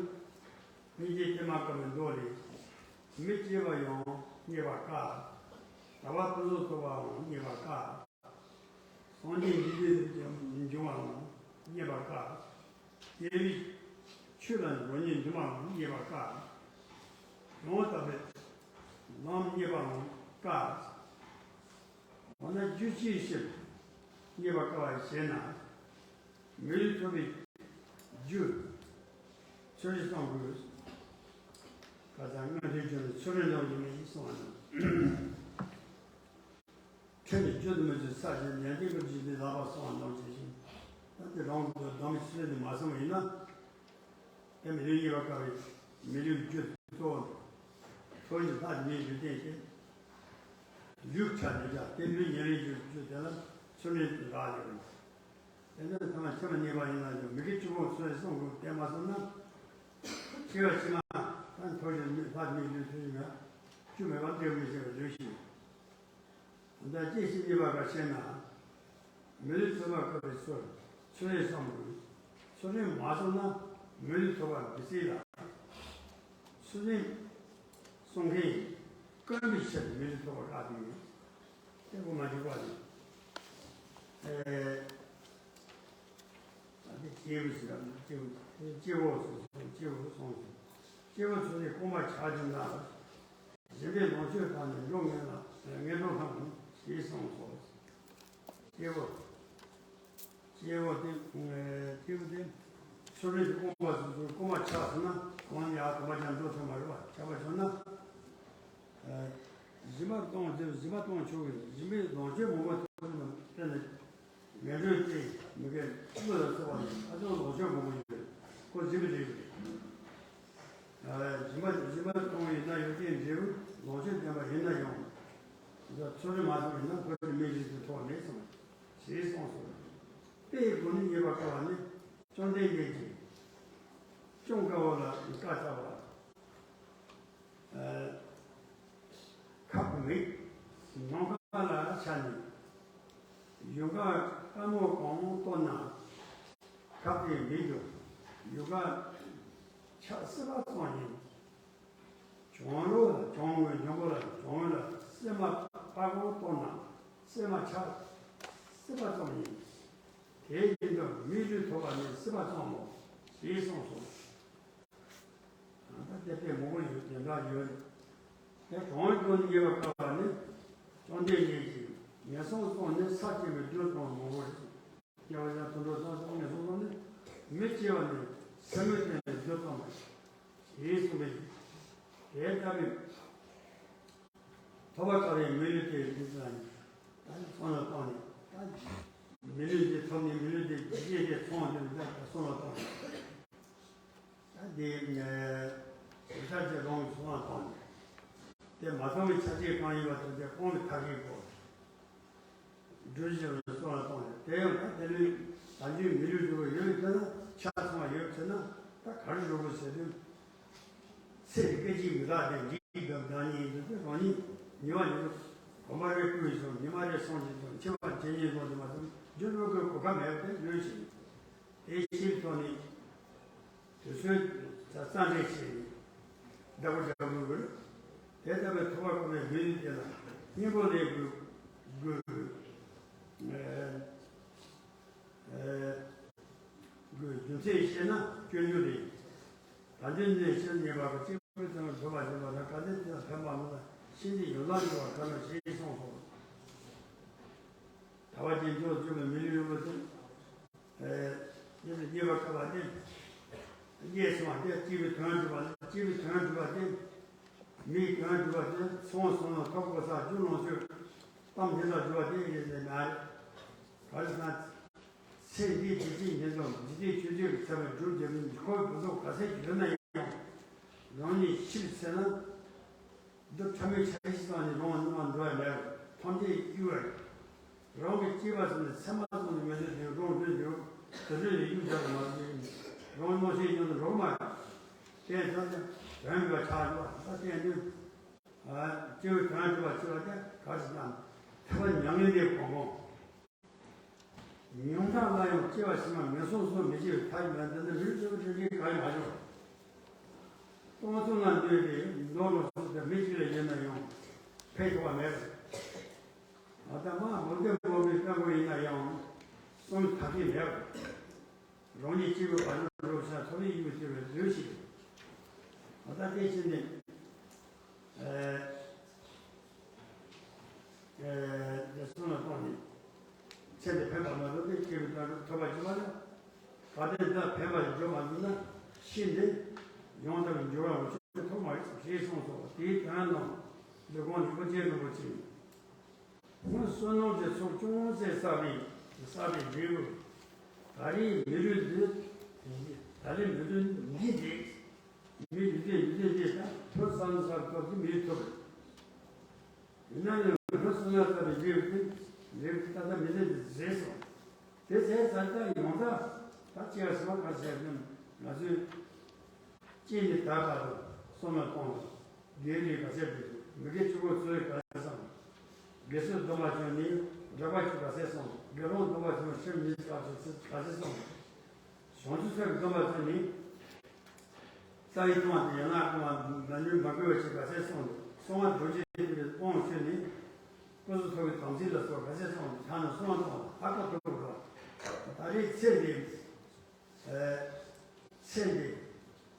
སྙིང་རྗེ་བརྟན་མ་དཀའ་བའི་མདོ་ལས། མི་སྐྱེ་བ་ཡང་རྙེད་པར་དཀའ། དག་པ་ཕུན་སུམ་ཚོགས་པའང་རྙེད་པར་དཀའ། སངས་རྒྱས་འཇིག་རྟེན་དུ་འབྱུང་བའང་རྙེད་པར་དཀའ། སྐྱེ་བའི་ཆོས་ལ་འགྲོ་སྙིང་འདུན་པའང་རྙེད་པར་དཀའ། ཡང་དག་པའི་ལམ་རྙེད་པའང་དཀའ། འོ་ན་རྒྱུ་ཅིའི་ཕྱིར་རྙེད་པར་དཀའ་བ་ཞེ་ན། མི་ལུས་ཐོབ་པའི་རྒྱུ་ཚུལ་ཁྲིམས་བསྲུང་དགོས། ཁ་སང་སྔ་དྲོའི་རྒྱུ་ནི་ཚུལ་ཁྲིམས་བསྲུང་དགོས་ནི་གསུངས་པ་དང་། ཁྲིམས་ནི་རྒྱུན་དུ་མི་འཆུག་ས་ཞིང་ཉན་ཐོས་ཀྱི་རྒྱུད་སྡེ་ལག་པ་སོགས་ནང་བཞིན་ཞིང་། ད་དེ་རང་གི་སྡོམ་པའི་ཚུལ་དེ་མ་བསྲུངས་པ་ཡིན་ན། དེ་མི་ལུས་རྙེད་པར་དཀའ་བའི་མི་ལུས་རྒྱུ་གཙོ་བོ་ཐོབ་ནི་ལྷ་མིའི་རྒྱུ་བསྟན་ཏེ། ལུས་ཆགས་ནས་ཀྱང་དེ་ལུས་ཉེ་རིང་རྒྱུ་རྒྱུ་དེ་ལ་ཚུལ་ཁྲིམས་རག་ཡོད་རེད། དེ་ནས་ཐ་མ་ཕྱི་མ་གཉིས་པ་ཡིན་ན་ཡང་མི་དགེ་བཅུ་སྤོང་ཚུལ་བསྲུང་དགོས་དེ་མ་བསྲུངས་ན། སྐྱེ་བ་ཕྱི་མ་ད་ཐོབ་ཀྱི་ལྷ་མིའི་ལུས་ཐོབ་ཀྱི་མེད། རྒྱུ་མེད་པར་འདོད་མི་བྱེད་པའི་ལུས་ཤིང་། ད་སྐྱེ་ཤི་རྙེད་པར་དཀའ་ཞེ་ན། མི་ལུས་ཐོབ་པར་དཀའ་བའི་ཚུལ། ཚུལ་ཁྲིམས་བསྲུང་དགོས། ཚུལ་ཁྲིམས་མ་བསྲུངས་ན་མི་ལུས་ཐོབ་པར་མི་སྲིད་ལ། ཚུལ་ཁྲིམས་བསྲུང་མཁན་དཀོན་པའི་ཕྱིར་མི་ལུས་ཐོབ་པར་དཀའ་སྟེ། དེ་ཀུན་མ་འཇུག་པ་ནི། ཨེ། ད་དེ་སྐྱེས་བུ་ཞིག་ལ་སྐྱེས་བུ་སྐྱེས་བུ་སོ་སོ་སྐྱེས་བུ་སོང་ཞིང་། སྐྱེས་བུ་ཚུལ་ཁྲིམས་སྐོང་བར་བྱ་བྱུང་ན། སྦྱིན་པའི་ལོངས་སྤྱོད་དག་ནི་འགྲོ་ངན་ལ་ངན་འགྲོར་ལྷུང་ངོ་ཞེས་གསུངས་སོ། སྐྱེས་བུ། སྐྱེས་བུ་དེ། སྐྱེས་བུ་དེ། ཚུལ་ཁྲིམས་ཀྱི་སྐོང་བ་སོ་སོའི་སྐོང་བ་ཆགས་སོང་ན་གང་ཡང་དམ་པ་ཅན་འགྲོ་ཐུབ་མ་རེད་པ། ཆགས་པ་བྱུང་ན། སྦྱིན་པ་གཏོང་དེ་སྦྱིན་པ་གཏོང་ཆོག་གི། སྦྱིན་པའི་ལོངས་སྤྱོད་མང་པོ་ཐོབ་ན་དེ་ནི་ངན་འགྲོའི་རྟེན་མི་དགེ་བཅུ་ལ་སོགས་པ་ནི་ཧ་ཅང་ལོངས་སྤྱོད་མང་པོ་ཡོད་པས་ཁོ་སྦྱིན་པའི་རིགས་རེད། སྦྱིན་པ་སྦྱིན་པ་གཏོང་བ་ཡིན་ན་ཡང་རྟེན་འབྲེལ་བུ་ལོངས་སྤྱོད་ལྡན་པ་ཡིན་ན་ཡང་། ཚུལ་ཁྲིམས་མ་བསྲུངས་ཡིན་ན་ཁོ་ཚོས་མི་རིགས་ཀྱི་ཐོག་མེད་གསུངས་ཞེས་གསུངས་སོ། དཔེའི་སྒོ་ནས་རྙེད་པར་དཀའ་བ་ནི་བཅོམ་ལྡན་འདས་ཀྱིས་ཅུང་དཀའ་བ་ལ་བཀའ་སྩལ་པ། ཁབ་མིག་ནམ་མཁའ་ལ་ཆགས་ནས། ཡུངས་ཀར་དཀར་མོ་གང་གཏོར་ན། ཁབ་དེའི་མིག་ཏུ་ཡུངས་ཀར་ཆགས་སྲིད་པ་ཙམ་ཡིན། གྱང་རོ་ལ་གྱང་ངོས་གྱང་གོ་ལ་གྱང་ངོས་ལ་སྲན་མ་སྤར་གང་གཏོར་ན་སྲན་མ་ཆགས་སྲིད་པ་ཙམ་ཡིན། དེ་བཞིན་དུ་མི་ལུས་ཐོབ་པ་ནི་སྲིད་པ་ཙམ་མོ་ཞེས་གསུངས་སོ། ད་ལྟ་དཔེ་མང་པོ་ཡོད། དེ་འདྲ་ཡོད་རེད། དེ་གང་གི་སྒོ་ནས་རྙེད་པར་དཀའ་བ་ནི། བཅོམ་ལྡན་འདས་ཀྱིས་ངན་སོང་གསུམ་ནི་ས་སྐྱེ་བའི་རྒྱུ་ཙམ་མང་པོ་རེད། སྐྱེ་བ་ཡང་དུད་འགྲོ་སོགས་སུ་ངན་སོང་གསུམ་ནི་མི་སྐྱེ་བ་ནི་སེན་མོ་བསྟན་པའི་རྒྱུ་ཙམ་མོ་ཞེས་གསུངས་པས། དེ་ལྟ་བུའི་ཐོབ་པར་དཀའ་བའི་མི་ལུས་དེ་རིགས་ལ་ནི་ད་ནི་བསམ་བློ་བཏང་ནས། ད་མི་ལུས་འདི་ཐོབ་ནས་མི་ལུས་འདི་རྒྱས་ཏེ་ཚོང་འདི་ལ་བསམ་བློ་བཏང་ནས། ད་འདི་ནས་ཆ་ཆེ་རང་གི་གསང་བ་བཏང་ནས། དེ་མ་ཚང་བའི་ཆ་ཆེ་གང་ཡིན་པ་དེ་དེ་སྤོང་བའི་ཐབས་ཤེས་དགོས། སྒྲུབ་བྱེད་ལ་གསང་བ་བཏང་ནས། དེ་ཡང་ད་དེ་ལུས་ད་འཇུག་མི་ལུས་འགྲོ་གི་ཡོད་ལ། དེ་ལ་ཆ་ཚང་བ་ཡོད་ཟེར་ན་ད་ག་རེ་འགྲོ་དགོས་ཟེར་དུས། ཚེ་འདི་སྐད་ཅིག་མི་རྟག་སྟེ། འཇིག་དང་འདང་ཉིད་ཡིན་དུས་རང་ཉིད་ཉི་མ་ཉིད་དུ་གོམ་པ་རེ་བསྐུལ་ཞིང་ཉི་མ་རེ་སོང་ཞིང་དང་འཆི་བ་ཇི་སྙེད་འབྱུང་དུ་མ་ཐུབ་རྒྱུ་འགྲོ་གི་གོ་སྐབས་མེད་པ་དེ་ལུས་ཤིང་། དེའི་ཕྱིར་ཐོག་ནས་དུས་ཚོད་ཙ་ཙ་འདྲེ་བྱས་ནས་བདག་པོ་རྒྱག་དགོས་ཀྱི་རེད། དེ་ལྟ་བུའི་ཐོབ་པར་དཀའ་བའི་མི་ལུས་དེ་ལ་སྙིང་པོ་ལས་དགོས་དགོས། ཨེ། དགོས་རྒྱུ་མཚན་བཤད་ན་སྐྱོན་བརྗོད་རེད། ད་འདི་ནས་ཕྱིར་ཉེས་པ་གི་གཅིག་པུའི་ཚེ་ན་བཟོད་པ་བཞིན་པ་དང་། གལ་ཏེ་དེ་ལ་ཕན་པ་མེད་ན་ཤིན་ཏུ་ཡོན་ལག་འགྱུར་བར་འགལ་ལོ་ཞེས་གསུངས་སོ། དལ་བ་ཅན་མཆོག་གྱུར་པའི་མི་ལུས་རིན་པོ་ཆེ། ཨེ། དེ་ལ་རྙེད་པར་དཀའ་བ་སྟེ། རྙེད་སོང་བ་དེ་སྐྱེས་བུའི་དོན་སྒྲུབ་པ་ལ། སྐྱེས་བུའི་དོན་སྒྲུབ་པ་དེ་མིའི་དོན་སྒྲུབ་པ་དེ་ཚོང་ཟོང་ལ་ཐོབ་གོ་ས་རྒྱུ་ལོངས་སྤྱོད་གཏམ་དེ་ལ་སྒྲུབ་པ་དེ་ཡིན་ཟེར་མ་རེད། ག་རེ་ཟེར་ན། ཚེ་འདིའི་བདེ་སྐྱིད་ཉེར་བཟང་འཇིག་རྟེན་ཆོས་བརྒྱད་ཀྱི་ཚེ་བ་རྒྱུར་འགྱུར་བའི་འཇིགས་སྐུལ་འདི་ཚོ་ག་ཚད་ཡོད་ན་ཡང་། རང་ཉིད་ཤི་ཚར་ན། འདི་ཕྲ་མོའི་ཆ་ཤས་ཙམ་ནི་རང་ལ་སྣང་བ་འདུ་བ་མེད་པར་ཐམས་ཅད་གཡུག་པར། རང་གི་སྐྱེ་བ་ཟིན་ནས་མཚན་མ་ཙམ་ནི་མི་ཚེ་འདིའི་རང་འདོད་འདོད་དེ་འདྲ་ཡི་གཡུག་བཞག་མ་བྱེད། རང་རྣམ་ཤེས་ཉམས་སུ་འགྲོ་མ་ཡིན། དེ་ཚོ་དེ་དོན་གྱི་བ་ཆགས་འགྲོ་བ་ད་བསྟན་དོན། སྐྱེ་བའི་དོན་སྒྲུབ་པ་ཆེ་བ་དེ་ག་ཞིག་དང་། ཐེག་པ་མྱ་ངན་འདས་གོ་འཕང་། ཉུང་མཐའ་ལ་ཡང་སྐྱེ་བ་ཕྱི་མ་ངན་སོང་གསུམ་མི་སྐྱེ་བའི་མཐའ་ཡིན་པ་འདི་ནི་མིའི་སྤྱོད་པ་སྤྱོད་བྱེད་གང་ཡང་མ་བྱུང་། སྟོང་གསུམ་ལ་འདུས་ཏེ་མདོ་ལོ་སུ་དང་མི་གཅིག་ལ་ཡིན་ན་ཡང་ཕན་ཐོགས་པ་མེད། ང་ད་མ་མོ་དེ་མོ་བའི་སྐད་མགོ་ཡིན་ན་ཡང་གསུམ་ཐག་གིས་མེད། རང་ཉིད་སྐྱེ་བའི་བར་ན་འགྲོ་ས་ཐོབ་ཡིན་ཡོད་ཅེས་པའི་ལུས་ཤིག་ང་ད་དེ་ཕྱིན་ནས། ཨེ། ཨེ། དེ་གསུམ་ལ་བརྟེན་ནས་ཚེ་འདི་ཕན་པ་མ་ཐོབ་སྟེ་སྐྱེ་བའི་དོན་ཐོབ་པ་ཞིག་མ་རེད། གལ་ཏེ་འདི་ཕན་པ་ཞིག་འཇོག་མ་ཐུབ་ན་ཤི་འདི་ཡང་དག་པའི་འགྱུར་བ་འོང་ཕྱིར་ཐོགས་མ་རེད་ཞེས་གསུངས་སོ། དེའི་དོན་རྣམས་འདི་གོང་ནས་ཨོ་རྒྱན་རིན་པོ་ཆེས། སྔོན་བསོད་ནམས་ཀྱི་ཚོགས་ཅུང་ཟད་བསགས་པའི་བསགས་པའི་འབྲས་བུ། ད་རེས་མི་ལུས་འདི། ད་རེས་མི་ལུས་འདི་འདི། མི་ལུས་འདི་འདི་འདི་དང་ཐོབ་བསམ་བསམ་ཐོབ་ཀྱི་མི་ཐོབ། ཡིན་ན་ཡང་སྔོན་བསོད་ནམས་བསགས་པའི་འབྲས་བུ་དེ་འབྲས་བུ་ད་ལྟ་མི་ལུས་འདི་ཟད་སོང་། དེ་ཟད་ཚར་ད་ཡང་ད་ད་སྐྱེ་བ་ཕྱི་མ་ག་ཟེར་ན་ང་ཚོས། སྐྱེས་ནས་ད་བར་དུ་བསོད་ནམས་གཏོང་བ། དགེ་བའི་ལས་ག་ཚད་བསྒྲུབས། མི་དགེ་བཅུ་སྤོང་ཚུལ་ག་ཚད་བསམ། དགེ་ཚུལ་སྡོམ་པ་བྱས་ནས་ལེགས་པ་བཅུ་ག་ཚད་བསམ། དགེ་སློང་སྡོམ་པ་བྱས་ནས་ཕྱིར་མི་འཇིགས་པ་བཅུ་ག་ཚད་བསམ། བྱང་ཆུབ་སེམས་སྡོམ་པ་བྱས་ནས། རྩ་བའི་སྤོང་བ་དང་ཡན་ལག་སྤོང་བ་ནམ་རྒྱུན་མ་གོས་པ་བྱས་ག་ཚད་བསམ། གསང་བ་རྡོ་རྗེ་ཐེག་པའི་དབང་ཞུས་ནས། སྐུ་གསུང་ཐུགས་ཀྱི་དམ་ཚིག་ལ་སོགས་ག་ཚད་བསམ། ཐ་ན་གསང་བ་གཏོང་བ་ལྷག་པར་དུ་དགོས། ད་རེས་ཚེ་འདི། ཚེ་འདི་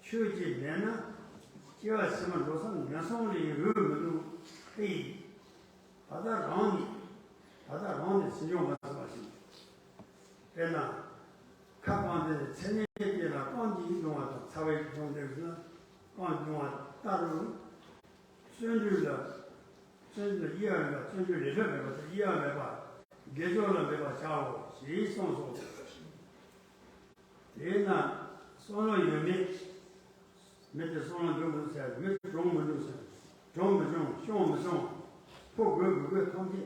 ཆོས་ཀྱི་མེད་ན་སྐྱེ་བ་ཕྱི་མ་འགྲོ་ས་ངན་སོང་ལས་འོས་མི་འདུག་ཨེ། ད་ལྟ་རང་ནི་ད་ལྟ་རང་ནི་ཕྱིས་འབྱུང་མ་ཚང་བ་ཞིག་དཔེར་ན། ཁ་སྤངས་ཏེ་ཚེ་ནས་སྐྱེས་ལ་སྤངས་ཀྱིས་སྦྱོང་བ་དང་ཚ་བས་སྦྱོང་སྟེ་ན་སྤངས་སྦྱོང་བ་ལྟར། བརྩོན་འགྲུས་ལ། བརྩོན་འགྲུས་ལ་དབྱེ་བ་མེད་པ། བརྩོན་འགྲུས་ལས་འཕྲོ་མེད་པ་དང་དབྱེ་བ་མེད་པ། དགེ་སྦྱོར་ལ་འབད་པར་བྱའོ་ཞེས་གསུངས་སོ། དེས་ན་བསམ་བློ་ཡོད་མེད། མི་དེ་བསམ་བློ་འདུག་མི་འདུག་ཟེར། མི་གྲོངས་མི་འགྲོ་ཟེར། གྲོངས་མི་གྲོངས། སྐྱོང་མི་སྐྱོང་། ཕོ་རྒོད་མི་རྒོད་ཐམས་ཅད་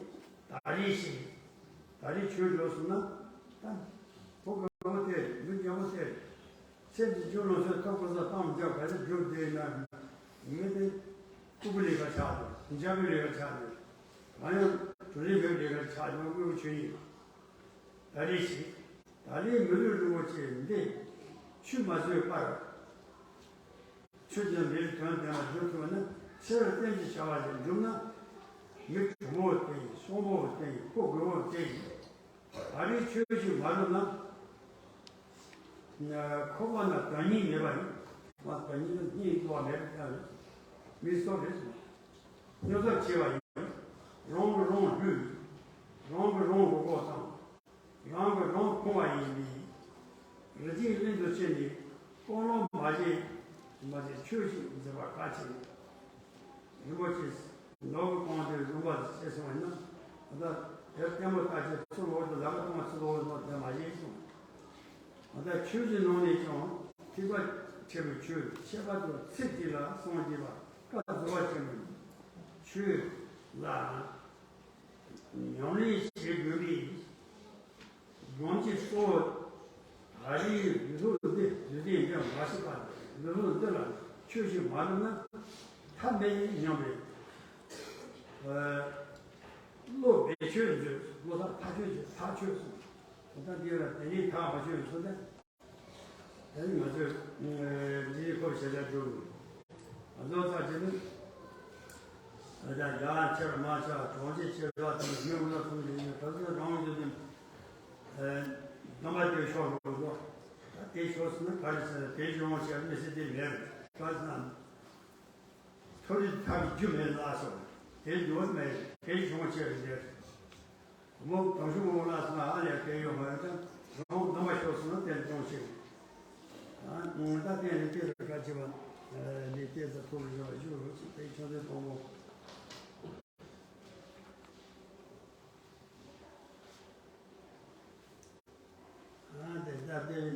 ད་རེས་ཤིག་ད་རེས་ཆོས་འགྲོ་སོང་ན་ད། ཕོ་རྒོད་པོ་དེ་རེད། མི་རྒོད་པོ་དེ་རེད། སེམས་ཀྱི་སྐྱོ་ལོ་སོགས་ཐོབ་གོ་ས་བཏང་མི་འཇོག་ག་ཚོད་སྒྲུབ་བསྡད་ན། མི་དེ་ལྐུགས་པའི་ལས་ཀ་ཆགས་འདུག་འཇམ་པའི་ལས་ཀ་ཆགས་འདུག་གང་ཡང་གྲུ་ལས་མེད་པའི་ལས་ཀ་ཆགས་འདུག་དངོས་པོ་ཆོས་ཉིད་ད་རེས་ཤིག་ད་ལས་མི་ལུས་རིན་པོ་ཆེ་འདི་ཆུད་མ་ཟོས་པར། ཆོས་ཀྱང་འདིར་དོན་ལྡན་པར་སྒྲུབ་ཐུབ་ན་ཕྱིར་རྟེན་གྱི་བྱ་བ་ཞིག་འགྲུབ་ན། མི་གྲུང་པོ་བསྟེན། སྤྱང་པོ་བསྟེན། ཕོ་རྒོད་པོ་བསྟེན། ད་རེས་ཆོས་ཤིག་མ་བསྒྲུབས་ན། ཁོག་པ་ན་དོན་སྙིང་མེད་པ་ཡིན། ང་དོན་སྙིང་ལ་སྙིང་བསྡུ་བ་མེད་པ་ཡིན། མི་སོགས་རེད་གསུངས། སྨྱོ་རྫས་ཆེ་བ་ཡིན། རང་གིས་རང་བསླུས། རང་གིས་རང་མགོ་སྐོར་བཏང་། རང་གིས་རང་ཕོངས་པ་ཡིན་པས། རི་སྐྱེས་གླིང་དུ་ཕྱིན་ནས་སྤང་བླང་མ་བྱས། མ་བྱས་ཆོས་ཤིག་འཛིན་པ་གལ་ཆེ། རིན་པོ་ཆེ་ནོར་བུ་གང་དེ་བཟུང་བ་ཞེས་གསུངས་པ་ཡིན་ན། ད་ལྟ་དེར་ལྟད་མོ་ལྟ་ཅེས་ཚུར་འོག་ཏུ་ལག་པ་གཏོང་བ་ཚུར་འོག་ཏུ་དེ་མ་ཡིན་གསུངས། ད་ལྟ་ཆོས་ཀྱི་ནང་ནས་ཀྱང་ཐེག་པ་ཆེན་པོའི་ཆོས་ཁྱད་པར་དུ་ཚིག་གཅིག་ལ་སངས་རྒྱས་པ་བཀའ་སྩོལ་བ་ཆེན་པོའི་ཆོས་ལ་ཉམས་ལེན་བྱེད་དགོས་པའི་སྒོམ་གྱི་གཙོ་བོ། ད་རེས་ལུས་འདི་ལུས་རྟེན་འདི་མ་ཤི་བར་ལུས་འདི་ལ་ཆོས་ཤིག་མ་བསྒྲུབས་ན་ཐབས་མེད་སྙམ་པའི་བློ་བེད་སྤྱོད་མཛོད། བློ་ཐག་ཐག་ཆོད་ཀྱི་ཐག་ཆོད་སོང་། ད་ལྟ་འདི་ལ་དེ་ནས་ཐག་མ་ཆོད་ཚོད་ད། དེ་ནི་ང་ཚོས་འདིའི་སྐོར་ཞལ་བྱ་བསྒྲུབས། ང་ཚོ་ཚ་ཅི་ནི། ད་ཡང་ཆེར་མ་ཆགས་གྲོང་ཁྱེར་ཆེ་ལ་དེ་ནི་མི་འོ་ལ་སོང་ཞིག་ཡིན། ད་ཚོད་རང་གི་ནི་སྡོམ་པ་དེ་ཤོར་འགྲོ་འགྲོ། ད་དེ་ཤོར་སོང་ན་ག་རེ་ཟེར་ན་དེ་གཞུང་བྱས་མི་སྲིད་དེ་མེད། ག་ཟེར་ན། མཐོ་རིས་ཐར་པའི་རྒྱུ་མེད་ལ་སོགས་དེ་འགྱུར་བ་མེད། དེ་གཞུང་ཆེ་རུ་འགྱུར། མོ་དང་ཤུགས་མོ་ལ་སོགས་ཨ་ལས་སྐད་ཡོད་མ་ཡོད་ཀྱང་རང་སྡོམ་པ་ཤོར་སོང་ན་དེ་སྦྱོང་ཤེས། ད་ལྟ་བརྟེན་ནས་བལྟས་ལ་ཁ་ཆེ་བ་ལས་བལྟས་ས་ཐུགས་ལ་ཡོད་ཞུ་རུ་ཅིག་པའི་ཆོས་འཛིན་དང་པོ། ཨ་དེ་ལྟ་བརྟེན་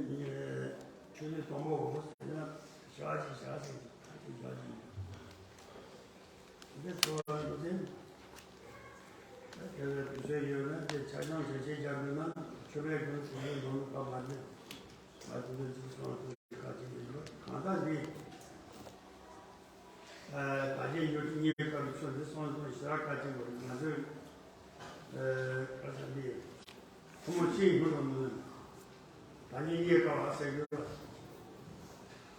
ཆོས་འཛིན་དང་པོ་འོ་ཟེར་ན་བྱ་ཞིག་བྱ་ཞིག་ད་ཅིག་བྱ་ཞིག་འདི་ཚོ་བ་འདི་དེ་ལྟ་དེ་བས་དུས་ཚོད་ཡོད་ན་དེ་ཆ་ཚང་ཞལ་བཞེས་རྒྱག་དགོས་ན་ཆོས་པའི་དགོན་དེ་ནས་ནང་དུ་བབས་མ་བསྡད་ཨ་དེ་ཚོ་ཅིག་སོང་དུ་ཁ་ཅིག་ཡིན་པ་གང་ལྟར་འདི། ད་གིན་ཡོད་དུས་ངའི་སྐབས་ཆོས་འདི་སོང་སོང་ཞེ་དྲག་ཁ་ཅིག་བར་ང་ཚོས་ཁ་ས་འདི་ཐུན་མོང་ཕྱིའི་ཡུལ་རུ་མིན། ད་གིན་ངའི་སྐབས་ཨ་སེ་ཡོད་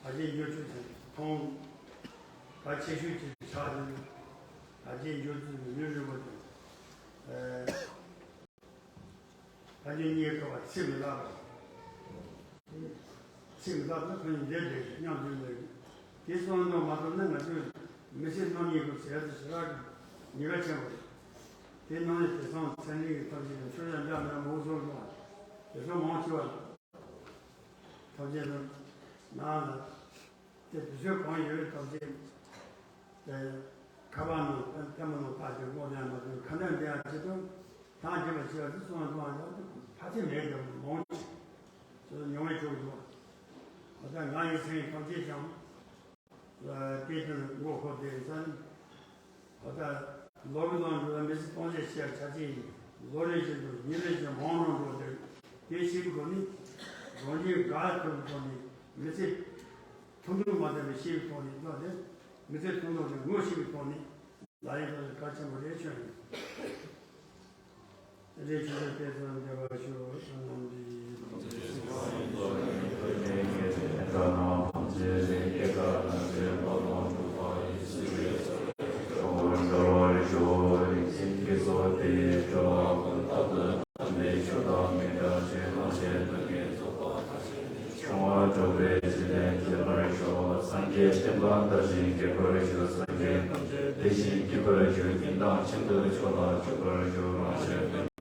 ད་གིན་ཡོད་ཆོས་ཅན་མཐོང་ད་ཆེ་ཤོས་ཀྱི་ཆགས་ཡིན། ད་གིན་ཡོད་དུས་ཡུལ་རིང་པོ་དང་། ད་ནི་རྙེད་དཀའ་བ་ཚིག་མི་ལྷག་པ། ཚིག་མི་ལྷག་པ་ཁོ་ནི་འདིར་བསྡད་ཤིག་སྙམ་དུ་ལས། དེ་གསུངས་དོན་མ་ཐོབ་ན་ང་ཚོས་མི་ཚེ་སྣ་གཉིས་ཀྱི་ཟས་དུ་ཞེ་དྲག་གི་ཉེན་ཁ་ཆེན་པོ་རེད། དེ་ནང་ནས་དེང་སང་ཚན་རིག་གི་ཐབས་ཤེས་ནས་ཆོས་ལ་འདྲ་མིན་མང་སོང་སོང་བ་དེ་ཚོ་མང་ཆེ་བ་ཐབས་ཤེས་དང་ནང་ལ། དེ་དུས་ཚོད་གང་ཡོད་ཐམས་ཅད་དེ་ཁ་པར་ནང་ཐལ་མོ་ནང་བཏགས་ཏེ་སྔོག་ལྡན་མ་དུས་ཁ་འདོན་ལྡན་ཡང་བྱེད་དུས་ཐང་རྒྱབ་པ་བྱེད་པ་དེ་སོང་སོང་ཡང་ཕལ་ཆེར་མེད་ཀྱང་མང་ཆེ་མྱོང་བའི་ཆོག་འདུག་ད་ལྟ་ང་ཡི་སེམས་ཐམས་ཅད་ཀྱང་དེ་དོན་མགོ་འཁོར་ཏེ་ཡིན་ས་ནི། ད་ལྟ་ལོ་གི་ནང་དུ་མི་ཚེ་སྟོང་བརྒྱ་ཕྱེད་ཆ་གཅིག་ཡིན། ལོ་རེ་བཞིན་དུ་ཉིན་རེ་བཞིན་མང་རུ་འགྲོ་སྟེ་དེ་ཤེས་ཀྱི་སྒོ་ནས་རང་བཞིན་དགའ་ཐུབ་ཀྱི་སྒོ་ནས་མི་ཚེ་ཐུང་ཐུང་མ་བསྡད་པའི་ཤེས་པའི་ཐོག་ནས་བློ་དེ་མི་ཚེ་ཐུང་ཐུང་དེ་ངོ་ཤེས་པའི་ཐོག་ནས་ལ་ཡིན་ཐོག་ནས་གལ་ཆེན་པོ་རེད་ཆོས་ཡིན། རེ་ཆོས་ལ་དེ་ཚོ་འདེབས་པ་ཞུ་བ་ནང་འདི། སངས་རྒྱས་བསྟན་པ་དར་ཞིང་རྒྱས་པར་ཤོག་སངས་རྒྱས་བསྟན་པ་དར་ཞིང་རྒྱས་པར་ཤོག་སངས་རྒྱས་ཐམས་ཅད་བདེ་ཞིང་སྐྱིད་པར་ཤོག་ཉིན་དང་ཁྱིམ་དུ་ཆོས་ལ་འཇུག་པར་ཤོག་རང་གཞན་ཕན་